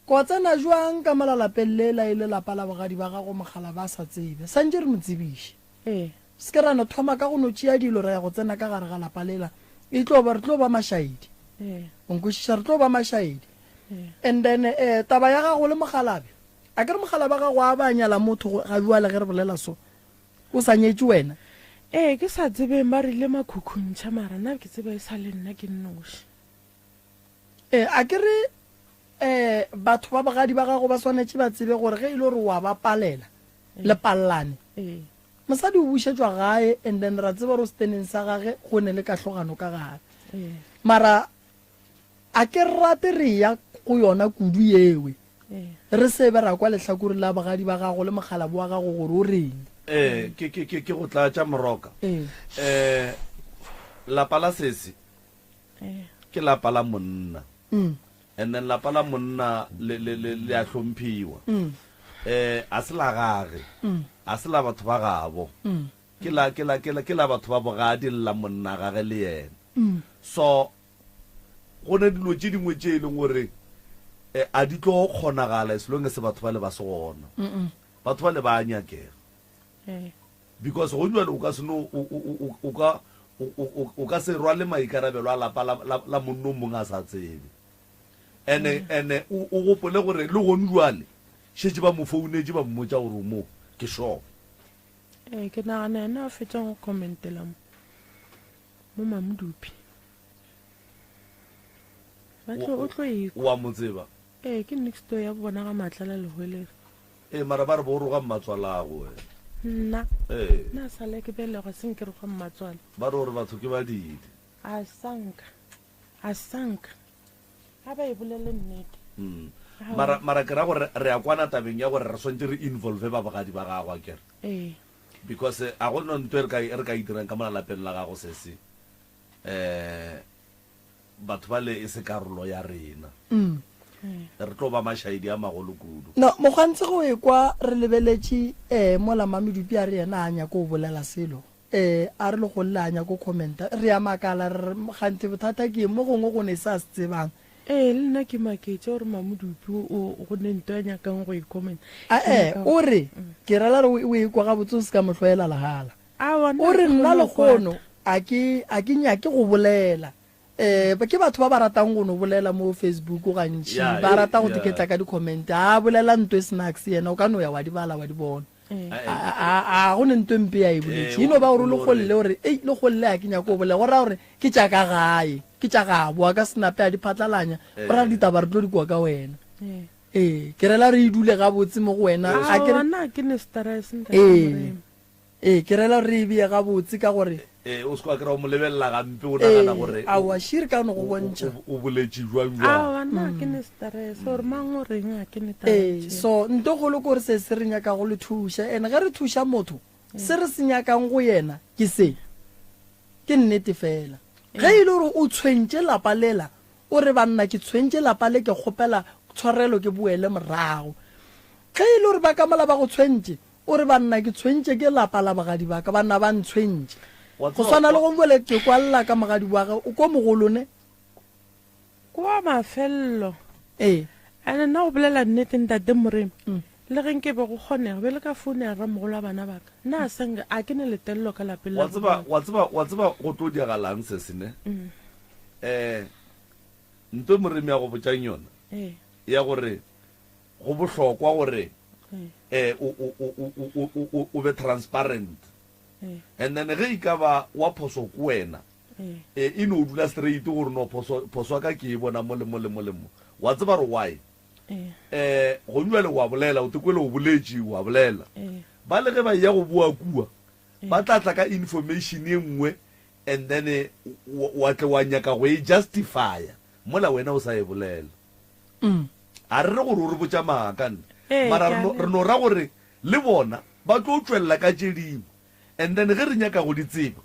Ko tsena jwang ka mola lapeng lela e le lapa la bogadi ba gago mogala ba sa tsebe? Santše re mo tsebiše. Se ke ra no thoma ka go no tšea dilo ra ya go tsena ka gare ga lapa lela. E tlo ba, re tlo ba mašaedi. O nkwešiša? Re tlo ba mašaedi. And then eh, taba ya gago le mogalabe. A ke re mogalabe wa gago a ba a nyala motho ga bjale ge re bolela so? O sa nyetše wena? Ee, ke sa tsebeng ba rile makhukhuntšha mara nna ke tseba e sa le nna ke nnoši. Ee, a ke re um batho ba bogadi ba gago ba swanetše ba tsebe gore ge e le gore wa ba palela, le pallane, mosadi o bušetšwa gae and then ra tseba gore seteneng sa gage go ne le kahlogano ka gare. Mara a ke rate re eya go yona kudu yewe, re se be ra kwa lehlakore la bogadi ba gago le mokgalabo wa gago gore o reng. Ee, ke, ke, ke, ke go tlatša moroka. Ee. Um lapa la sesi ke lapa la monna. And then lapa la monna le, le, le, le a hlomphiwa. Eh, a se la gage. A se la batho ba gabo. Ke la, ke la, ke la, ke la batho ba bogadi le la monna gage le yena. So, go ne dilo tše dingwe tše e leng gore eh, a di tlo kgonagala as long as batho ba le ba se gona. Batho ba le ba a nyakega. Because go jwale o ka se no, o, o, o, o ka, o, o, o ka se rwale maikarabelo a lapa la, la, la monno mongwe a sa tsebe. Ene, ene o, o gopole gore le gone jwale šetše ba mo founetše ba mmotša gore o mo, ke sure. Ee, ke nagana yena a fetša go commentela mo, mo Mamodupi. Ba tlo, o tlo e kwa. O a mo tseba? Ee, ke next door ya bona ga Matlala Lehwelere. Ee, mara ba re bo roga mmatswalago wena. Nna? Ee. Nna sa le ke belegwa se nke roga mmatswala. Ba re gore batho ke badiidi. A sanka. A sanka. A ba e bolele nnete. Mm. Mara, mara ke ra gore re a kwana tabeng ya gore re swantše re involve ba bogadi ba gago, akere? Ee. Because a go no nto e re ka, re ka e dirang ka mola lapeng la gago sesi. Eh, batho bale e se karolo ya rena. Re tlo ba mašaedi a magolo kudu. No, mokgwantse go ekwa re lebeletše eh mola Mamedupi a re yena a nyake go bolela selo, eh a re legolle a nyake go commenta, re a makala re re kganthe bothata ke eng, mo gongwe go ne se a se tsebang. Ee, le nna ke maketše gore Mamodupi o go ne nto a nyakang go e commenta. Ae, o re, ke rela re o ekwa gabotse o se ka mo hloela legala. Aowa, nna O re, ke Nna kgone go lehono kwata. a ke, a ke nyake go bolela. Eh, ke batho ba ba ratang go no bolela mo Facebook gantši, Ya, ba eh, rata go ya. teketla ka di-comment. A bolela nto e snacks yena, o ka no ya wa di bala wa di bona. Eh. A, a, a go ne nto e mpe ya e boletše. Eh, E no ba gore o o no legolle re- o re, ei, legolle a ke nyake go bolela. Go raya gore ke tša ka gae, ke tša gabo, a ka se nape a di phatlalanya. Go raya Eh. ditaba re tlo di kwa ka wena. Eh. Ee, ke rela re e dule gabotse mo go wena. A ke Aowa, re, nna ke ne stress, ntate Ee. Moremi. Ee, ke rela re e beye gabotse ka gore. Ee, o se ke wa kry-a o mo lebelela gampe o nagana Ee, gore aowa, she re ka no go bontšha. o boletše jwang jwang. Aowa, nna ga ke ne stress, gore mang o reng ga ke ne taba Ee, tšeo. so nto kgolo ke gore se se re nyakago go le thuša, and ge re thuša motho, se re se nyakang go yena ke se. Ke nnete fela. Ge e le gore o tshwentše lapa lela, o re banna ke tshwentše lapa le ke kgopela tshwarelo ke boele morago. Ge e le gore ba ka mola ba go tshwentše, O re, Banna, ke tshwentše ke lapa la bogadi ba ka. Banna ba ntshwentše. Wa Go tseba, swana le wa. go bjale ke kwa lla ka mogadi wa ge o ko mogolo ne? Kwa mafello. Ee. And nna go bolela nnete ntate Moremi, le ge nke be go kgonega, be le ka founela ramogolo wa bana ba ka, nna a sa nka, a ke ne letelelo ka lapeng la Wa tseba, bo wa tseba, wa tseba go tlo diragalang se se ne? Eh, nto Moremi a go botšang yona, Ee. ya gore. Go bohlokwa gore eh o o o o o o o be transparent. And then ge e ka ba wa phoso ke wena, eh e no dula straight gore no phoso phoso ya ka ke e bona mo le mo le mo le mo. Wa tseba gore why? Eh gong jwale wa bolela, o te kwele o boletše wa bolela. Ba le ge ba eya go boa kua, ba tla tla ka information e nngwe and then wa tle wa nyaka go e justifya mola wena o sa e bolela. A re re gore o re botša maaka nne, mara re no ra gore le bona ba tlo tšwelela ka tše dingwe and then ge re nyaka go di tseba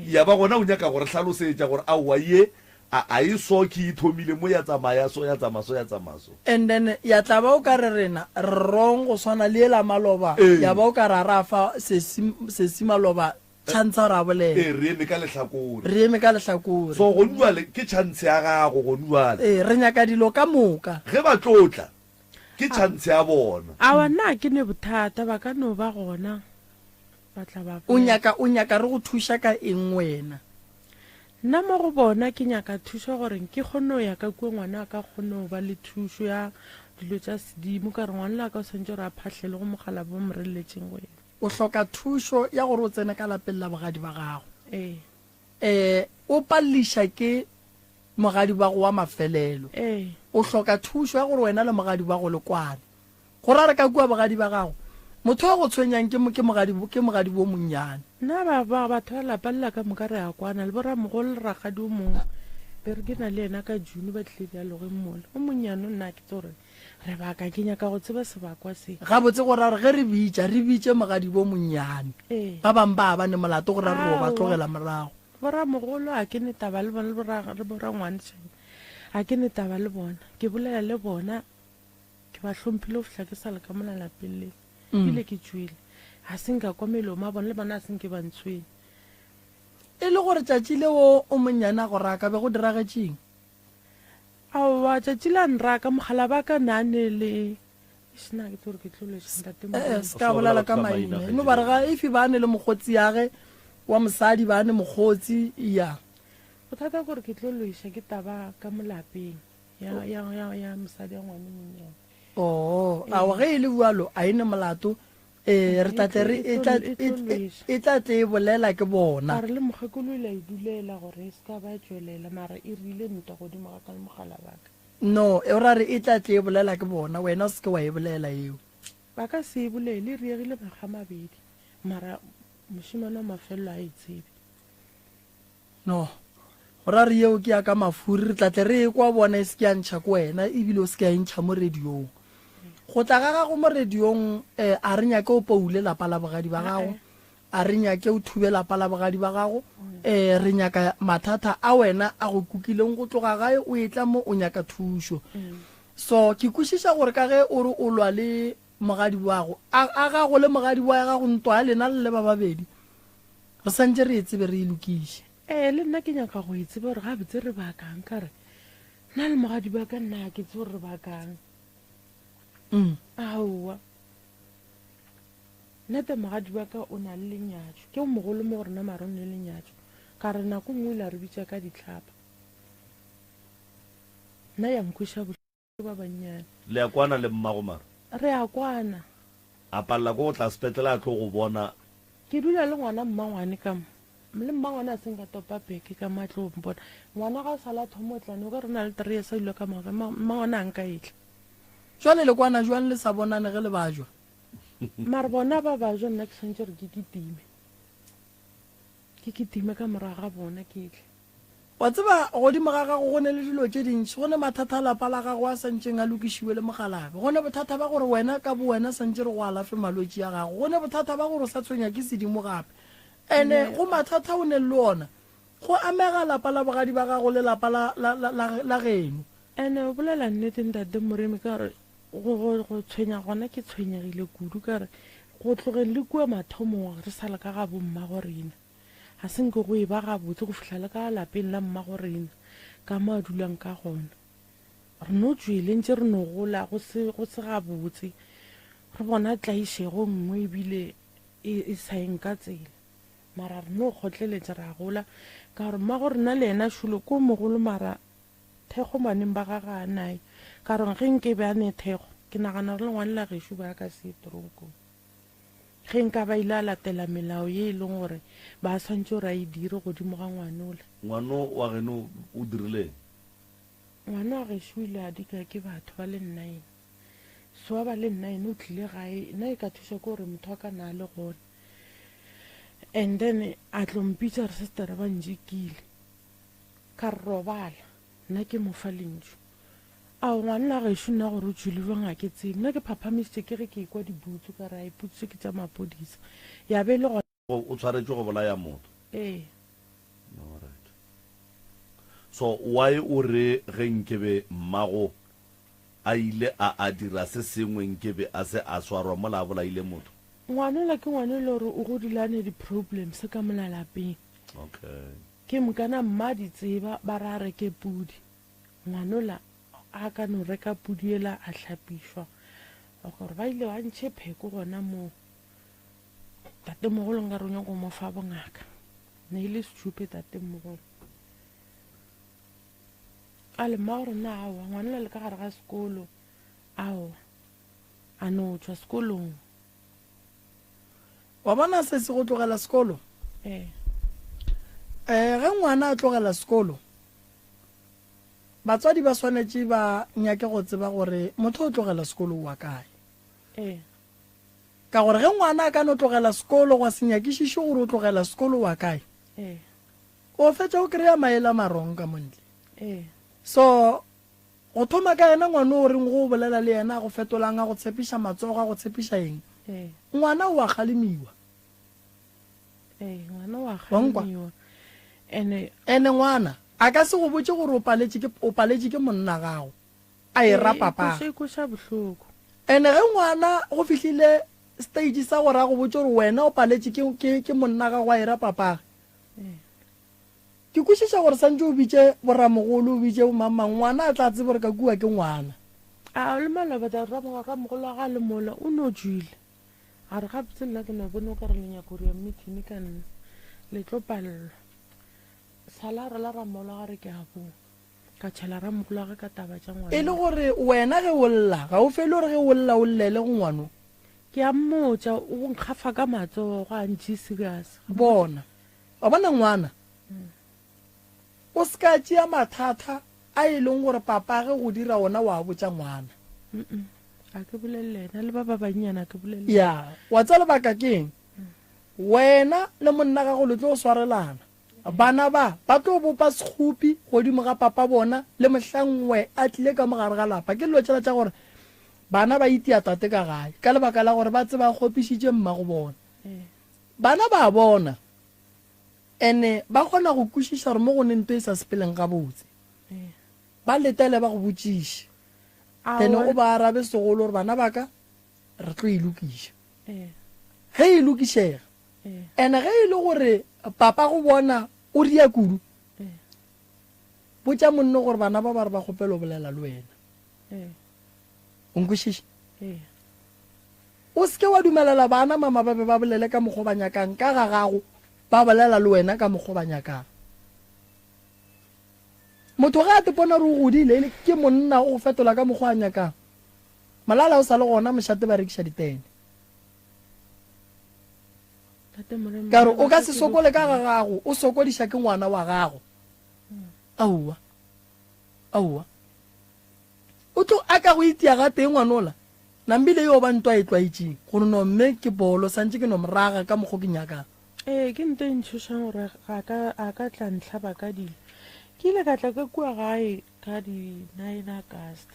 ya ba gona o nyaka go re hlalosetša gore aowa ye a a e so ke e thomile mo ya tsamaya so ya tsamaya so ya tsamaya so. And then ya tla ba o ka re rena re wrong go swana le yela maloba ya ba o ka re a ra fa sesi sesi maloba chance ya gore a bolele. Ee, re eme ka lehlakore. Re eme ka lehlakore. So gonu bjale ke chance ya gago gonu bjale. Ee, re nyaka dilo ka moka. Ge ba tlo tla, ke chance ya bona. Aowa, nna ga ke ne bothata, ba ka no ba gona ba tla ba O nyaka, o nyaka re go thuša ka eng wena? Nna mo go bona ke nyaka thušo gore ke kgone go ya ka kua ngwana wa ka a kgone go ba le thušo ya dilo tša sedimo ka re ngwana wa ka o swanetše gore a phahlele go mogala bo mo reletšeng go yena. O hloka thušo ya gore o tsene ka lapeng la bogadi ba gago. Ee. Ee, o palliša ke mogadi ba go wa mafelelo. Ee. O hloka thušo ya gore wena le mogadi ba go le kwane. Go ra re ka kua bogadi ba gago, motho yo a go tshwenyang ke, ke mogadi, ke mogadi wo monnyane. Nna ba, ba, batho ba lapa lela ka moka re a kwana, le boramogolo le rakgadi o mongwe, be re ke na le yena ka June, ba tlile dialogeng mola. O monnyane nna ga ke tsebe gore re baka, ke nyaka go tseba sebakwa se. Gabotse go ra gore ge re bitša, re bitše mogadi bo monnyane. Ee. Ba bangwe ba ba ne molato go ra re ro ba Aowa. tlogela morago. Boramogolo ga ke ne taba le bona, le bora, le borangwane ga ke ne taba le bona. Ke bolela le bona. Ke ba hlomphile go fihla ke sa le ka mola lapeng le. Ebile ke tšwele. Ga se nka kwa melomo ya bona, le bona ga se nke ba ntshwenya. E le gore tšatši leo o monnyane a go raka, be go diragetšeng? Aowa, tšatši la nraka, mogala ba ka ne a ne le. Eish, nna ga ke tsebe gore ke tlo lweša ntate Eh, Modimo. se ka bolela ka maina. No ba re ga if ba ne le mokgotsi yage wa mosadi, ba ne mokgotsi, ya. Bothata ke gore ke tlo lweša ke taba ka mo lapeng. Ya, ya, ya, ya mosadi ya ngwane monnyane. Oo, aowa, ge e le bjalo, a e ne molato. Ee, re tla tle re, e tla, e, e, e tla tle e bolela ke bona. A re le mokgekolo o ile a e dulela gore e se ka ba ya tšwelela, mara e rile ntwa godimo ga ka le mogala wa ka. No, o ra re e tla tle e bolela ke bona, wena o se ke wa e bolela yeo. Ba ka se e bolele, e riegile makga a mabedi, mara mošemane wa mafelelo a e tsebe. No. Go ra re yeo ke ya ka mafuri, re tla tle re ekwa bona e se ke ya ntšha ko wena ebile o se ke ya e ntšha mo radiong. Go tla ga gago mo radiong eh, a re nyake o poule lapa la bogadi ba gago, a re nyake o thube lapa la bogadi ba gago, eh, re nyaka mathata a wena a go kukileng go tloga gae o etla mo o nyaka thušo. So ke kwešiša gore ka ge o re o lwa le mogadi wago, a, a gago le mogadi wa gago ntwa ya lena le le ba babedi, Re santše re e tsebe re e lokiše. Ee, le nna ke nyaka go e tseba gore gabotse re bakang. Ka re, nna le mogadi ba ka nna ga ke tsebe gore re bakang. Mm. Aowa. Nnete mogadi wa ka o na le lenyatšo. Ke o mogolo mo go rena mara o ne le lenyatšo. Ka re nako nngwe o ile a re bitša ka ditlhapa. Nna ya nkweša bohloko. Ba bannyane. Le a kwana le mmago mara? Re a kwana. A palela ke go tla sepetlele a tlo go bona. Ke dula le ngwana mmangwane ka mo. Le mmangwane a se nka topa beke ka mo a tlo mpona. Ngwana ga a sala a thoma o tlane o ka re o na le 3 years a dula ka mo gae. Mmangwane a nka etla. Jwale le kwana jwang le sa bonane ge le bajwa? Mara bona ba bajwa nna ke swanetše gore ke kitime. Ke kitime ka morago ga bona ke tle. Wa tseba, godimo ga gago go ne le dilo tše dintši. Go ne mathata a lapa la gago a sa ntšeng a lokišiwe le mogalabe. Go ne bothata ba gore wena ka bowena sa ntše re go alafe malwetši a gago. Go ne bothata ba gore o sa tshwenya ke sedimo gape. Ene go mathata o neng le ona, go amega lapa la bogadi ba gago le lapa la, la, la, la, la geno. Ene o bolela nnete Ntate Moremi ka gore go, go, go tshwenya gona ke tshwenyegile kudu ka gore go tlogeng le kua mathomong re sa le ka ga bommago rena. Ga se nke go eba gabotse go fihla le ka lapeng la mmagorena, ka mo a dulang ka gona. Re no tšwele ntše re no gola go se, go se gabotse. Re bona tlaišego nngwe ebile e, e sa yeng ka tsela. Mara re no kgotleletša ra gola, ka gore mmagorena le yena šolo ke o mogolo mara thekgo baneng ba gagwe ga a nayo. Ka gore ge nke be a ne thekgo. Ke nagana gore le ngwane la gešo ba ka se ye toronkong. Ge nka ba ile a latela melao ye e leng gore ba swantše gore a e dire godimo ga ngwanola. Ngwano wa geno o dirile eng? Ngwana wa gešo o ile a dika ke batho ba le nnaene. So wa ba le nnaene o tlile gae, nna e ka thuša ke gore motho wa ka na a le gona. And then a tlo mpitša re sister ba njikile. Ka re robala, nna ke mo fa lentšu. Ao ngwanna gešo nna gore o tšwile bjang ga ke tsebe. Nna ke phaphamišitše ke ge ke ekwa dibutsu ka re ai putsu ke tša maphodisa. Ya be e le gona. O tshwaretšwe go bolaya motho? Ee. Alright. So why o re ge nkebe mmago a ile a a dira se sengwe nkebe a se a swarwa mola a bolaile motho? Ngwanola ke ngwana e le gore o godile a ne di problems ka mola lapeng. Okay. Ke mokana mma a di tseba ba re a reke pudi. Ngwanola a ka no reka pudi yela a hlapišwa gore ba ile ba ntšhe pheko gona moo. Tatemogolo nkare o nyaka go mo fa bongaka. Ne e le stupid tatemogolo. A le mma gore na aowa ngwanola le ka gare ga sekolo aowa a no tšwa sekolong. Wa bona sesi go tlogela sekolo? Ee. Eh ge ngwana a tlogela sekolo Batswadi ba swanetše ba nyake go tseba gore motho o tlogela sekolo o wa kae. Ee. Ka gore ge ngwana a ka no tlogela sekolo gwa se nyakišiše gore o tlogela sekolo wa kae, Ee. o fetša o kry-a maele a marong ka montle. Ee. So go thoma ka yena ngwana o reng go o bolela le yena a go fetolang a go tshepiša matsogo a go tshepiša eng, Ee. ngwana o a kgalemiwa. Ee, ngwana wa Wa nkwa? kgalemiwa. Ene Ene ngwana a ka se go botše gore o paletše ke o paletše ke monna gago a e ra ee, papa. e kweša bohloko. Ene ge ngwana go fihlile stage sa gore a go botše gore wena o paletše ke ke ke monna gago a e ra papage. Ee. Ke kwešiša gore santše o bitše boramogolo o bitše bomangmang ngwana a tla tseba gore ka kua ke ngwana. A le maloba ta ramogolo wa ga le mola o no tšwile. A re, Gabotse nna ke no bona o ka re le nyaka go dira meeting ka nna. Le tlo palelwa. Sala a rela ramogolo wa gare ke a boa. Ka tšhela ramogolo wa gage ka taba tša ngwana. E le gore wena ge o lla, ga o fele gore ge o lla o llele go ngwano? Ke a mmotša, o nkgafa ka matsogo, a ntšee serious. Bona. Wa bona ngwana? O se ka tšea mathata a e leng gore papage go dira ona wa a botša ngwana. A ke bolele le yena, le ba ba bannyane a ke bolele le Ya, wa tseba lebaka ke eng? Wena le monna gago le tlo swarelana. Bana ba ba tlo bopa sekgopi godimo ga papa bona le mohlang we a tlile ka mo gare ga lapa. Ke dilo tšela tša gore bana ba itia tate ka gae ka lebaka la gore ba tseba a kgopišitše mmago bona. Bana ba bona Ene ba kgona go kwešiša gore mo go ne nto e sa sepeleng gabotse. Ba letele ba go botšiše. Then o ba arabe segolo gore bana ba ka re tlo e lokiša. Ge e lokišega. Ene ge e le gore papa go bona o ria kudu, botša monno gore bana ba ba re ba kgopela go bolela le wena. O nkwešiša? O se ke wa dumelela bana mama ba be ba bolele ka mokgwa o ba nyakang ka ga gago, ba bolela le wena ka mokgwa o ba nyakang. Motho ge a tepona gore o godile e le ke monna o go fetola ka mokgwa a nyakang. Molala o sa le gona mošate ba rekiša ditene. Ka re o ka se sokole ka ga gago, o sokodiša ke ngwana wa gago. Aowa. Aowa. O tlo a ka go itia gatee ngwanola. Nambile yo ba ntwa e tlwaetšeng gore no mme ke bolo santše ke no moraga ka mokgo ke nyakang. Ee, ke nto e ntšhošang gore ga ka a ka tla ntlhaba ka dilo. Ke ile ka tla ka kua gae ka di nine August.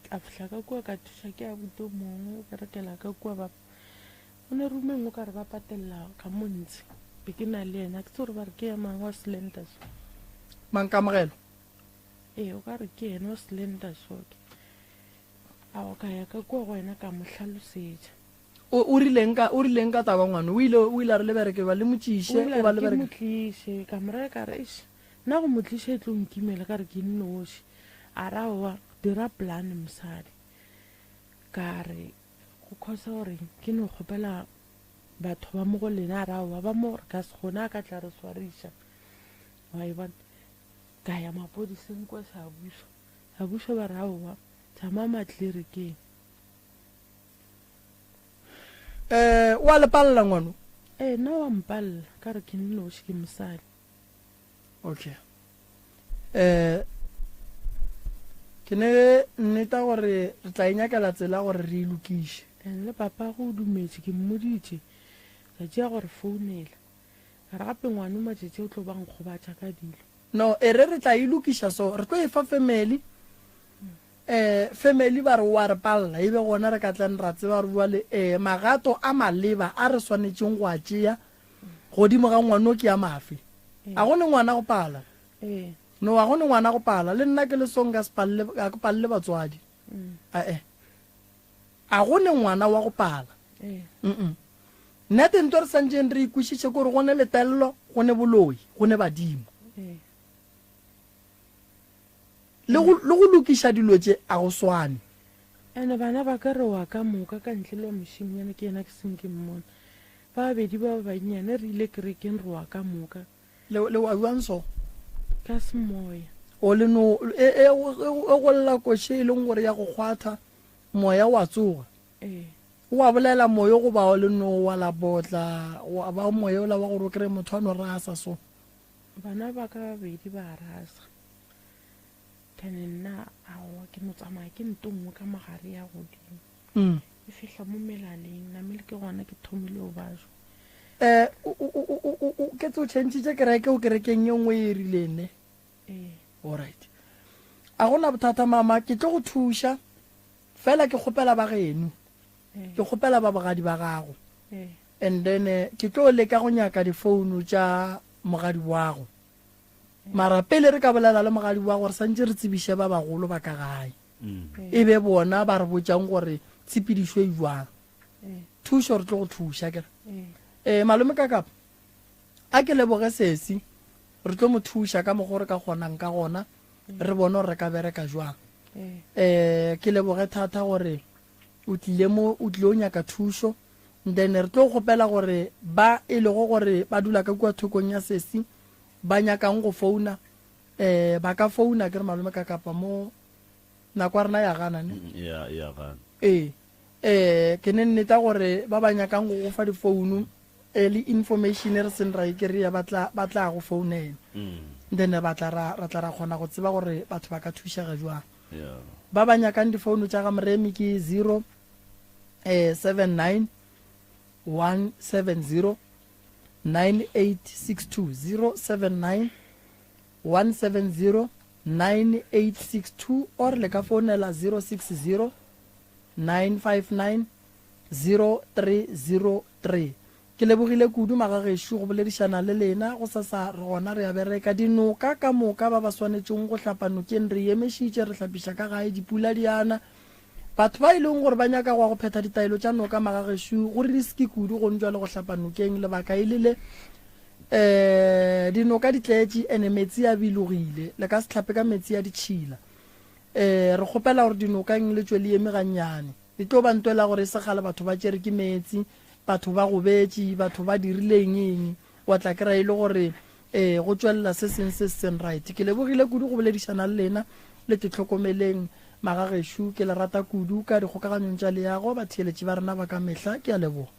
Ka fihla ka kua ka thuša ke abuti o mongwe o berekela ka kua ba o ne roomeng o ka re ba patella ka mo ntshe. Be ke na le yena ke tse gore ba re ke ya mang wa slender so. Mang Kamogelo? Ee, o ka re ke yena wa slender so ke. Ao ka ya ka kua go yena ka mo hlalosetša. O, o rileng ka, o rileng ka taba ngwano? O ile, o ile a re le bereke ba le mo tšiše, O ile o a ba re le ke bereke. mo tliše, ka mo raya ka re, Eish, nna go mo tliša e tlo nkimela, ka re ke nnoši. A re, Aowa, dira plan mosadi. Ka re, Go khosa gore ke no kgopela batho ba mo go lena. A re, Aowa, ba mo re ka se kgone, a ka tla re swariša. Wa e bona? Ka ya mapodiseng kua Seabušo. Seabušo ba re, Aowa. Tšama matlirikeng. Eh, o a le palela ngwano? Ee, nna wa mpalela, ka re ke nnoši, ke mosadi. Okay. Eh, ke ne nneta gore re tla e nyakela tsela gore re e lokiše. And le papa go o dumetše, ke mmoditše tšatši ya gore founela. Ka re gape ngwano matšatši o tlo ba nkgobatša ka dilo. No, e re re tla e lokiša so, re tlo e fa family. Eh, family ba re o a re palela, e be gona re ka tlang ra tseba gore bjale eh, magato a maleba a re swanetšeng go a tšea godimo ga ngwano ke a mafe. A go ne ngwana go pala? No, a go ne ngwana go pala. Le nna ke le so nka se palele, ga ke palele batswadi. Ae. A go ne ngwana wa go pala. Mm. Nnete nto re santšeng re ikwešiše ke gore go ne letello, go ne boloi, go ne badimo. Le go, le go lokiša dilo tše a go swane. Ene bana ba ka re wa ka moka ka ntle le wa mošemnyana ke yena ke seng ke mmona. Ba babedi ba ba bannyane re ile kerekeng re wa ka moka. Le, le wa bjang so? Ka semoya. O le no, e, e, e, e go lla koše e leng gore ya go kgwatha, moya wa tsoga. Ee. O a bolela moyo goba o le no wa la botla, wa ba moya ola wa gore o kry-e motho a no rasa so. Bana ba ka babedi ba rasa. Then nna aowa ke no tsamaya ke nto nngwe ka mogare ya godimo. Mm. E fihla mo melaleng, namele ke gona ke thomile o bajwa. Eh, o, o, o, o, o, o, ke tse o tšhentšhitše kereke o kerekeng ye nngwe e rileng ne? Ee. Alright. A gona bothata mama, ke tlo go thuša. Fela ke kgopela ba geno. Ee. Ke kgopela ba bogadi ba gago. Ee. And then eh, ke tlo leka go nyaka difounu tša mogadi wago. Mara pele re ka bolela le mogadi wa gore santše re tsebiše ba bagolo ba ka gae. E be bona ba re botšang gore tshepedišo e jwang. Thušo re tlo go thuša kere. Eh malome ka kapa a ke leboge sesi re tlo mo thuša ka mokgwa o re ka kgonang ka gona re bone gore re ka bereka jwang. Eh ke leboge thata gore o tlile mo o tlile o nyaka thušo then re tlo kgopela gore ba e lego gore ba dula ka kua thokong ya sesi ba nyakang go founa um ba ka founa ke re malome ka kapa mo nako ya rena ya gana ne ya ya gana ee um ke ne nneta gore ba ba nyakang go go fa difounu eh, le information re seng ra e kry-a ba tla ba tla go founela mm. then ba tla ra ra tla ra kgona go tseba gore batho ba ka thušega jwang yeah ba ba nyakang difounu tša ga moremi ke 0 eh 79 170 9862 079 170 9862 or le ka founela 060 959 0303. Ke lebogile kudu magagešo go boledišana le lena. Gosasa re gona re a bereka. Dinoka ka moka ba ba swanetšeng go hlapa nokeng re emešitše, re hlapiša ka gae, dipula di a na. Batho ba e leng gore ba nyaka go ya go phetha ditaelo tša noka magagešo go risky kudu go ntšwa le go hlapa nokeng lebaka e le le um dinoka di tletše ene metsi a bilogile le ka se hlape ka metsi a ditšhila. Um re kgopela gore dinokang le tšwe le eme gannyane. E tlo ba ntwela gore e se kgale batho ba tšere ke meetse, batho ba gobetše, batho ba dirile eng eng, wa tla kry-a e le gore um go tšwelela se seng se se seng right. Ke lebogile kudu go boledišana le lena, le tetlhokomeleng magagešo, ke le rata kudu ka dikgokaganyong tša leago, batheeletši ba rena ba ka mehla, ke a leboga.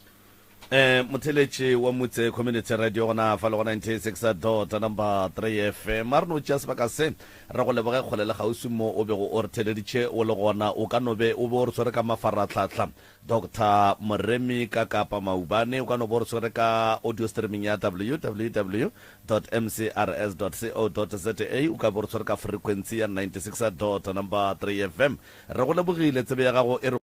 Eh, motheletši wa Motse Community Radio gona fa le go 96 dot number 3 FM. A re no tšea sebaka se re go leboge kgole le kgauswi mo o bego o re theleditše o le gona. O ka no be o be o re swere ka mafarahlahla Doctor Moremi ka Kapa Maubane, o ka no be o re swere ka audio streaming ya www dot mcrs dot co dot za, o ka be o re swere ka frequency ya 96 dot number 3 FM. Re go lebogile, tsebe ya gago e re.